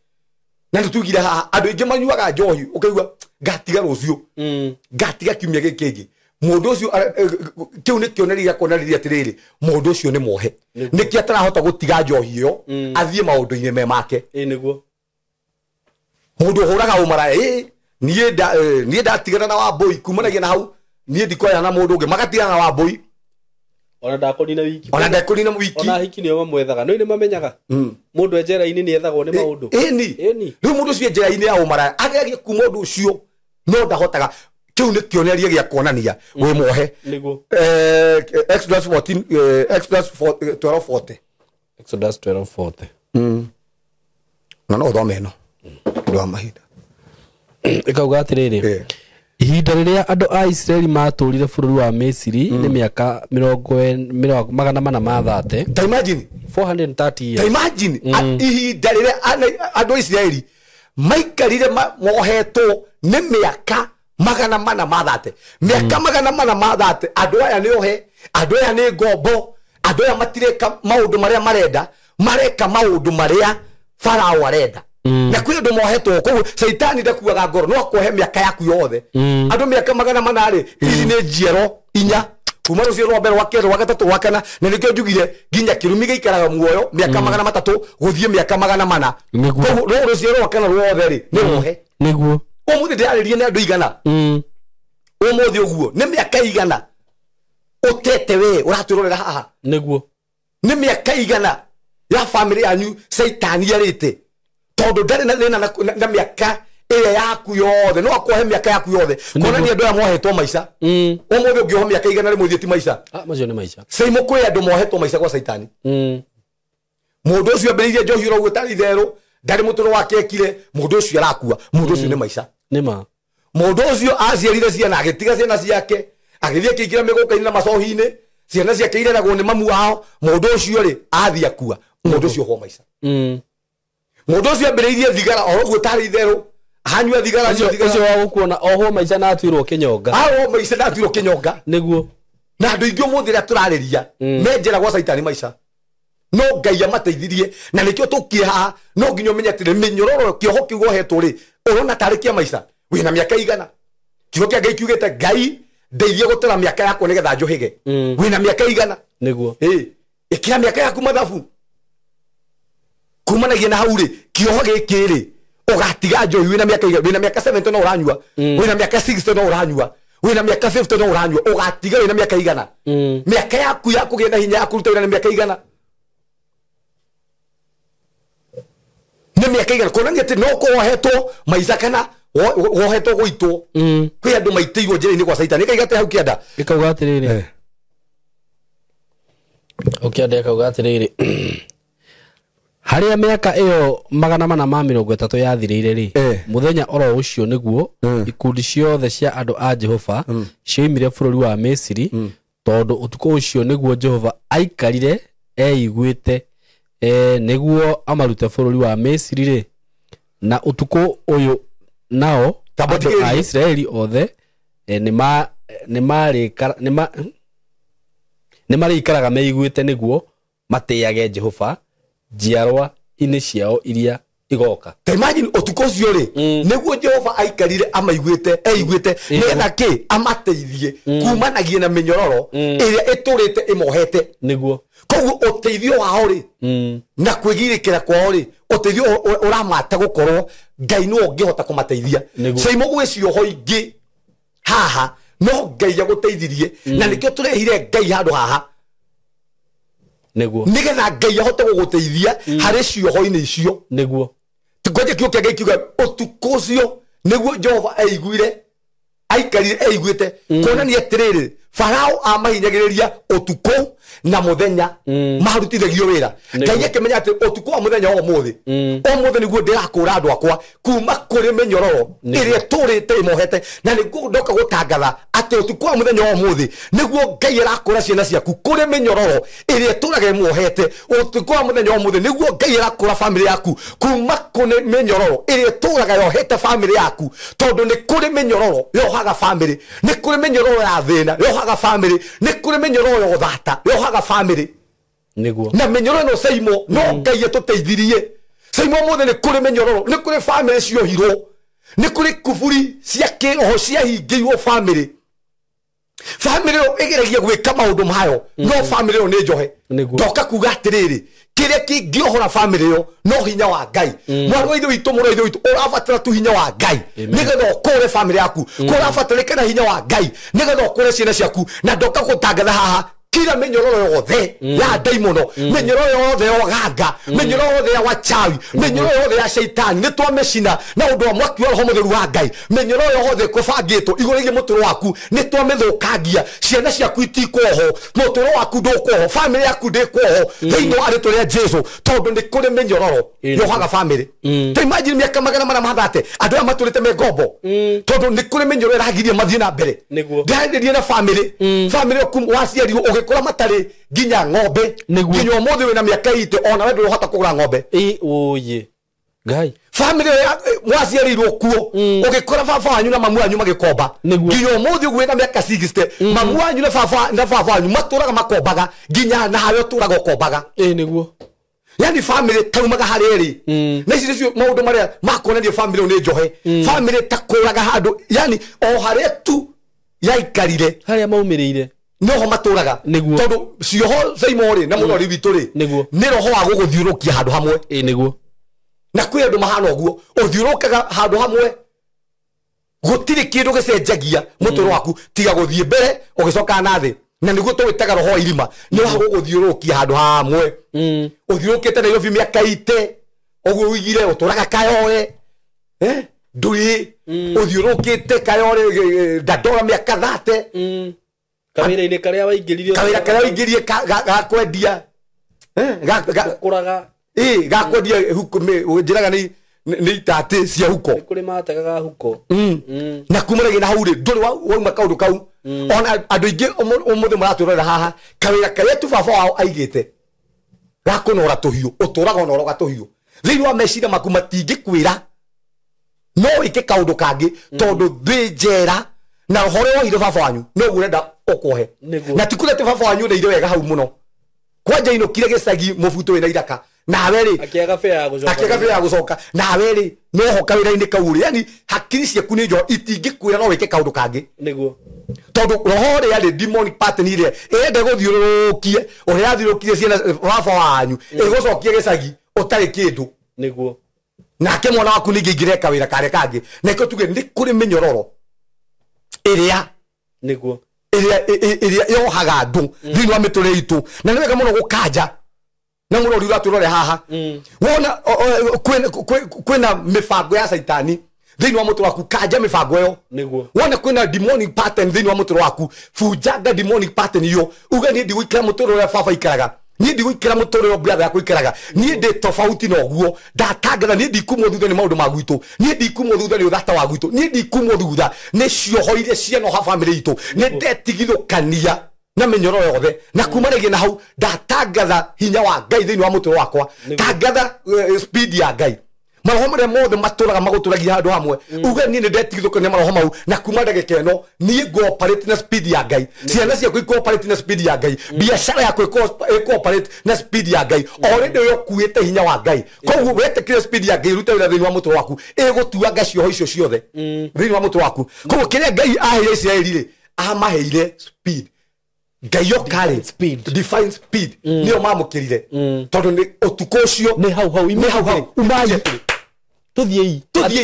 Na nĩ tuugire haha andũ aingĩ manyuaga njohi ũkaigua ngatiga rũciũ, ngatiga kiumia gĩkĩ kĩngĩ. Mũndũ ũcio kĩu nĩ kĩonereria gĩa kuonanĩria atĩrĩrĩ, mũndũ ũcio nĩ muohe. Nĩkĩo atarahota gũtiga njohi ĩyo athiĩ maũndũ-inĩ me make. Ĩĩ nĩguo. Mũndũ ũhũraga ũmaraya, niĩ ndatigana na Wambũi kumanagia na hau niĩ ndikoyana na mũndũ ũngĩ, magatigana na Wambũi. Ona ndakũnina wiki. Ona ndakũnina wiki. Ona hiki nĩo mamwethaga. No nĩ mamenyaga. Mũndũ e njera-inĩ nĩ ethagwo nĩ maũndũ. Ĩni. Rĩu mũndũ ũcio e njera-inĩ ya ũmaraya ageragia kuma ũndũ ũcio no ndahotaga. Kĩu nĩ kĩonereria gĩa kuonania wĩ muohe. Nĩguo. Exodus 14, Exodus 12:40. Exodus 12:40. Na no ũthome ĩno. Ũndũ wa mahinda. Ĩkauga atĩrĩrĩ, ihinda rĩrĩa andũ a Isiraeli matũũrire bũrũri wa Misiri nĩ mĩaka 430. Ta imagine 430 years. Ta imagine ihinda rĩrĩa andũ a Isiraeli maikarire mohetwo nĩ mĩaka 430. Mĩaka 430 andũ aya nĩ ohe, andũ aya nĩ ngombo, andũ aya matireka maũndũ marĩa marenda, mareka maũndũ marĩa Farao arenda. Na kwĩ andũ mohetwo koguo caitani ndakuaga ngoro no akwohe mĩaka yaku yothe. Andũ mĩaka 400 rĩ, ici nĩ njiaro inya kuma rũciaro rwa mbere, rwa kerĩ, rwa gatatũ, rwa kana. Na nĩkĩo njugire nginya kĩrumi gĩikaraga muoyo mĩaka 300 gũthiĩ mĩaka 400. Koguo rũrũ rũciaro rwa kana ruothe rĩ nĩ ruohe. Nĩguo. Ũmũthĩ ndĩrarĩria nĩ andũ igana. Ũmũthĩ ũguo nĩ mĩaka igana ũtete we ũratwĩrorera haha. Nĩguo. Nĩ mĩaka igana ya family yanyu caitani arĩte. Tondũ ndarĩ na thĩna na mĩaka ĩrĩa yaku yothe, no akwohe mĩaka yaku yothe. Kuonania andũ aya mohetwo maica. Ũmũthĩ ũngĩohwo mĩaka 100 rĩmwe ũthiĩ ti maica. Macio nĩ maica. Caimo kwĩ andũ mohetwo maica gwa caitani. Mũndũ ũcio ambĩrĩirie njohi ũrauga ũtarĩ itherũ, ndarĩ mũtũrũ wake ekire, mũndũ ũcio arakua, mũndũ ũcio nĩ maica. Nĩ ma. Mũndũ ũcio aciarire ciana, agĩtiga ciana ciake, agĩthiĩ akĩingĩra mĩgũka-inĩ na macohi-inĩ, ciana ciake ireragwo nĩ mamu wao, mũndũ ũcio rĩ athiĩ akua, mũndũ ũcio ohwo maica. Mũndũ ũcio ambĩrĩirie thigara oro ũguo tarĩ itherũ, anyua thigara, anyua thigara. Ũcio wa gũkuona ohwo maica na atuĩrwo kĩnyonga. Ohwo maica na atuĩrwo kĩnyonga. Nĩguo. Na andũ aingĩ ũmũthĩ rĩrĩa tũrarĩria, me njera gwa caitani maica. No Ngai amateithirie, na nĩkĩo tũkire haha, no nginya ũmenye atĩrĩ, mĩnyororo kĩoho kĩu wohetwo rĩ, ũrona tarĩ kĩa maica. Wĩna mĩaka igana. Kiugo kĩa Ngai kiugĩte Ngai ndeithie gũtara mĩaka yakwa nĩgetha njũhĩge. Wĩna mĩaka igana. Nĩguo. Ĩkĩra mĩaka yaku mathabu. Kumanagia na hau rĩ, kĩoho gĩkĩ rĩ, ũgatiga njohi wĩna mĩaka igana, wĩna mĩaka 70 no ũranyua, wĩna mĩaka 60 no ũranyua, wĩna mĩaka 50 no ũranyua, ũgatiga wĩna mĩaka igana. Mĩaka yaku ya kũgĩa na hinya ya kũruta wĩra nĩ mĩaka igana. Nĩ mĩaka igana, kuonania atĩ no kũohetwo maica kana wohetwo gũitwo. Kwĩ andũ maitĩirwo njĩra-inĩ gwa caitani. Ĩkauga atĩ hau kĩanda. Ĩkauga atĩrĩrĩ. Hau kĩanda ĩkauga atĩrĩrĩ. Harĩa mĩaka ĩyo 430 yathirĩire rĩ, mũthenya oro ũcio nĩguo ikundi ciothe cia andũ a Jehova cioimire bũrũri wa Misiri, tondũ ũtukũ ũcio nĩguo Jehova aikarire eiguĩte nĩguo amarute bũrũri wa Misiri rĩ. Na ũtukũ ũyũ nao andũ a Isiraeli othe nĩ marĩikaraga meiguĩte nĩguo matĩĩage Jehova njiarwa-inĩ ciao iria igoka. Ta imagine ũtukũ ũcio rĩ, nĩguo Jehova aikarire amaiguĩte, eiguĩte nĩgetha kĩ amateithie kumanagia na mĩnyororo ĩrĩa ĩtũrĩte ĩmohete. Nĩguo. Koguo ũteithio wao rĩ, na kwĩgirĩkĩra kwao rĩ, ũteithio ũramata gũkorwo Ngai nĩwe ũngĩhota kũmateithia. Caimo gwĩ cioho ingĩ haha no Ngai agũteithirie, na nĩkĩo tũrehire Ngai handũ haha. Nĩguo. Nĩgetha Ngai ahote gũgũteithia harĩ cioho-inĩ icio. Nĩguo. Ngoja kiugo kĩa Ngai kiuga ũtukũ ũcio nĩguo Jehova aiguire Aikarire eiguĩte kuonania atĩrĩrĩ Farao amahinyagĩrĩria ũtukũ na mũthenya marutithagio wĩra. Ngai akĩmenya atĩ ũtukũ wa mũthenya wa ũmũthĩ ũmũthĩ nĩguo ndĩrakũra andũ akwa kuma kũrĩ mĩnyororo ĩrĩa ĩtũrĩte ĩmohete, na nĩguo ndoka gũtangatha atĩ ũtukũ wa mũthenya wa ũmũthĩ nĩguo Ngai arakũra ciana ciaku kũrĩ mĩnyororo ĩrĩa ĩtũraga ĩmuohete. Ũtukũ wa mũthenya wa ũmũthĩ nĩguo Ngai arakũra famĩlĩ yaku kuma kũrĩ mĩnyororo ĩrĩa ĩtũraga yohete famĩlĩ yaku, tondũ nĩ kũrĩ mĩnyororo yohaga famĩlĩ, nĩ kũrĩ mĩnyororo ya thĩna yohaga famĩlĩ, nĩ kũrĩ mĩnyororo ya ũthata yohaga famĩlĩ. Nĩguo na mĩnyororo ĩno Saimo no Ngai ĩtũteithirie. Saimo ũmũthĩ nĩ kũrĩ mĩnyororo, nĩ kũrĩ famĩlĩ ciohirwo, nĩ kũrĩ kuburi cia kĩroho ciahingĩirwo famĩlĩ. Famĩlĩ ĩyo ĩgeragia gwĩka maũndũ mayo no famĩlĩ ĩyo nĩ njohe. Ndoka kuga atĩrĩrĩ, kĩrĩa kĩngĩohora famĩlĩ ĩyo no hinya wa Ngai. Mwarĩ wa ithe witũ, mũrũ wa ithe witũ, ũrabatara tu hinya wa Ngai nĩgetha ũkũre famĩlĩ yaku. Kũrabatarĩkana hinya wa Ngai nĩgetha ũkũre ciana ciaku. Na ndoka gũtangatha haha kila mĩnyororo yothe ya ndaimono, mĩnyororo yothe ya ũganga, mĩnyororo yothe ya wachawi, mĩnyororo yothe ya shaitani nĩ twamĩcina na ũndũ wa mwaki wa Roho Mũtheru wa Ngai. Mĩnyororo yothe kũbangĩtwo igũrũ rĩgiĩ mũtũrũ waku nĩ twamĩthũkangia. Ciana ciaku itikuoho, mũtũrũ waku ndũkuoho, famĩlĩ yaku ndĩkuoho thĩinĩ wa rĩtwa rĩa Jesu, tondũ nĩ kũrĩ mĩnyororo yohaga famĩlĩ. Ta imagine mĩaka 430 andũ aya matũrĩte me ngombo, tondũ nĩ kũrĩ mĩnyororo ĩragiria mathiĩ na mbere. Ndĩrarĩria na famĩlĩ, famĩlĩ yaku waciarirwo ũgĩkũra matarĩ nginya ng'ombe, nginya ũmũthĩ wĩna mĩaka 80 ona we ndũrahota kũgũra ng'ombe. Oye Ngai, famĩlĩ waciarĩirwo kuo ũgĩkũra baba wanyu na mamu wanyu magĩkomba, nginya ũmũthĩ ũguo wĩna mĩaka 60 mamu wanyu na baba wanyu matũraga makombaga, nginya nawe ũtũraga ũkombaga. Nĩguo yani famĩlĩ taumaga harĩa ĩrĩ. Na ici nĩcio maũndũ marĩa makuonania famĩlĩ nĩ njohe. Famĩlĩ takũraga handũ, yani o harĩa tu yaikarire harĩa maumĩrĩire noho matũraga, tondũ cioho Saimo rĩ na mũrori witũ rĩ nĩ roho wa gũgũthiũrũkia handũ hamwe. Nĩguo na kwĩ andũ mahana ũguo, ũthiũrũkaga handũ hamwe, gũtirĩ kĩndũ gĩcenjagia mũtũrũ waku tiga gũthiĩ mbere ũgĩcokaga na thĩ. Na nĩguo tũwĩtaga roho wa irima, nĩ wa gũgũthiũrũkia handũ hamwe. Ũthiũrũkĩte Nairobi mĩaka 80 ũguo ũigire ũtũraga Kayore, ndũrĩ ũthiũrũkĩte Kayore Dandora mĩaka 30, kawĩra-inĩ karĩa waingĩrire, kawĩra karĩa waingĩrire ga kwendia, gũkũraga, ga kwendia huko, njĩraga nĩ itatĩ cia huko, nĩ kũrĩ mategaga huko. Na kumanagia na hau rĩ ndũrĩ wauma kaũndũ kau. Ona andũ aingĩ ũmũthĩ maratũrora haha, kawĩra karĩa tu baba wao aigĩte ga kũnora tũhiũ, ũtũraga ũnoroga tũhiũ thĩinĩ wa meciria maku matingĩkwĩra no wĩke kaũndũ kangĩ, tondũ thĩ njera na roho ũrĩa wohire baba wanyu noguo ũrenda ũkuohe. Na ti kuga atĩ baba wanyu ndeire wega hau mũno, kwanja inũkire gĩcagi mũbuto wĩna iraka, nawe rĩ akĩaga bĩa ya gũcoka, nawe rĩ noho kawĩra-inĩ kau rĩ, yani hakiri ciaku nĩ njoho itingĩkwĩra no wĩke kaũndũ kangĩ. Nĩguo tondũ roho ũrĩa rĩ demonic pattern ĩrĩa ĩrenda gũthiũrũrũkie ũrĩa yathiũrũrũkirie ciana baba wanyu ĩgũcokie gĩcagi ũtarĩ kĩndũ. Nĩguo nake mwana waku ningĩ ingĩreka wĩra karĩa kangĩ. Na ĩkĩo tuge nĩ kũrĩ mĩnyororo ĩrĩa nĩguo ĩrĩa yohaga andũ thĩinĩ wa mĩtũrĩre itũ, na nĩ wega mũno gũkanja na mũrori ũratũrore haha. Wona kwĩna mĩbango ya caitani thĩinĩ wa mũtũrĩre waku, kanja mĩbango ĩyo. Nĩguo wona kwĩna demonic pattern thĩinĩ wa mũtũrĩre waku, bunjanga demonic pattern ĩyo, uge niĩ ndigũikara mũtũrĩre ũrĩa baba aikaraga, niĩ ndigũikara mũtũrĩre ũrĩa brother yakwa aikaraga, niĩ ndĩ tofauti na ũguo, ndatangatha niĩ ndikumwo thutha nĩ maũndũ ma gwitũ, niĩ ndikumwo thutha nĩ ũthata wa gwitũ, niĩ ndikumwo thutha nĩ cioho iria cianoha famĩlĩ itũ, nĩ ndetigithũkania na mĩnyororo yothe. Na kumanagia na hau ndatangatha hinya wa Ngai thĩinĩ wa mũtũrĩre wakwa, tangatha speed ya Ngai. Maroho marĩa mothe matũraga magũtũragia handũ hamwe, uge niĩ nĩ ndetigithũkania maroho mau, na kuma ndagĩka ĩno niĩ ngũoperate na speed ya Ngai, ciana ciaku ikũoperate na speed ya Ngai, biacara yaku ĩkũoperate na speed ya Ngai. Already ũrĩa ũkuĩte hinya wa Ngai, koguo wetĩkĩre speed ya Ngai ĩrute wĩra thĩinĩ wa mũtũrĩre waku, ĩgũtuanga cioho icio ciothe thĩinĩ wa mũtũrĩre waku. Koguo kĩrĩa Ngai aheire Isiraeli rĩ, amaheire speed. Ngai oka speed, define speed nĩyo mamũkĩrire, tondũ nĩ ũtukũ ũcio nĩ hau hau, nĩ hau hau umai tuthiei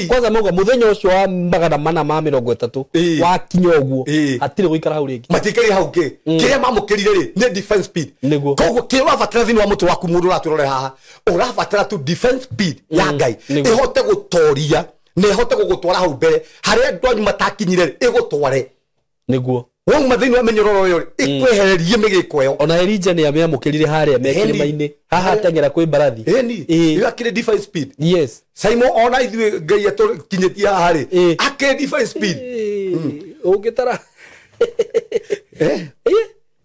kwanza mauga muthenya ucio wa 430 wakinya uguo hatire guikara hau ringi, matiikari hau ngi. Kiria mamukirire ri ni defense speed. Koguo kiria urabatara thiini wa mutwe waku mundu uraturore haha, urabatara tu defense speed ya Ngai ihote gutoria Na ĩhote gũgũtwara hau mbere harĩa andũ anyu matakinyire ĩgũtware. Nĩguo. Wauma thĩinĩ wa mĩnyororo ĩyo ĩkwehererie mĩgĩko ĩyo. Ona Elijah nĩ amĩamũkĩrire harĩa me kĩrĩma-inĩ. Haha ateng'era kwĩ mbarathi. Ĩni. Ĩyo akĩrĩ defy speed. Yes. Simon ona ithuĩ Ngai atũkinyĩtie haha rĩ. Akĩrĩ defy speed. Ũngĩtara.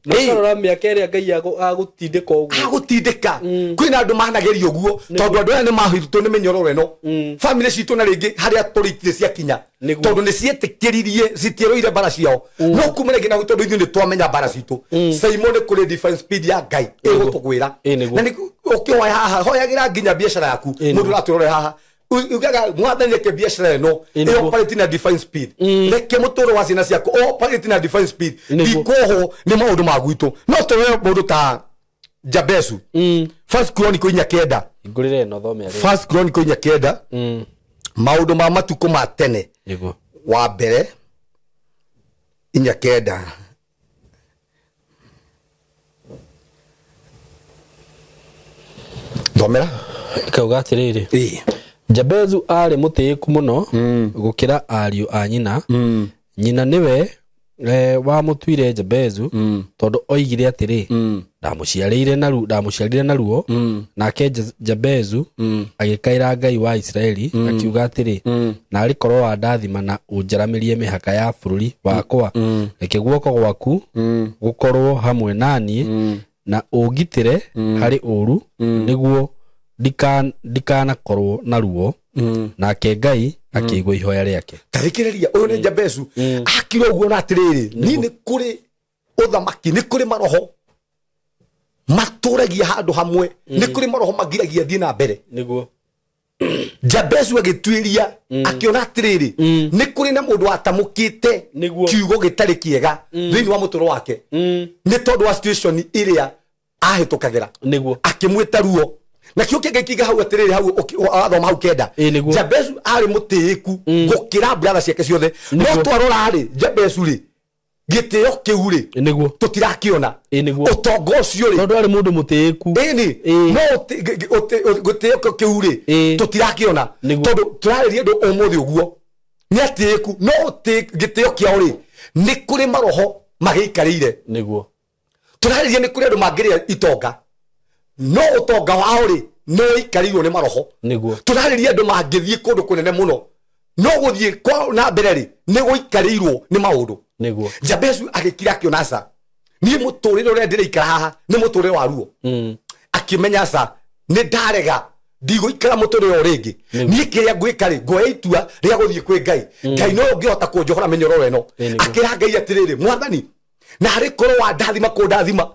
Nĩũkarora mĩaka ĩrĩa Ngai agũtindĩka ũguo. Agũtindĩka. Kwĩna andũ manageria ũguo tondũ andũ aya nĩ mahĩtwo nĩ mĩnyororo ĩno. Family citũ na rĩngĩ harĩa tũrĩ itirĩ ciakinya. Tondũ nĩ cietĩkĩririe citieroire mbara ciao. No kuma rĩngĩ na tondũ ithuĩ nĩ twamenya mbara citũ. Simon nĩ kũrĩ defense speed ya Ngai ĩgũtũgwĩra. Na nĩ ũkĩhoya haha hoyagĩra nginya biacara yaku. Mũndũ ũratũrore haha. Ugaga mwathani reke biacara ĩno ĩoperate na define speed. Reke mũtũrĩre wa ciana ciaku operate na define speed. Ndikuohwo nĩ maũndũ ma gwitũ. No tũrore mũndũ ta Jabezu. First Chronicle 4:9. Ngũrĩre ĩno thome arĩ. First Chronicle 4:9. Maũndũ ma matukũ ma tene. Nĩguo. Wa mbere 4:9. Thomera. Kauga atĩrĩrĩ. Jabezu aarĩ mũtĩĩku mũno gũkĩra ariũ a nyina. Nyina nĩwe wamũtuire Jabezu tondũ oigire atĩrĩ, ndamũciarire na ruo. Nake Jabezu agĩkaĩra Ngai wa Isiraeli akiuga atĩrĩ, naarĩ korwo wandathima na ũnjaramĩrie mĩhaka ya bũrũri wakwa, reke guoko gwaku gũkorwo hamwe na niĩ na ũngitĩre harĩ ũũru, nĩguo ndikanakorwo na ruo. Nake Ngai akĩigua ihoya rĩake. Tathikĩrĩria, ũyũ nĩ Jabezu akira ũguo na atĩrĩrĩ, niĩ nĩ kũrĩ ũthamaki, nĩ kũrĩ maroho matũragia handũ hamwe, nĩ kũrĩ maroho magiragia thiĩ na mbere. Nĩguo. Jabezu agĩtuĩria akĩona atĩrĩrĩ, nĩ kũrĩ na mũndũ watamũkĩte kiugo gĩtarĩ kĩega thĩinĩ wa mũtũrĩre wake, nĩ tondũ wa situation ĩrĩa ahĩtũkagĩra. Nĩguo. Akĩmwĩta ruo. Na kĩo kĩngĩ kinga hau atĩrĩrĩ, hau wathoma hau 9. Jabezu arĩ mũtĩĩku gũkĩra brother ciake ciothe. No twarora rĩ, Jabezu rĩ, gĩtĩo kĩu rĩ, nĩguo tũtirakĩona. Nĩguo. Ũtonga ũcio rĩ, tondũ arĩ mũndũ mũtĩĩku. Ĩni, no gĩtĩo kĩu rĩ, tũtirakĩona. Tondũ tũrarĩria andũ ũmũthĩ ũguo nĩ atĩĩku, no gĩtĩo kĩao rĩ, nĩ kũrĩ maroho magĩikarĩire. Nĩguo. Tũrarĩria nĩ kũrĩ andũ mangĩrĩa itonga, no ũtonga wao rĩ, no ũikarĩirwo nĩ maroho. Nĩguo. Tũrarĩria andũ mangĩthiĩ kũndũ kũnene mũno, no gũthiĩ kwao na mbere rĩ, nĩ gũikarĩirwo nĩ maũndũ. Nĩguo. Jabezu agĩkira akĩona aca, niĩ mũtũrĩre ũrĩa ndĩraikara haha nĩ mũtũrĩre wa ruo. Akĩmenya aca, nĩ ndarega, ndigũikara mũtũrĩre ũyũ rĩngĩ. Niĩ kĩrĩa ngwĩka rĩ, ngoya itua rĩa gũthiĩ kwĩ Ngai. Ngai no ũngĩhota kũnjohora mĩnyororo ĩno. Akĩra Ngai atĩrĩrĩ, mwathani, na harĩ korwo wandathima kũndathima,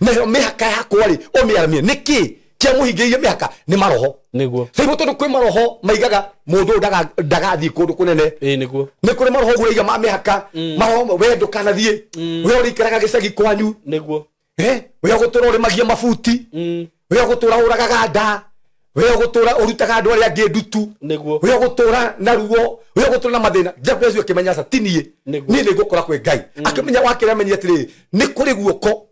nayo mĩhaka yakwa rĩ, ũmĩaramie. Nĩkĩ kĩamũhingĩirie mĩhaka? Nĩ maroho. Nĩguo. Sasa tondũ kwĩ maroho maigaga mũndũ ũyũ ndagathiĩ kũndũ kũnene. Nĩguo. Nĩ kũrĩ maroho ũraiga ma mĩhaka, maroho we ndũkanathiĩ, we ũrĩikaraga gĩcagi kwanyu. Nĩguo. We ũgũtũra ũrĩmagia mabuti, we ũgũtũra ũragaga nda, we ũgũtũra ũrutaga andũ arĩa angĩ ndutu. Nĩguo. We ũgũtũra na ruo, we ũgũtũra na mathĩna. Jabezu akĩmenya aca, ti niĩ. Niĩ nĩ ngũkora kwĩ Ngai. Akĩmenya wakĩrĩa amenye atĩrĩrĩ, nĩ kũrĩ guoko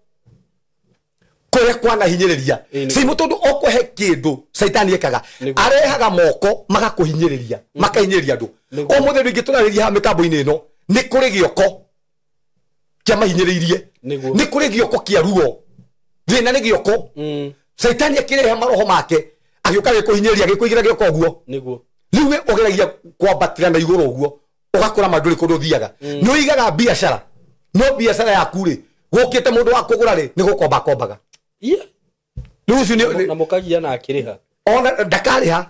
kũrĩa kwanahinyĩrĩria. Simo tondũ okũhe kĩndũ Caitani ekaga, arehaga moko magakũhinyĩrĩria, makahinyĩrĩria andũ. Ũmũthĩ andũ aingĩ tũrarĩria haha mĩtambo-inĩ ĩno, nĩ kũrĩ gĩoko kĩamahinyĩrĩirie. Nĩ kũrĩ gĩoko kĩa ruo. Thĩna nĩ gĩoko. Caitani akĩrehe maroho make, agĩũka agĩkũhinyĩrĩria, agĩkũigĩra gĩoko ũguo. Nĩguo. Rĩu we ũgeragia kwambatĩra na igũrũ ũguo, ũgakora ma ndũrĩ kũndũ ũthiaga. Nĩ ũigaga biacara, no biacara yaku rĩ, gũkĩte mũndũ wa kũgũra rĩ, nĩ gũkomba kombaga. Rĩu ũcio nĩ na mũkagia na akĩrĩha. Ona ndakarĩha.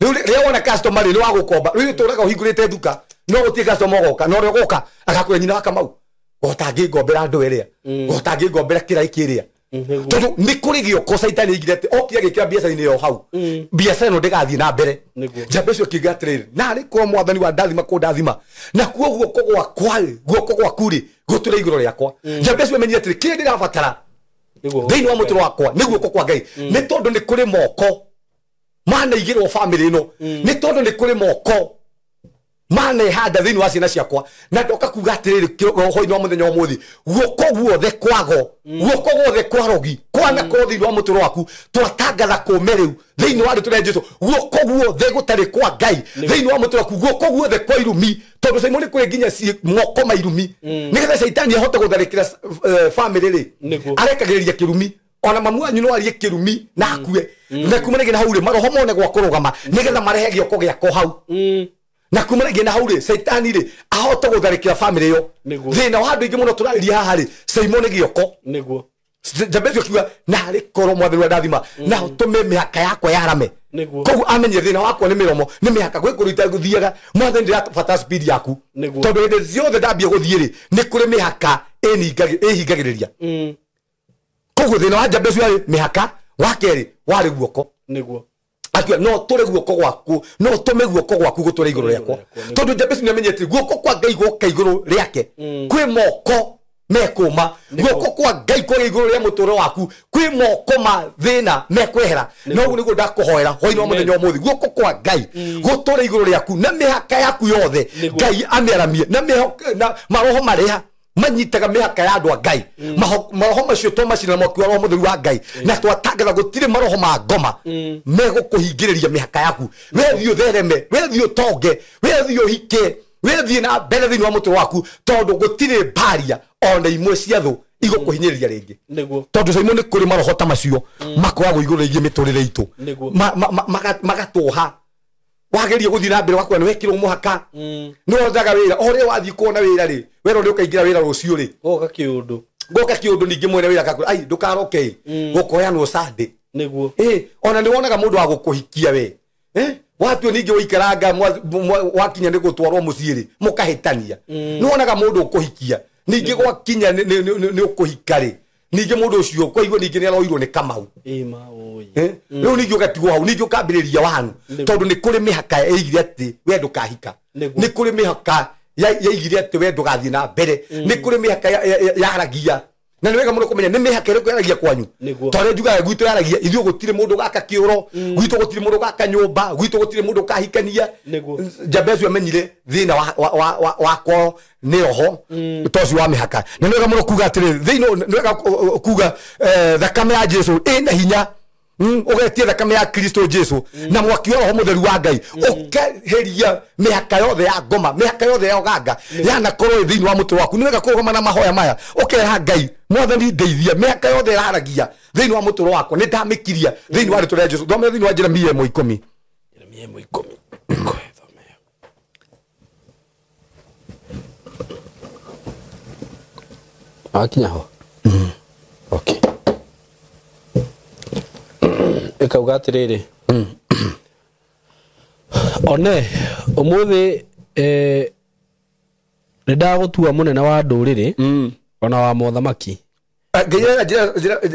Rĩu rĩrĩa wona customer rĩ, nĩ wa gũkomba. Rĩu ũtũraga ũhingũrĩte nduka, no gũtirĩ customer ũgoka, na ũrĩa ũgoka agakwĩra nyina wa Kamau, gotangĩngombera andũ ĩrĩa, gotangĩngombera kĩrai kĩrĩa. Tondũ nĩ kũrĩ gĩoko Caitani aigire atĩ okire agĩkĩra biacara-inĩ ĩyo hau, biacara ĩno ndĩgathiĩ na mbere. Jabezu akiuga atĩrĩrĩ, naarĩ korwo mwathani wa ndathima kũndathima, nakuo guoko gwakwa rĩ, guoko gwaku rĩ, gũtũre igũrũ rĩakwa. Jabezu amenyire atĩrĩ, kĩrĩa ndĩrabatara thĩinĩ wa mũtũrĩre wakwa nĩ guoko kwa Ngai. Nĩ tondũ nĩ kũrĩ moko manaigĩrwo bamĩrĩ ĩno, nĩ tondũ nĩ kũrĩ moko Manehanda thĩinĩ wa ciana ciakwa na ndoka kuga atĩrĩrĩ roho-inĩ wa mũthenya ũmũthĩ guoko guothe kwago guoko guothe kwa rogi kwanakorwo thĩinĩ wa mũtũrĩre waku twatangatha kũme rĩu thĩinĩ wa rĩtwa rĩa Jesũ guoko guothe gũtarĩ kwa Ngai thĩinĩ wa mũtũrĩre waku guoko guothe kwa irumi tondũ Simon nĩ kũrĩ nginya moko ma irumi nĩgetha caitani ahote gũtharĩkĩra famĩlĩ rĩ arekagĩrĩria kĩrumi ona mamu wanyu no arie kĩrumi na akue na kuma rĩngĩ na hau rĩ maroho mone gwa kũrũgama nĩgetha marehe gĩoko gĩako hau na kuma rĩngĩ na hau rĩ caitani rĩ ahote gũtharĩkĩra famĩlĩ ĩyo thĩna wa andũ aingĩ mũno tũrarĩria haha rĩ Simon nĩ gĩoko nĩguo Jabezi akiuga narĩ korwo mwathani wa ndathima na ũtũme mĩhaka yakwa yarame koguo amenye thĩna wakwa nĩ mĩromo nĩ mĩhaka gwĩ kũndũ itagũthiaga mwathani ndĩrabatara speed yaku tondũ hĩndĩ ciothe ndambia gũthiĩ rĩ nĩ kũrĩ mĩhaka ĩhingagĩrĩria koguo thĩna wa Jabezi warĩ mĩhaka wa kerĩ warĩ guoko nĩguo akiuga no tũre guoko gwaku no tũme guoko gwaku gũtũre igũrũ rĩakwa tondũ Jabezi nĩamenyete guoko kwa Ngai gwoka igũrũ rĩake kwĩ moko mekũma guoko kwa Ngai kũrĩ igũrũ rĩa mũtũrĩre waku kwĩ moko ma thĩna mekwehera no ũguo nĩguo ndakũhoera hwainĩ wa mũthenya ũmũthĩ guoko kwa Ngai gũtũre igũrũ rĩaku na mĩhaka yaku yothe Ngai amĩaramie na maroho marĩa manyitaga mĩhaka ya andũ a Ngai maroho macio twamacina na mwaki wa roho mũtheru wa Ngai na twatangatha gũtirĩ maroho ma ngoma megũkũhingĩrĩria mĩhaka yaku wethiĩ ũthereme wethiĩ ũtonge wethiĩ ũhike wethiĩ na mbere thĩinĩ wa mũtũrĩre waku tondũ gũtirĩ mbaria ona imwe cia thũ igũkũhinyĩrĩria rĩngĩ tondũ Simon nĩ kũrĩ maroho ta macio makoragwo igũrũ rĩgiĩ mĩtũrĩre itũ magatũha wageria gũthiĩ na mbere wakuona nĩ wekĩrwo mũhaka nĩ wothaga wĩra o rĩrĩa wathiĩ kuona wĩra rĩ werwo nĩ ũkaingĩra wĩra rũciũ rĩ goka kĩũndũ goka kĩũndũ ningĩ mwene wĩra akakwĩra ai ndũkaroke gũkoyanwo Sunday nĩguo ona nĩ wonaga mũndũ wa gũkũhikia we watua ningĩ waikaranga wakinya nĩ gũtwarwo mũciĩ rĩ mũkahĩtania nĩ wonaga mũndũ ũkũhikia ningĩ gwakinya nĩ ũkũhika rĩ ningĩ mũndũ ũcio kwaigua ningĩ nĩ aroirwo nĩ Kamau rĩu ningĩ ũgatigwo hau ningĩ ũkambĩrĩria wanu tondũ nĩ kũrĩ mĩhaka yaigire atĩ we ndũkahika nĩ kũrĩ mĩhaka yaigire atĩ we ndũgathiĩ na mbere nĩ kũrĩ mĩhaka yaragia na nĩ wega mũno kũmenya nĩ mĩhaka ĩrĩkũ yaragia kwanyu tondũ njugaga gwitũ yaragia ithuĩ gũtirĩ mũndũ gaka kĩũro gwitũ gũtirĩ mũndũ gaka nyũmba gwitũ gũtirĩ mũndũ ũkahikania Jabezi amenyire thĩna wakwa nĩ roho ta ũcio wa mĩhaka na nĩ wega mũno kuga atĩrĩrĩ thĩinĩ nĩ wega kuga thakame ya Jesũ ĩna hinya ũgetie thakame ya Kristo Jesu na mwaki wa roho mũtheru wa Ngai ũkeheria mĩhaka yothe ya ngoma mĩhaka yothe ya ũganga yanakorwo ĩ thĩinĩ wa mũtwe waku nĩ wega kũrũgama na mahoya maya ũkera Ngai mwathani ndeithia mĩhaka yothe ĩraragia thĩinĩ wa mũtũrĩre wakwa nĩ ndamĩkiria thĩinĩ wa rĩtwa rĩa Jesu thomera thĩinĩ wa Jeremia 1:10 Jeremia 1:10 akinya ho okay ikauga atiriri one umuthi nĩ ndagũtua mũnene wa ndũrĩrĩ ona wa mothamaki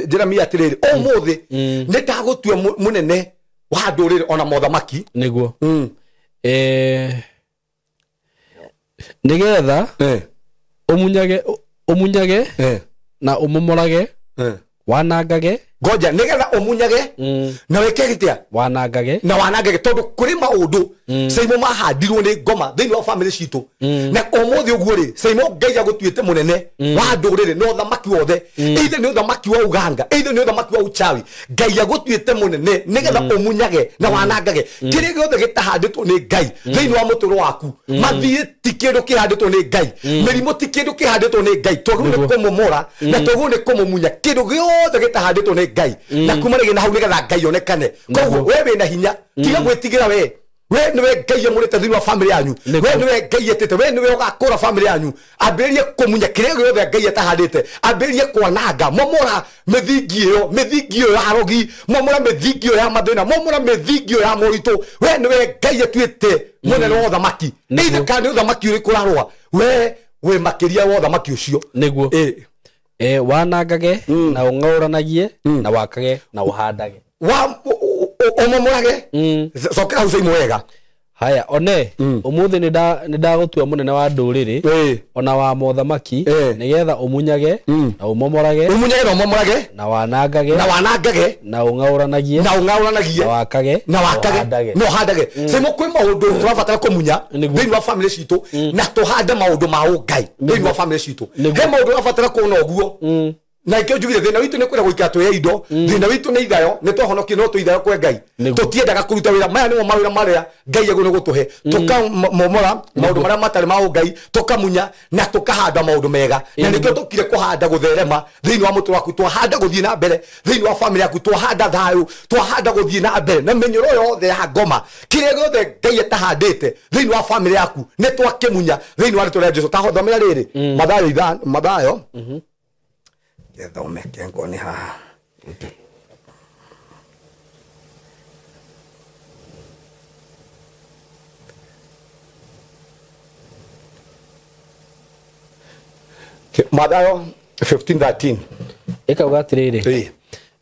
Jeremia atiriri umuthi nĩ ndagũtua mũnene wa ndũrĩrĩ ona mothamaki nĩguo nĩgetha ũmunyage na ũmomorage wanangage ngoja nigetha umunyage na wike gitia wanangage na wanangage tondu kuri maundu Saimo mahandirwo ni ngoma thiini wa family citu na umuthi uguo ri Saimo Ngai agutuite munene wa nduriri no thamaki wothe either ni thamaki wa uganga either ni thamaki wa uchawi Ngai agutuite munene nigetha umunyage na wanangage kiri giothe gitahanditwo ni Ngai thiini wa muturo waku mathie ti kindu kihanditwo ni Ngai mirimu ti kindu kihanditwo ni Ngai twagĩrĩirwo ni kumomora na twagĩrĩirwo ni kumumunya kindu giothe gitahanditwo ni Ngai na kuma rĩngĩ na hau nigetha Ngai onekane koguo we wĩna hinya tiga gwĩtigĩra we niwe Ngai amũrĩte thĩinĩ wa family yanyu we niwe Ngai etĩte we niwe ũgakũra family yanyu ambĩrĩrie kũmunya kĩrĩa gĩothe Ngai atahandĩte ambĩrĩrie kwananga momora mĩthingi ĩyo ya rogi momora mĩthingi ĩyo ya mathĩna momora mĩthingi ĩyo ya moritũ we niwe Ngai atuĩte mũnene wa ũthamaki either kana nĩ ũthamaki ũrĩkũ ũrarũa we wĩ makĩria wa ũthamaki ũcio nĩguo wanangage na ũng'aũranagie na wakage na ũhandage wa ũmomorage cokera hau Saimo wega Haya one umuthi ni ndagutua munene wa nduriri ona wa mothamaki nigetha umunyage na umomorage umunyage na umomorage na wanangage na wanangage na ungauranagie na ungauranagie na wakage na wakage no handage simo kwi maundu turabatara kumunya thiini wa family citu na tuhande maundu ma ungai thiini wa family citu he maundu turabatara kuona uguo na ikio njugire thina witu ni kwira guikara twi indo thina witu ni ithayo ni twahonokie no twi ithayo kwe Ngai tutiendaga kuruta wira maya nimo mawira maria Ngai egũ gutuhe tukamomora maundu maria matari ma Ngai tukamunya na tukahanda maundu mega na nikio tukire kuhanda gutherema thiini wa mutu waku twahanda guthii na mbere thiini wa family yaku twahanda thayu twahanda guthii na mbere na minyoro yothe ya ngoma kiria giothe Ngai atahandite thiini wa family yaku ni twakimunya thiini wa ritwa ria Jesu tahothomera riri Mathayo ithano Mathayo thomeke ngone haha Mathayo 15:13 ikauga atiriri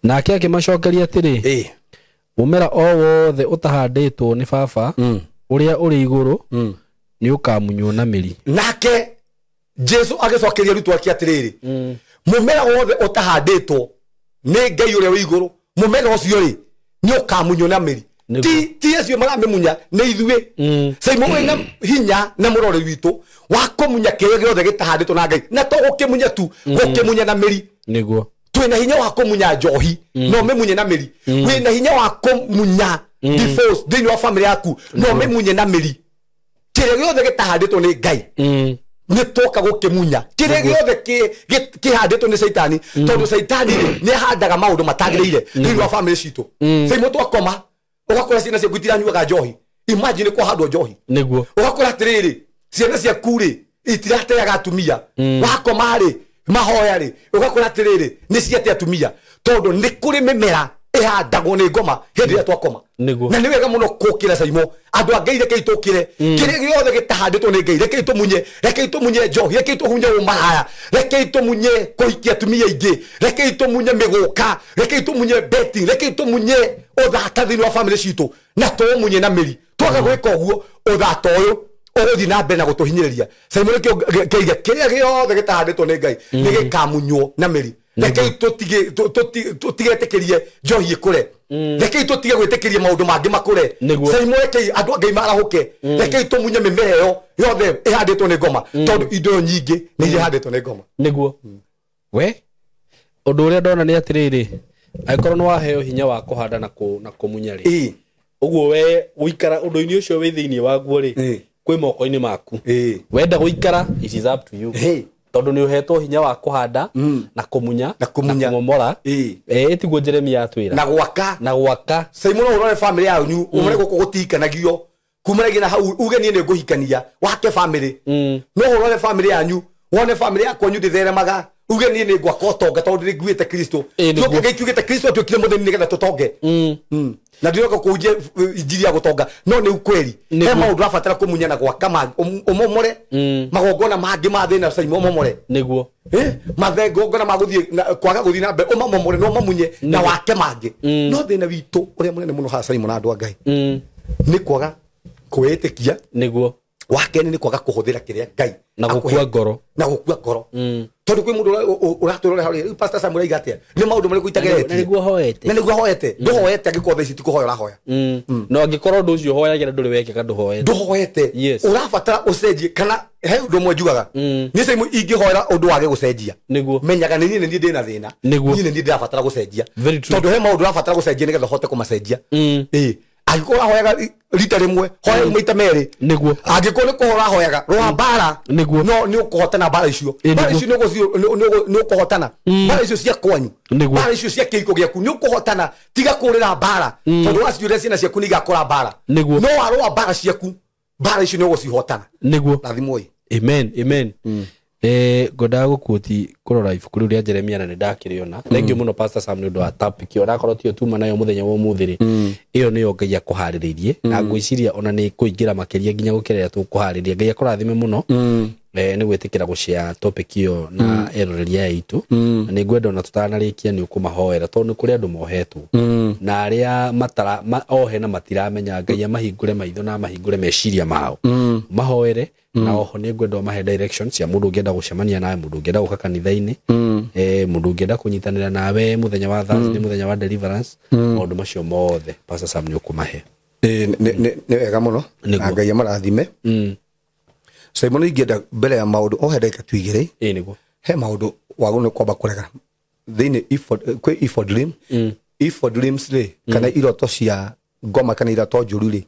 nake akimacokeria atiri mumera o wothe utahanditwo ni baba uria uri iguru ni ukamunywo na miri. Nake Jesu agicokeria arutwo ake atiriri mumera wothe utahanditwo ni Ngai uria wi iguru mumera ucio ri ni ukamunywo na miri. Ti acio maramimunya ni ithuĩ Saimo wina hinya na murore witu wa kumunya kiria giothe gitahanditwo na Ngai na to gukimunya tu gukimunya na miri niguo twina hinya wa kumunya njohi no mimunye na miri wina hinya wa kumunya divorce thiini wa family yaku no mimunye na miri kiria giothe gitahanditwo ni Ngai ni toka gukimunya kiria giothe kihanditwo ni Saitani tondu Saitani ni ahandaga maundu matagiriire thiini wa family citu Saimo twakoma ugakora ciana ciaku itiranyuaga njohi imagine kwahandwo njohi niguo ugakora atiriri ciana ciaku ri itirateaga atumia wakoma ri mahoya ri ugakora atiriri ni ciate atumia tondu ni kuri mimera ihandagwo ni ngoma hindi ria twakoma na ni wega muno kukira Saimo andu a Ngai rekei tukire kiria giothe gitahanditwo ni Ngai rekei tumunye rekei tumunye njohi rekei tumunye umaraya rekei tumunye kuhikia atumia ingi rekei tumunye miguka rekei tumunye betting rekei tumunye uthata thiini wa family citu na tumunye na miri twaga gwika uguo uthata uyu uguthi na mbere na gutuhinyiriria Saimo nikio keiga kiria giothe gitahanditwo ni Ngai ni gikamunywo na miri rekei tutigetekerie njohi ikure rekei tutige gwitikiria maundu mangi makure Saimo rekei andu a Ngai marahuke rekei tumunye mimera iyo yothe ihanditwo ni ngoma tondu indo nyingi ni ihanditwo ni ngoma niguo we undu uria ndona ni atiriri angikorwo ni waheo hinya wa kuhanda na kumunya ri uguo we guikara undu-ini ucio wi thiini waguo ri kwi moko-ini maku wenda guikara it is up to you tondu ni uhetwo hinya wa kuhanda na kumunya na kumomora tiguo Jeremia atwira na gwaka Saimo no urore family yanyu umure guku gutikanagio kumaragia na hau uge nie ni nguhikania wake family no urore family yanyu wone family yakwa nyu nditheremaga uge nie ni ngwaka utonga tondu ni nguite Kristo tuke Ngai kiugite Kristo atuikire muthini nigetha tutonge na ndiroka kuhunjia injiri ya gutonga no ni ukweli he maundu rabatara kumunya na gwaka umomore magongona mangi ma thina Saimo umomore niguo mathengongona ma guthie kwaga guthie na mbere umamomore no mamunye na wake mangi no thina witu uria munene muno haha Saimo na andu a Ngai ni kwaga kwitikia niguo wake ni kwaga kuhuthira kiria Ngai na gukua ngoro tondu kwi mundu uratwirore hau riu Pastor Samuel aiga atia ni maundu mariku itageretie na niguo hoete na niguo hoete nduhoete angikorwo thaa ici ti kuhoya urahoya no angikorwo undu ucio hoyagira nduri wekeka nduhoete urabatara ucenjie kana he undu umwe njugaga ni Saimo ingihoera undu wage gucenjia niguo menyaga ni nie ni ndina thina nie ni ndirabatara gucenjia tondu he maundu urabatara gucenjia nigetha uhote kumacenjia angĩkorwo ũrahoyaga rita rĩmwe hoya maita merĩ niguo angĩkorwo nĩ kũhora hoyaga rũa mbara niguo no nĩ ũkũhotana mbara icio mbara icio nĩ ũkũhotana mbara icio cia kwanyu mbara icio cia kĩhiko gĩaku nĩ ũkũhotana tiga kũrĩra mbara tondũ waciũrĩra ciana ciaku nĩ igakũra mbara niguo no warũa mbara ciaku mbara icio nĩ ũgũcihotana niguo rathimwo amen amen ngwendaga gukuoti kurora ibuku riu ria Jeremia na ni ndakiriona thank you muno Pastor Sam ni undu wa topic yo rakorwo tio tuma nayo muthenya wa umuthi ri iyo niyo Ngai akuhaririirie na ngwiciria ona ni kuingira makiria nginya gukirera tukuhaririria Ngai akurathime muno Nĩ gwĩtĩkĩra gũshare topic ĩyo na eroreria aitũ. Na nĩ ngwenda ona tũtanarĩkia nĩ ũkũmahoera tondũ nĩ kũrĩ andũ mohetwo na arĩa matara ohe na matiramenya Ngai amahingũre maitho na amahingũre meciria mao. Mahoere na oho nĩ ngwenda ũmahe directions cia mũndũ ũngĩenda gũcemania nawe, mũndũ ũngĩenda gũka kanitha-inĩ, mũndũ ũngĩenda kũnyitanĩra nawe mũthenya wa Thursday, mũthenya wa deliverance, maũndũ macio mothe Pastor Sam nĩ ũkũmahe. Nĩ wega mũno na Ngai amarathime. Simon ingĩenda mbere ya maũndũ ohe ndagĩka tu igĩrĩ. Nĩguo. He maũndũ wagũrĩirwo nĩ kwamba kũrega thĩinĩ kwĩ evil dream. Evil dreams rĩ, kana iroto cia ngoma kana iroto njũru rĩ,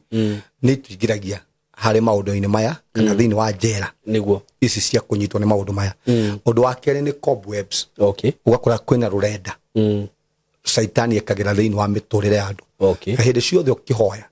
nĩ ituingĩragia harĩ maũndũ-inĩ maya kana thĩinĩ wa njera. Nĩguo. Ici cia kũnyitwo nĩ maũndũ maya. Ũndũ wa kerĩ nĩ cobwebs. Okay. Ũgakora kwĩna rũrenda. Caitani ekagĩra thĩinĩ wa mĩtũrĩre ya andũ. Okay. Na hĩndĩ ciothe ũkĩhoya,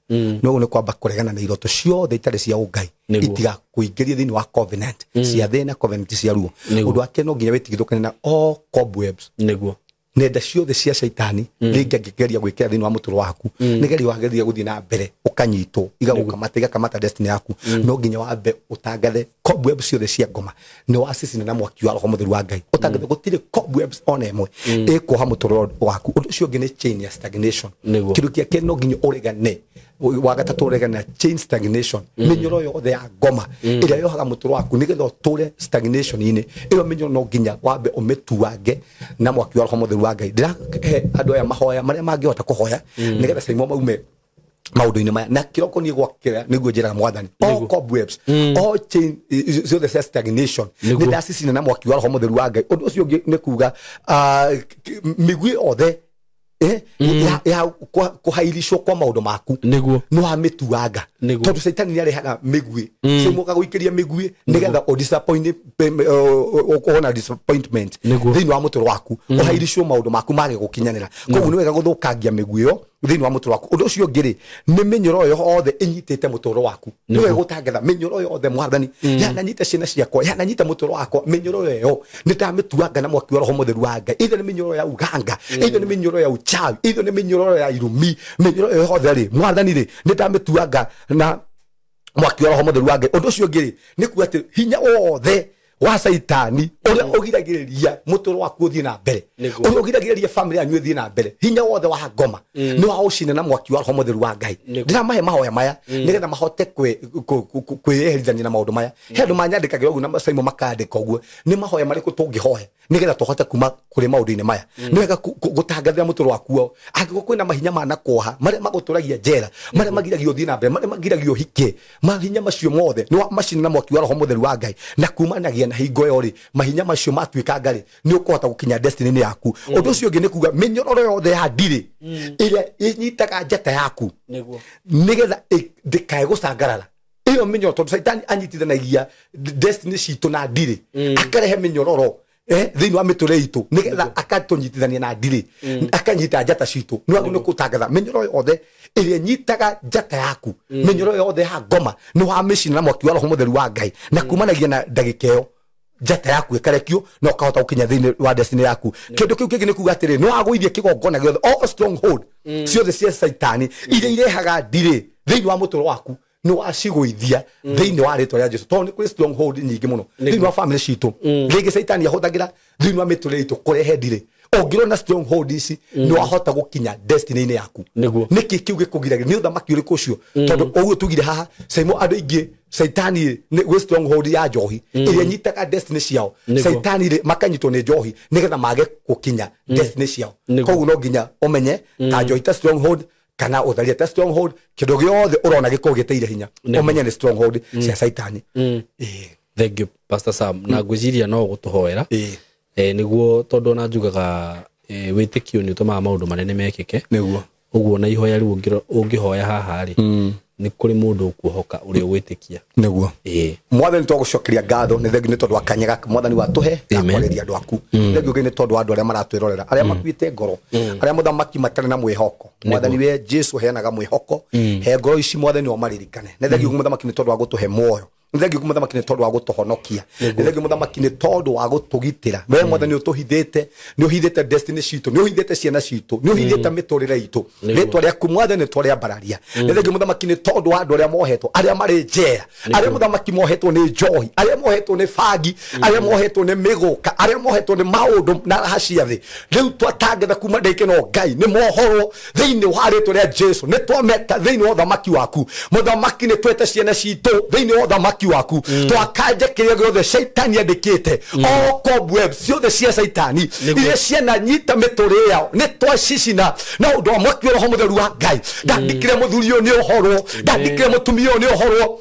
no nĩ kwamba kũregana na iroto ciothe itarĩ cia ũngai, itigakũingĩrie thĩinĩ wa covenant cia thĩna, covenant cia ruo. Ũndũ wa kerĩ no nginya wĩtigithũkane na all cobwebs. Nĩguo. Nenda ciothe cia caitani rĩngĩ angĩgeria gwĩkĩra thĩinĩ wa mũtũrĩre waku, nĩgeria wageria gũthiĩ na mbere ũkanyitwo, igagũkamata, igakamata destiny yaku. No nginya wambe ũtangathe cobwebs ciothe cia ngoma nĩ wacicina na mwaki wa Roho Mũtheru wa Ngai. Ũtangathe gũtirĩ cobwebs ona ĩmwe ĩkuoha mũtũrĩre waku. Ũndũ ũcio ũngĩ nĩ chain ya stagnation. Kĩndũ kĩa kerĩ no nginya ũregane, wa gatatũ ũregane na chain stagnation, mĩnyoro yothe ya ngoma ĩrĩa yohaga mũtũrĩre waku nĩgetha ũtũre stagnation-inĩ. Ĩyo mĩnyoro no nginya wambe ũmĩtuange na mwaki wa Roho Mũtheru wa Ngai. Ndĩrahe andũ aya mahoya marĩa mangĩhota kũhoya nĩgetha Simon maume maũndũ-inĩ maya. Na kĩroko niĩ gwakĩra nĩguo njĩraga Mwathani, all cobwebs, all chain ciothe cia stagnation nĩ ndacicina na mwaki wa Roho Mũtheru wa Ngai. Ũndũ ũcio ũngĩ nĩ kuga mĩguĩ yothe ya kũhairicwo kwa maũndũ maku nĩguo nĩ wamĩtuanga, tondũ caitani nĩ arehaga mĩguĩ, cimũka gũikĩria mĩguĩ nĩgetha ũkona disappointment thĩinĩ wa mũtũrĩre waku, ũhairicwo maũndũ maku mage gũkinyanĩra. Koguo nĩ wega gũthũkangia mĩguĩ ĩyo thĩinĩ wa mũtũrĩre waku. Ũndũ ũcio ũngĩ rĩ, nĩ mĩnyoro yothe ĩnyitĩte mũtũrĩre waku. Nĩ wega gũtangatha mĩnyoro yothe, Mwathani yananyita ciana ciakwa, yananyita mũtũrĩre wakwa, mĩnyoro ĩyo nĩ ndamĩtuanga na mwaki wa Roho Mũtheru wa Ngai. Either nĩ mĩnyoro ya uganga, either nĩ mĩnyoro ya uchawi, either nĩ mĩnyororo ya irumi, mĩnyororo ĩyo yothe rĩ, Mwathani rĩ, nĩ ndamĩtuanga na mwaki wa Roho Mũtheru wa Ngai. Ũndũ ũcio ũngĩ rĩ, nĩ kuga atĩ hinya wothe wa caitani ũrĩa ũgiragĩrĩria mũtũrĩre waku ũthiĩ na mbere, ũrĩa ũgiragĩrĩria family yanyu ĩthiĩ na mbere, hinya wothe wa ngoma nĩ wa ũcine na mwaki wa Roho Mũtheru wa Ngai. Ndĩramahe mahoya maya nĩgetha mahote kwĩyeherithania na maũndũ maya. He andũ manyandĩkagĩra ũguo na Simon makandĩka ũguo, nĩ mahoya marĩkũ tũngĩhoya nĩgetha tũhote kuma kũrĩ maũndũ-inĩ maya. Nĩ wega gũtangathĩra mũtũrĩre waku ũyũ. Angĩkorwo kwĩna mahinya ma nakuoha marĩa magũtũragia njera, marĩa magiragia ũthiĩ na mbere, marĩa magiragia ũhike, mahinya macio mothe nĩ wa macine na mwaki wa Roho Mũtheru wa Ngai. Na kumanagia na hingo ĩyo rĩ, mahinya macio matuĩkanga rĩ, nĩ ũkũhota gũkinya destiny-inĩ yaku. Ũndũ ũcio ũngĩ nĩ kuga mĩnyororo yothe ya ndirĩ ĩrĩa ĩnyitaga njata yaku nĩgetha ndĩkae gũcangarara, ĩyo mĩnyororo, tondũ caitani anyitithanagia destiny citũ na ndirĩ, akarehe mĩnyororo thĩinĩ wa mĩtũrĩre itũ nĩgetha akatũnyitithania na ndirĩ, akanyita njata citũ. Nĩ wagĩrĩirwo nĩ gũtangatha mĩnyororo yothe ĩrĩa ĩnyitaga njata yaku, mĩnyororo yothe ya ngoma nĩ wamĩcina na mwaki wa Roho Mũtheru wa Ngai, na kumanagia na ndagĩka ĩyo njata yaku ĩkarekio na ũkahota gũkinya thĩinĩ wa destiny yaku. Kĩndũ kĩu kĩngĩ nĩ kuga atĩrĩ, nĩ wagũithia kĩgongona gĩothe, all stronghold ciothe cia caitani iria irehaga ndirĩ thĩinĩ wa mũtũrĩre waku, nĩ wacigũithia thĩinĩ wa rĩtwa rĩa Jesũ. Tondũ nĩ kũrĩ stronghold nyingĩ mũno thĩinĩ wa family citũ, rĩngĩ caitani ahũthagĩra thĩinĩ wa mĩtũrĩre itũ kũrehe ndirĩ. Ũngĩrona stronghold ici, nĩ wahota gũkinya destiny-inĩ yaku. Nĩkĩ kĩu gĩkũgiragia? Nĩ ũthamaki ũrĩkũ ũcio? Tondũ ũguo tugire haha Simon, andũ aingĩ caitani nĩ gwĩ stronghold ya njohi ĩrĩa ĩnyitaga destiny ciao, caitani rĩ makanyitwo nĩ njohi nĩgetha mage gũkinya destiny ciao. Koguo no nginya ũmenye ta njohi ta stronghold kana ũtharia ta stronghold, kĩndũ gĩothe ũrona gĩkũgĩtĩire hinya ũmenye nĩ stronghold cia caitani. Thank you Pastor Sam. Na ngwĩciria no gũtũhoera nĩguo, tondũ ona njugaga wĩtĩkio nĩ ũtũmaga maũndũ manene mekĩke. Nĩguo. Ũguo na ihoya rĩu ũngĩhoya haha rĩ, nĩ kũrĩ mũndũ ũkuohoka ũrĩa ũgwĩtĩkia. Nĩguo. Mwathani twagũcokeria ngatho nĩ thengiũ nĩ tondũ wa kanya gaka Mwathani watũhe Amen. gakwarĩria andũ aku. Thengiũ nĩ tondũ wa andũ arĩa maratwĩrorera, arĩa makuĩte ngoro, arĩa mũthamaki matarĩ na mwĩhoko. Mwathani we Jesu heanaga mwĩhoko, he ngoro ici Mwathani ũmaririkane. Nĩ thengiũ mũthamaki nĩ tondũ wa gũtũhe muoyo. Nĩ thengiũ mũthamaki nĩ tondũ wa gũtũhonokia. Nĩ thengiũ mũthamaki nĩ tondũ wa gũtũgitĩra. We mwathani ũtũhithĩte, nĩ ũhithĩte destiny citũ, nĩ ũhithĩte ciana citũ, nĩ ũhithĩte mĩtũrĩre itũ. Rĩtwa rĩaku mwathani nĩ twarĩambararia. Nĩ thengiũ mũthamaki nĩ tondũ wa andũ arĩa mohetwo, arĩa marĩ njera, arĩa mũthamaki mohetwo nĩ njohi, arĩa mohetwo nĩ bangi, arĩa mohetwo nĩ mĩgũka, arĩa mohetwo nĩ maũndũ na raha cia thĩ. Rĩu twatangatha kuma ndĩke no Ngai nĩ mohorwo thĩinĩ wa rĩtwa rĩa Jesu. Nĩ twameta thĩinĩ wa ũthamaki waku mũthamaki, nĩ twete ciana citũ thĩinĩ wa ũthamaki waku. Twakanja kĩrĩa gĩothe caitani andĩkĩte, o cobweb ciothe cia caitani iria ciana nyita mĩtũrĩre yao, nĩ twacicina na ũndũ wa mwaki wa roho mũtheru wa Ngai. Ndandĩkire mũthuri ũyũ nĩ ũhorwo, ndandĩkire mũtumia ũyũ nĩ ũhorwo,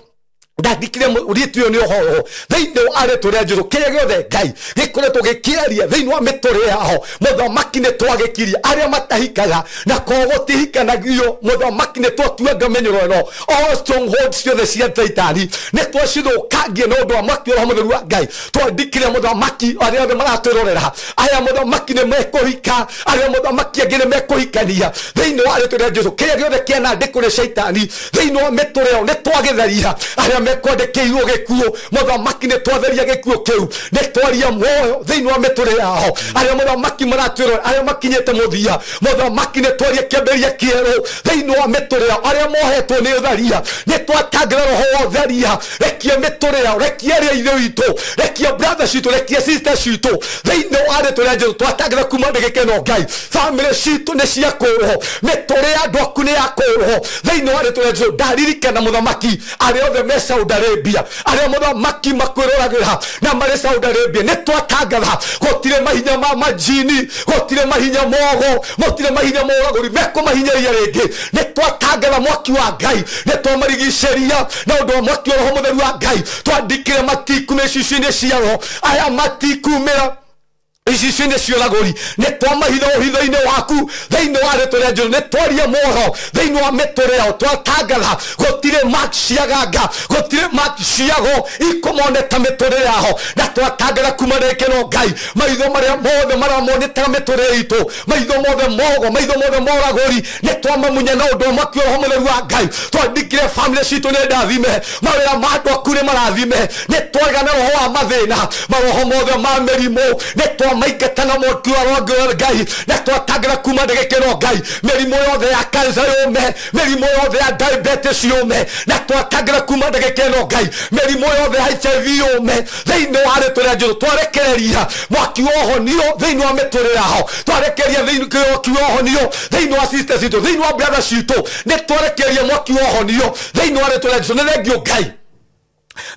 ndandikire mũirĩtu ũyũ nĩ ũhorwo thĩinĩ wa rĩtwa rĩa Jesũ. Kĩrĩa gĩothe Ngai gĩkoretwo gĩkĩaria thĩinĩ wa mĩtũrĩre yao mũthamaki nĩ twagĩkiria. Arĩa matahikaga na kogo tihikanagio mũthamaki nĩ twatuanga mĩnyũro ĩno, all stronghold ciothe cia Caitani nĩ twacithũkangie na ũndũ wa mwaki wa roho mũtheru wa Ngai. Twandikire mũthamaki arĩa othe maratwĩrorera, aya mũthamaki nĩ mekũhika, arĩa mũthamaki angĩ nĩ mekũhikania thĩinĩ wa rĩtwa rĩa Jesũ. Kĩrĩa gĩothe kĩanandĩkwo nĩ Caitani thĩinĩ wa mĩtũrĩre yao nĩ twagĩtharia. Arĩa mekwandĩkĩirwo gĩkuũ mũthamaki nĩ twatheria gĩkuũ kĩu, nĩ twaria muoyo thĩinĩ wa mĩtũrĩre yao. Arĩa mũthamaki maratwĩrora, arĩa makinyĩte mũthia mũthamaki nĩ twaria kĩambĩrĩria kĩerũ thĩinĩ wa mĩtũrĩre yao. Arĩa mohetwo nĩ ũtharia nĩ twatangĩra roho wa ũtharia, rekia mĩtũrĩre yao, rekia arĩa ithe witũ, rekia brother citũ, rekia sister citũ thĩinĩ wa rĩtwa rĩa Jesũ. Twatangĩra kuma ndĩgĩkeno Ngai, famĩlĩ citũ nĩ ciakũrwo, mĩtũrĩre ya andũ aku nĩ yakũrwo thĩinĩ wa rĩtwa rĩa Jesũ. Ndaririkana mũthamaki arĩa othe me Saudi Arabia, arĩa mũthamaki makwĩroragĩra na marĩ Saudi Arabia, nĩ twatangatha gũtirĩ mahinya ma majini, gũtirĩ mahinya mogo, gũtirĩ mahinya moragũri mekũmahinyĩrĩria rĩngĩ. Nĩ twatangatha mwaki wa Ngai, nĩ twamarigicĩria na ũndũ wa mwaki wa roho mũtheru wa Ngai. Twandĩkire matiku mĩcicio-inĩ ciao, aya matikumĩra icicio-inĩ cia ũragũri, nĩ twamahitha ũhitho-inĩ waku thĩinĩ wa rĩtwa rĩa Jesũ. Nĩ twaria muoyo thĩinĩ wa mĩtũrĩre yao. Twatangatha gũtirĩ mark cia ganga, gũtirĩ mark ciago ikũmoneta mĩtũrĩre yao. Na twatangatha kuma rĩkĩno Ngai, maitho marĩa mothe maramonetaga mĩtũrĩre itũ, maitho mothe mogo, maitho mothe moragũri, nĩ twamamunya na ũndũ wa mwaki wa roho mũtheru wa Ngai. Twandĩkire famĩlĩ citũ nĩ ndathime, mawĩra ma andũ aku nĩ marathime. Nĩ twaga na roho wa mathĩna, maroho mothe ma mĩrimũ nĩ twamaingata na mwaki wa roho wa Ngai. Na twatangĩra kuma ndĩgĩkĩro Ngai, mĩrimũ yothe ya cancer yũme, mĩrimũ yothe ya diabetes yũme. Na twatangĩra kuma ndĩgĩkĩro Ngai, mĩrimũ yothe ya HIV yũme thĩinĩ wa rĩtwa rĩa Jesũ. Twarekereria mwaki wa ũhonio thĩinĩ wa mĩtũrĩre yao, twarekereria thĩinĩ mwaki wa ũhonio thĩinĩ wa sister citũ, thĩinĩ wa brother citũ, nĩ twarekereria mwaki wa ũhonio thĩinĩ wa rĩtwa rĩa Jesũ. Nĩ thengiũ Ngai,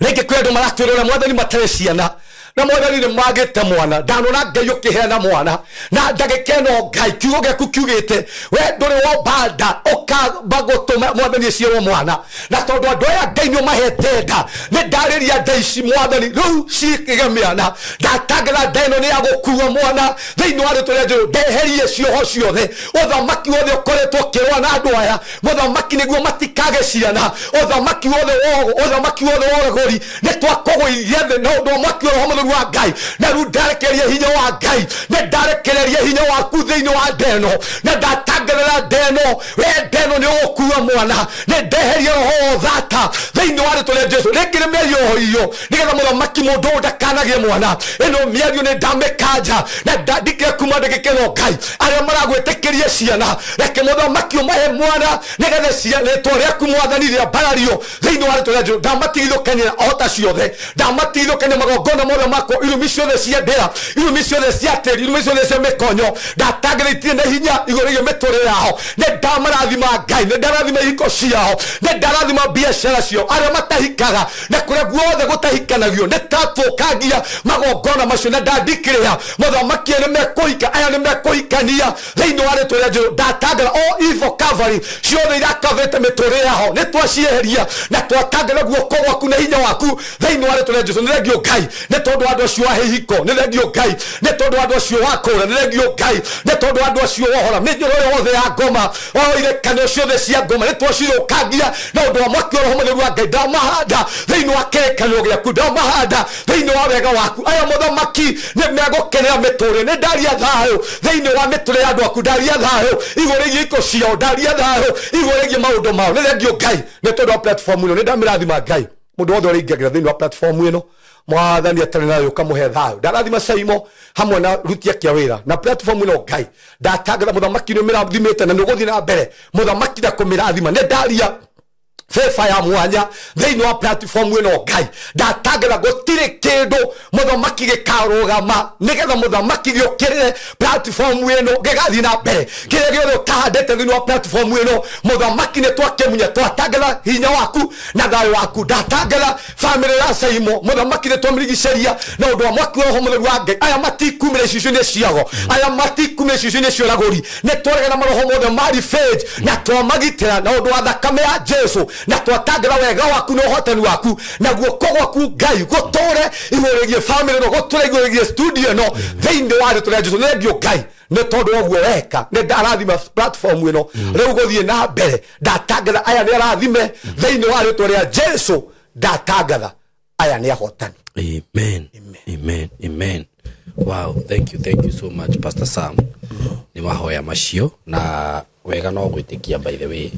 rĩngĩ kwĩ andũ maratwĩrora mwathani matarĩ ciana, na mwathani nĩ magĩte mwana. Ndanona Ngai ũkĩheana mwana na ndagĩka ĩno Ngai kiugo gĩaku kiugĩte we ndũrĩ womba nda ũkamba gũtũma mwathani ĩciarwo mwana. Na tondũ andũ aya Ngai nĩ ũmahete nda, nĩ ndarĩria nda ici mwathani rĩu cikĩge mĩana. Ndatangatha nda ĩno nĩ ya gũkua mwana thĩinĩ wa rĩtwa rĩa Jesũ. Ndeherie cioho ciothe, ũthamaki wothe ũkoretwo ũkĩrũa na andũ aya mũthamaki nĩguo matikage ciana, ũthamaki wothe wogo, ũthamaki wothe wa ũragũri, nĩ twakũgũithia thĩ na ũndũ wa mwaki wa roho mũtheru wa Ngai. Na rĩu ndarekereria hinya wa Ngai, nĩ ndarekereria hinya waku thĩinĩ wa nda ĩno, na ndatangathĩra nda ĩno, we nda ĩno nĩ ũgũkua mwana. Nĩ ndeheria roho wa ũthata thĩinĩ wa rĩtwa rĩa Jesũ. Rĩngĩ nĩ mĩario yohoirio nĩgetha mũthamaki mũndũ ũyũ ndakanagĩe mwana. Ĩno mĩario nĩ ndamĩkanja na ndandĩkire kuma ndĩgĩkeno Ngai, arĩa maragwĩtĩkĩria ciana, reke mũthamaki ũmahe mwana nĩgetha rĩtwa rĩaku mwathani rĩambarario thĩinĩ wa rĩtwa rĩa Jesũ. Ndamatigithũkania ohota ciothe, ndamatigithũkania magongona mothe makwa, irumi ciothe cia ndĩra, irumi ciothe cia tĩri, irumi ciothe cia mĩkonyo, ndatangĩra itirĩ na hinya igũrũ rĩgiĩ mĩtũrĩre yao. Nĩ ndamarathima Ngai, nĩ ndarathima ihiko ciao, nĩ ndarathima biacara ciao, arĩa matahikaga na kũrĩa guothe gũtahikanagio, nĩ tatũkangia magongona macio na ndandikĩrĩa mũthamaki nĩ mekũhika, aya nĩ mekũhikania thĩinĩ wa rĩtwa rĩa Jesũ. Ndatangĩra o evil covering ciothe irakavĩte mĩtũrĩre yao, nĩ twacieheria na twatangĩra guoko gwaku na hinya waku thĩinĩ wa rĩtwa rĩa Jesũ. Nĩ thengio Ngai nĩ tondũ wa andũ acio wa hihiko, nĩ thengio Ngai nĩ tondũ wa andũ acio wa kũra, nĩ thengio Ngai nĩ tondũ wa andũ acio wohora mĩnyororo yothe ya ngoma, o irekanio ciothe cia ngoma nĩ twacithũkangia na ũndũ wa mwaki wa roho mũtheru wa Ngai. Ndamahanda thĩinĩ wa kĩrĩkanĩro gĩaku, ndamahanda thĩinĩ wa wega waku. Aya mũthamaki nĩ megũkenera mĩtũrĩre. Nĩ ndaria thayũ thĩinĩ wa mĩtũrĩre ya andũ aku, ndaria thayũ igũrũ rĩgiĩ iko ciao, ndaria thayũ igũrũ rĩgiĩ maũndũ mao. Nĩ thengio Ngai nĩ tondũ wa platform ĩno, nĩ ndamĩrathima Ngai. Mundu wothe ũrĩingagĩra thĩinĩ wa platform ĩno mwathani atarĩ nayo ũkamũhe thayũ. Ndarathima Saimo hamwe na ruti ake a wĩra na platform ĩno Ngai. Ndatangatha mũthamaki nĩ ũmĩrathimĩte na nĩ ũgũthiĩ na mbere mũthamaki na kũmĩrathima. Nĩ ndaria favor ya mwanya thĩinĩ wa platform ĩno Ngai. Ndatangatha gũtirĩ kĩndũ mũthamaki gĩkarũgama nĩgetha mũthamaki gĩũkĩrĩre platform ĩno gĩgathiĩ na mbere. Kĩrĩa gĩothe ũtahandĩte thĩinĩ wa platform ĩno mũthamaki nĩ twakĩmunya. Twatangatha hinya waku na thayũ waku. Ndatangatha famĩlĩ ya Saimo mũthamaki nĩ twamĩrigicĩria na ũndũ wa mwaki wa Roho Mũtheru wa Ngai. Aya matikumĩra icicio-inĩ ciago, aya matikumĩra icicio-inĩ cia ũragũri. Nĩ twaregana maroho mothe ma revenge na twamagitĩra na ũndũ wa thakame ya Jesu, na twatangatha wega waku na ũhotani waku na guoko gwaku Ngai gũtũre igũrũ rĩgiĩ famĩlĩ ĩno, gũtũre igũrũ rĩgiĩ studio ĩno thĩinĩ wa rĩtwa rĩa Jesu. Nĩ thengiũ Ngai nĩ tondũ wa ũguo weka. Nĩ ndarathima platform ĩno rĩu gũthiĩ na mbere. Ndatangatha aya nĩ arathime thĩinĩ wa rĩtwa rĩa Jesu. Ndatangatha aya nĩ ahotani. Amen. Amen. Amen. Wow, thank you so much Pastor Sam. Nĩ mahoya macio na wega no gwĩtĩkia by the way.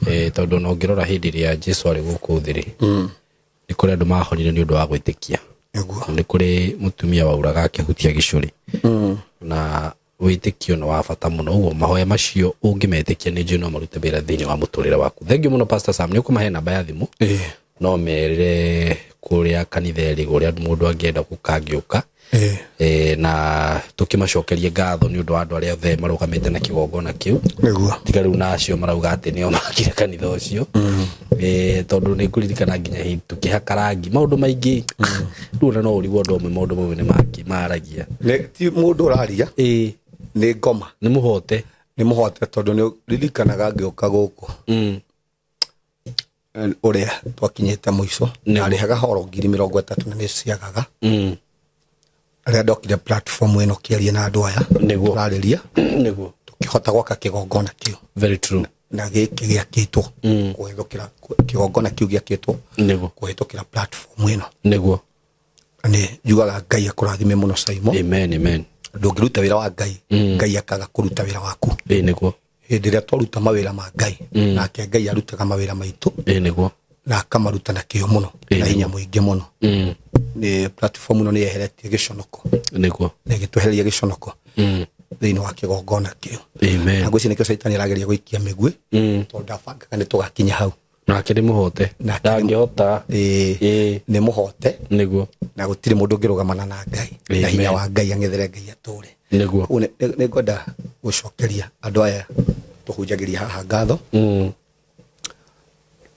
Tondũ no ngĩrora hĩndĩ ĩrĩa Jesu arĩ gũkũ thĩ rĩ, nĩ kũrĩ andũ mahonire nĩ ũndũ wa gwĩtĩkia. Nĩ kũrĩ mũtumia wauraga akĩhutia gĩcũrĩ. Na wĩtĩkio nĩ wa bata mũno. Ũguo mahoya macio ũngĩmetĩkia nĩ njũĩ no marute wĩra thĩinĩ wa mũtũrĩre waku. Thank you mũno Pastor Sam. Nĩ ũkũmahe namba ya thimũ. No merĩre kũrĩa kanitha ĩrĩ ũrĩa mũndũ angĩenda gũkangĩũka. Na tũkĩmacokerie ngatho nĩ ũndũ wa andũ arĩa othe marũgamĩte na kĩgongona kĩu. Tiga rĩu na acio marauga atĩ nĩo makire kanitha ũcio. Tondũ nĩ ngũririkana nginya hĩndĩ tũkĩhaka rangi maũndũ maingĩ. Rĩu ona no ũrigwo ũndũ ũmwe maũndũ mamwe nĩ maragia. Ti mũndũ ũraria. Nĩ ngoma. Nĩ mũhote. Nĩ mũhote tondũ nĩ ririkanaga ngĩũka gũkũ. Ũrĩa twakinyĩte mũico. Ndarĩhaga horo 30,000 na nĩ ciagaga. Rĩrĩa ndokire platform ĩno kĩaria na andũ aya tũrarĩria nĩguo tũkĩhota gwaka kĩgongona kĩu. Very true. Na gĩkĩ gĩakĩtwo kũhĩtũkĩra kĩgongona kĩu gĩakĩtwo nĩguo kũhĩtũkĩra platform ĩno. Nĩguo nĩ njugaga Ngai akũrathime mũno Saimo. Amen, amen. Ndũngĩruta wĩra wa Ngai, Ngai akaga kũruta wĩra waku. Nĩguo hĩndĩ ĩrĩa twaruta mawĩra ma Ngai, nake Ngai arutaga mawĩra maitũ. Nĩguo na akamaruta na kĩyo mũno na hinya mũingĩ mũno. Nĩ platform ĩno nĩ yeheretie gĩconoko. Nĩguo na ĩgĩtwehereria gĩconoko thĩinĩ wa kĩgongona kĩu. Amen. Na ngwĩciria nĩkĩo Caitani arageria gũikia mĩguĩ tondũ ndabangaga nĩ tũgakinya hau. Nake nĩ mũhote. Ndangĩhota. Nĩ mũhote. Nĩguo na gũtirĩ mũndũ ũngĩrũgamana na Ngai na hinya wa Ngai ang'ethere Ngai atũre. Nĩguo koguo nĩ ngwenda gũcokeria andũ aya tũhunjagĩria haha ngatho.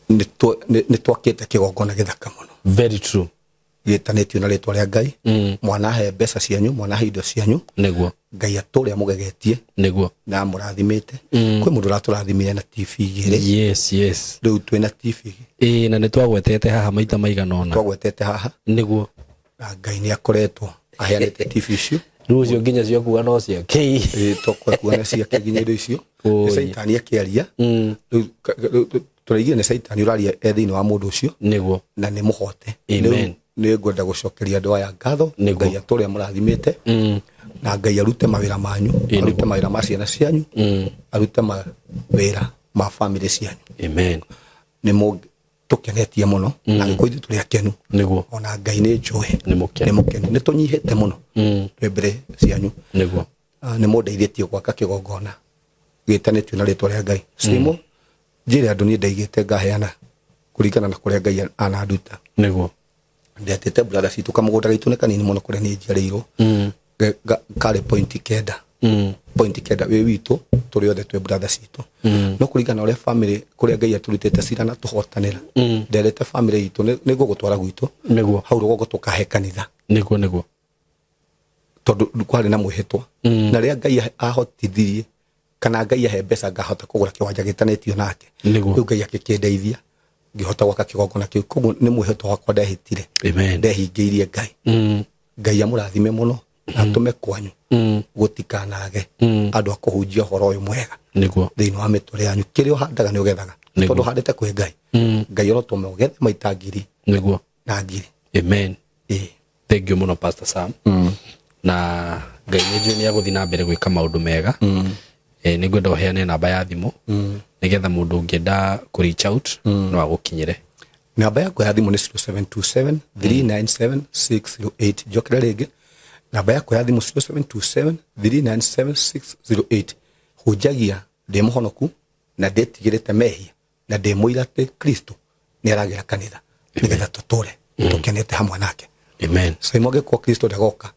Nĩ twakĩte kĩgongona gĩthaka mũno. Very true. Gĩtanĩtio na rĩtwa rĩa Ngai. Mwanahe mbeca cianyu, mwanahe indo cianyu. Nĩguo Ngai atũre amũgegetie. Nĩguo na amũrathimĩte. Kwĩ mũndũ ũratũrathimire na TV igĩrĩ. Yes, yes. Rĩu twĩna TV. Na nĩ twagwetete haha maita maigana ũna. Twagwetete haha. Nĩguo na Ngai nĩ akoretwo aheanĩte TV icio. Rĩu ũcio nginya ciakuga no ciake. Twakuga na ciake nginya indo icio. Nĩ Caitani akĩaria. Rĩu tũraigire nĩ Caitani ũraria e thĩinĩ wa mũndũ ũcio. Nĩguo na nĩ mũhote. Amen. Nĩ ngwenda gũcokeria andũ aya ngatho. Ngai atũre amũrathimĩte. Na Ngai arute mawĩra manyu, arute mawĩra ma ciana cianyu, arute mawĩra ma famĩlĩ cianyu. Amen. Nĩ tũkenetie mũno na gĩkũ ithuĩ tũrĩ akenu. Nĩguo ona Ngai nĩ njũĩ nĩ mũkenu. Nĩ mũkenu. Nĩ tũnyihĩte mũno twĩ mbere cianyu. Nĩguo nĩ mũndeithĩtie gwaka kĩgongona gĩtanĩtio na rĩtwa rĩa Ngai. Simo njĩre andũ niĩ ndaigĩte ngaheana kũringana na kũrĩa Ngai ananduta. Nĩguo ndetete brother citũ kamũgũnda gaitũ nĩ kanini mũno kũrĩa niĩ njiarĩirwo. Karĩ point kenda. Point kenda wĩ witũ tũrĩ othe twĩ brother citũ. No kũringana na ũrĩa family kũrĩa Ngai atũrutĩte cira na tũhotanĩra. Nderete family itũ nĩ ngũgũtwara gwitũ. Nĩguo hau rũgongo tũkahe kanitha. Nĩguo nĩguo tondũ kwarĩ na mwĩhĩtwa. Na rĩrĩa Ngai ahotithirie kana Ngai ahe mbeca ngahota kũgũra kĩwanja gĩtanĩtio nake. Nĩguo rĩu Ngai akĩkĩndeithia ngĩhota gwaka kĩgongona kĩu. Koguo nĩ mwĩhĩtwa wakwa ndehĩtire. Ndehingĩirie Ngai. Ngai amũrathime mũno na atũme kwanyu gũtikanage andũ a kũhunjia ũhoro ũyũ mwega. Nĩguo thĩinĩ wa mĩtũrĩre yanyu. Kĩrĩa ũhandaga nĩ ũgethaga. Tondũ ũhandĩte kwĩ Ngai. Ngai arotũma ũgethe maita ngiri. Nĩguo na ngiri. Amen. Thank you mũno Pastor Sam. Na Ngai nĩ njũĩ nĩ agũthiĩ na mbere gwĩka maũndũ mega. Nĩ ngwenda ũheane namba ya thimũ nĩgetha mũndũ ũngĩenda kũ reach out no agũkinyĩre. Namba yakwa ya thimũ nĩ 0727 397 608. Njokere rĩngĩ, namba yakwa ya thimũ 0727 397 608. Hunjagia ndĩ mũhonoku na ndĩtigĩrĩte mehia na ndĩ mũira atĩ Kristo nĩ aragĩra kanitha nĩgetha tũtũre tũkenete hamwe nake. Amen. Saimo angĩkorwo Kristo ndagoka,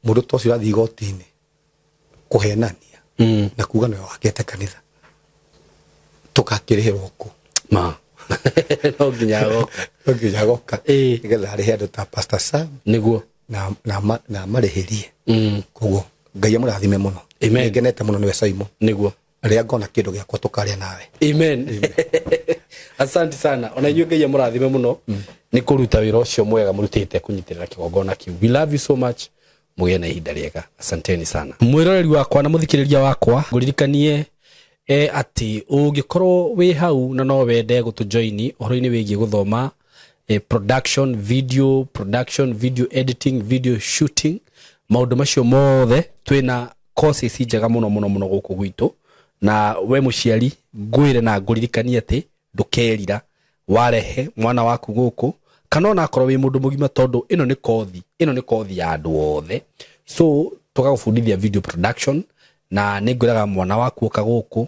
mũndũ ta ũcio ũrathiĩ igoti-inĩ kũhenania na kuga nĩwe wakĩte kanitha, tũgakĩrĩhĩrwo kũ? Ma no nginya agoka. No nginya agoka Ĩĩ. nĩgetha arĩhe andũ ta Pastor Sam Nĩguo. na marĩhĩrie. Koguo Ngai amũrathime mũno. Amen. Nĩngenete mũno nĩwe Saimo. Nĩguo. Rĩrĩa ngona kĩndũ gĩakwa tũkarĩa nawe. Amen. Asante sana. Ona inyuĩ Ngai amũrathime mũno nĩ kũruta wĩra ũcio mwega mũrutĩte kũnyitĩrĩra kĩgongona kĩu. We love you so much. Mũgĩe na ihinda rĩega. Asanteni sana. Mwĩroreri wakwa na mũthikĩrĩria wakwa, ngũririkanie atĩ ũngĩkorwo wĩ hau na no wende gũtũjoini ũhoro-inĩ wĩgiĩ gũthoma production, video production, video editing, video shooting, maũndũ macio mothe, twĩna courses njega mũno mũno mũno gũkũ gwitũ. Na we mũciari, ngwĩre na ngũririkanie atĩ ndũkerira warehe mwana waku gũkũ, kana ona akorwo wĩ mũndũ mũgima, tondũ ĩno nĩ kothi, ĩno nĩ kothi ya andũ othe. So tũgagũbundithia video production, na nĩ ngwĩraga mwana waku oka gũkũ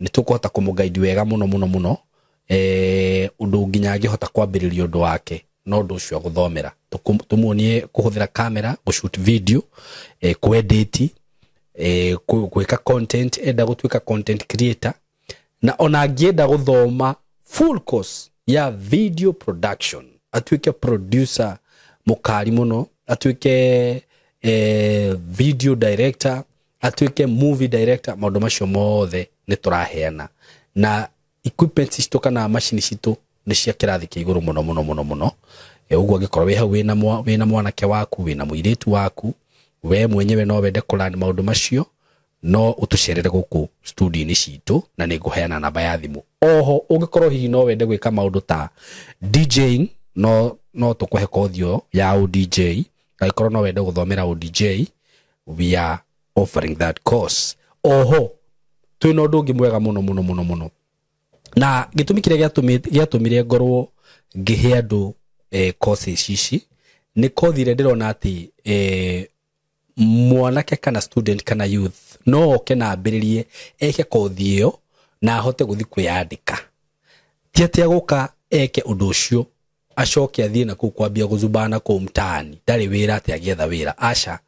nĩ tũkũhota kũmũguide wega mũno mũno mũno, ũndũ nginya angĩhota kwambĩrĩria ũndũ wake no ũndũ ũcio agũthomera. Tũmuonie kũhũthĩra kamera gũshoot video, kwedit, gwĩka content, enda gũtuĩka content creator, na ona angĩenda gũthoma full course ya video production, atuĩke producer mũkari mũno, atuĩke video director, atuĩke movie director, maũndũ macio mothe nĩ tũraheana. Na equipment citũ kana macini citũ nĩ cia kĩrathi kĩa igũrũ mũno mũno mũno mũno. Ũguo angĩkorwo wĩ hau wĩna mwanake waku, wĩna mũirĩtu waku, we mwenyewe no wende kũlearn maũndũ macio, no ũtũcerere gũkũ studio-inĩ citũ na nĩ ngũheana namba ya thimũ. Oho ũngĩkorwo hihi no wende gwĩka maũndũ ta DJing, no tũkũhe kothi ĩyo ya ODJ. Angĩkorwo no wende gũthomera ODJ, we are offering that course. Oho twĩna ũndũ ũngĩ mwega mũno mũno mũno mũno, na gĩtũmi kĩrĩa gĩatũmire ngorwo ngĩhe andũ courses ici nĩ kothi ĩrĩa ndĩrona atĩ mwanake kana student kana youth no oke na ambĩrĩrie eke kothi ĩyo na ahote gũthiĩ kwĩyandĩka. Ti atĩ agũka eke ũndũ ũcio acoke athiĩ na kũu kwambia gũzubana kũu mtaani, ndarĩ wĩra atĩ agĩetha wĩra. Aca,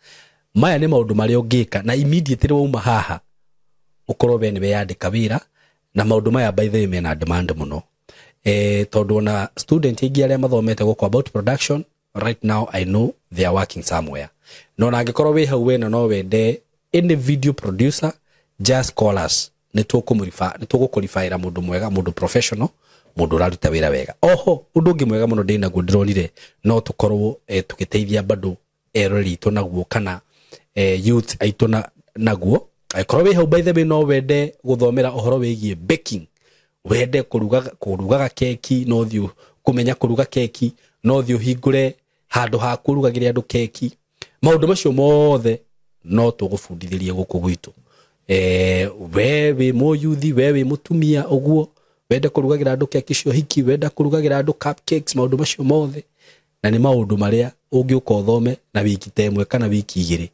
maya nĩ maũndũ marĩa ũngĩka na immediately wauma haha ũkorwo we nĩ weyandĩka wĩra. Na maũndũ maya by the way mena demand mũno, tondũ ona student aingĩ arĩa mathomete gũkũ about production, right now I know they are working somewhere. No ona angĩkorwo wĩ hau wena no wende any video producer, just call us, nĩ tũgũkũribaĩra mũndũ mwega, mũndũ professional, mũndũ ũraruta wĩra wega. Oho ũndũ ũngĩ mwega mũno ndĩnaguo ndĩronire no tũkorwo tũgĩteithia bado eroreri aitũ naguo kana youth aitũ naguo. Angĩkorwo wĩ hau by the way no wende gũthomera ũhoro wĩgiĩ baking, wende kũrugaga keki, no thiĩ kũmenya kũruga keki, no thiĩ ũhingũre handũ ha kũrugagĩra andũ keki, maũndũ macio mothe no tũgũbundithĩrie gũkũ gwitũ. We wĩ mũyuthi, we wĩ mũtumia ũguo wende kũrugagĩra andũ keki cia ũhiki, wenda kũrugagĩra andũ cupcakes, maũndũ macio mothe na nĩ maũndũ marĩa ũngĩũka ũthome na wiki ta ĩmwe kana wiki igĩrĩ,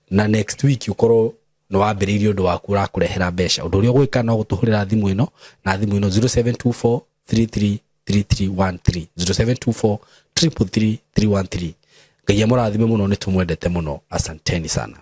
na next week ũkorwo nĩ wambĩrĩirie ũndũ waku ũrakũrehera mbeca. Ũndũ ũrĩa ũgwĩka no gũtũhũrĩra thimũ ĩno na thimũ ĩno 0724 33 3313, 0724 333 313. Ngai amũrathime mũno, nĩ tũmwendete mũno. Asanteni sana.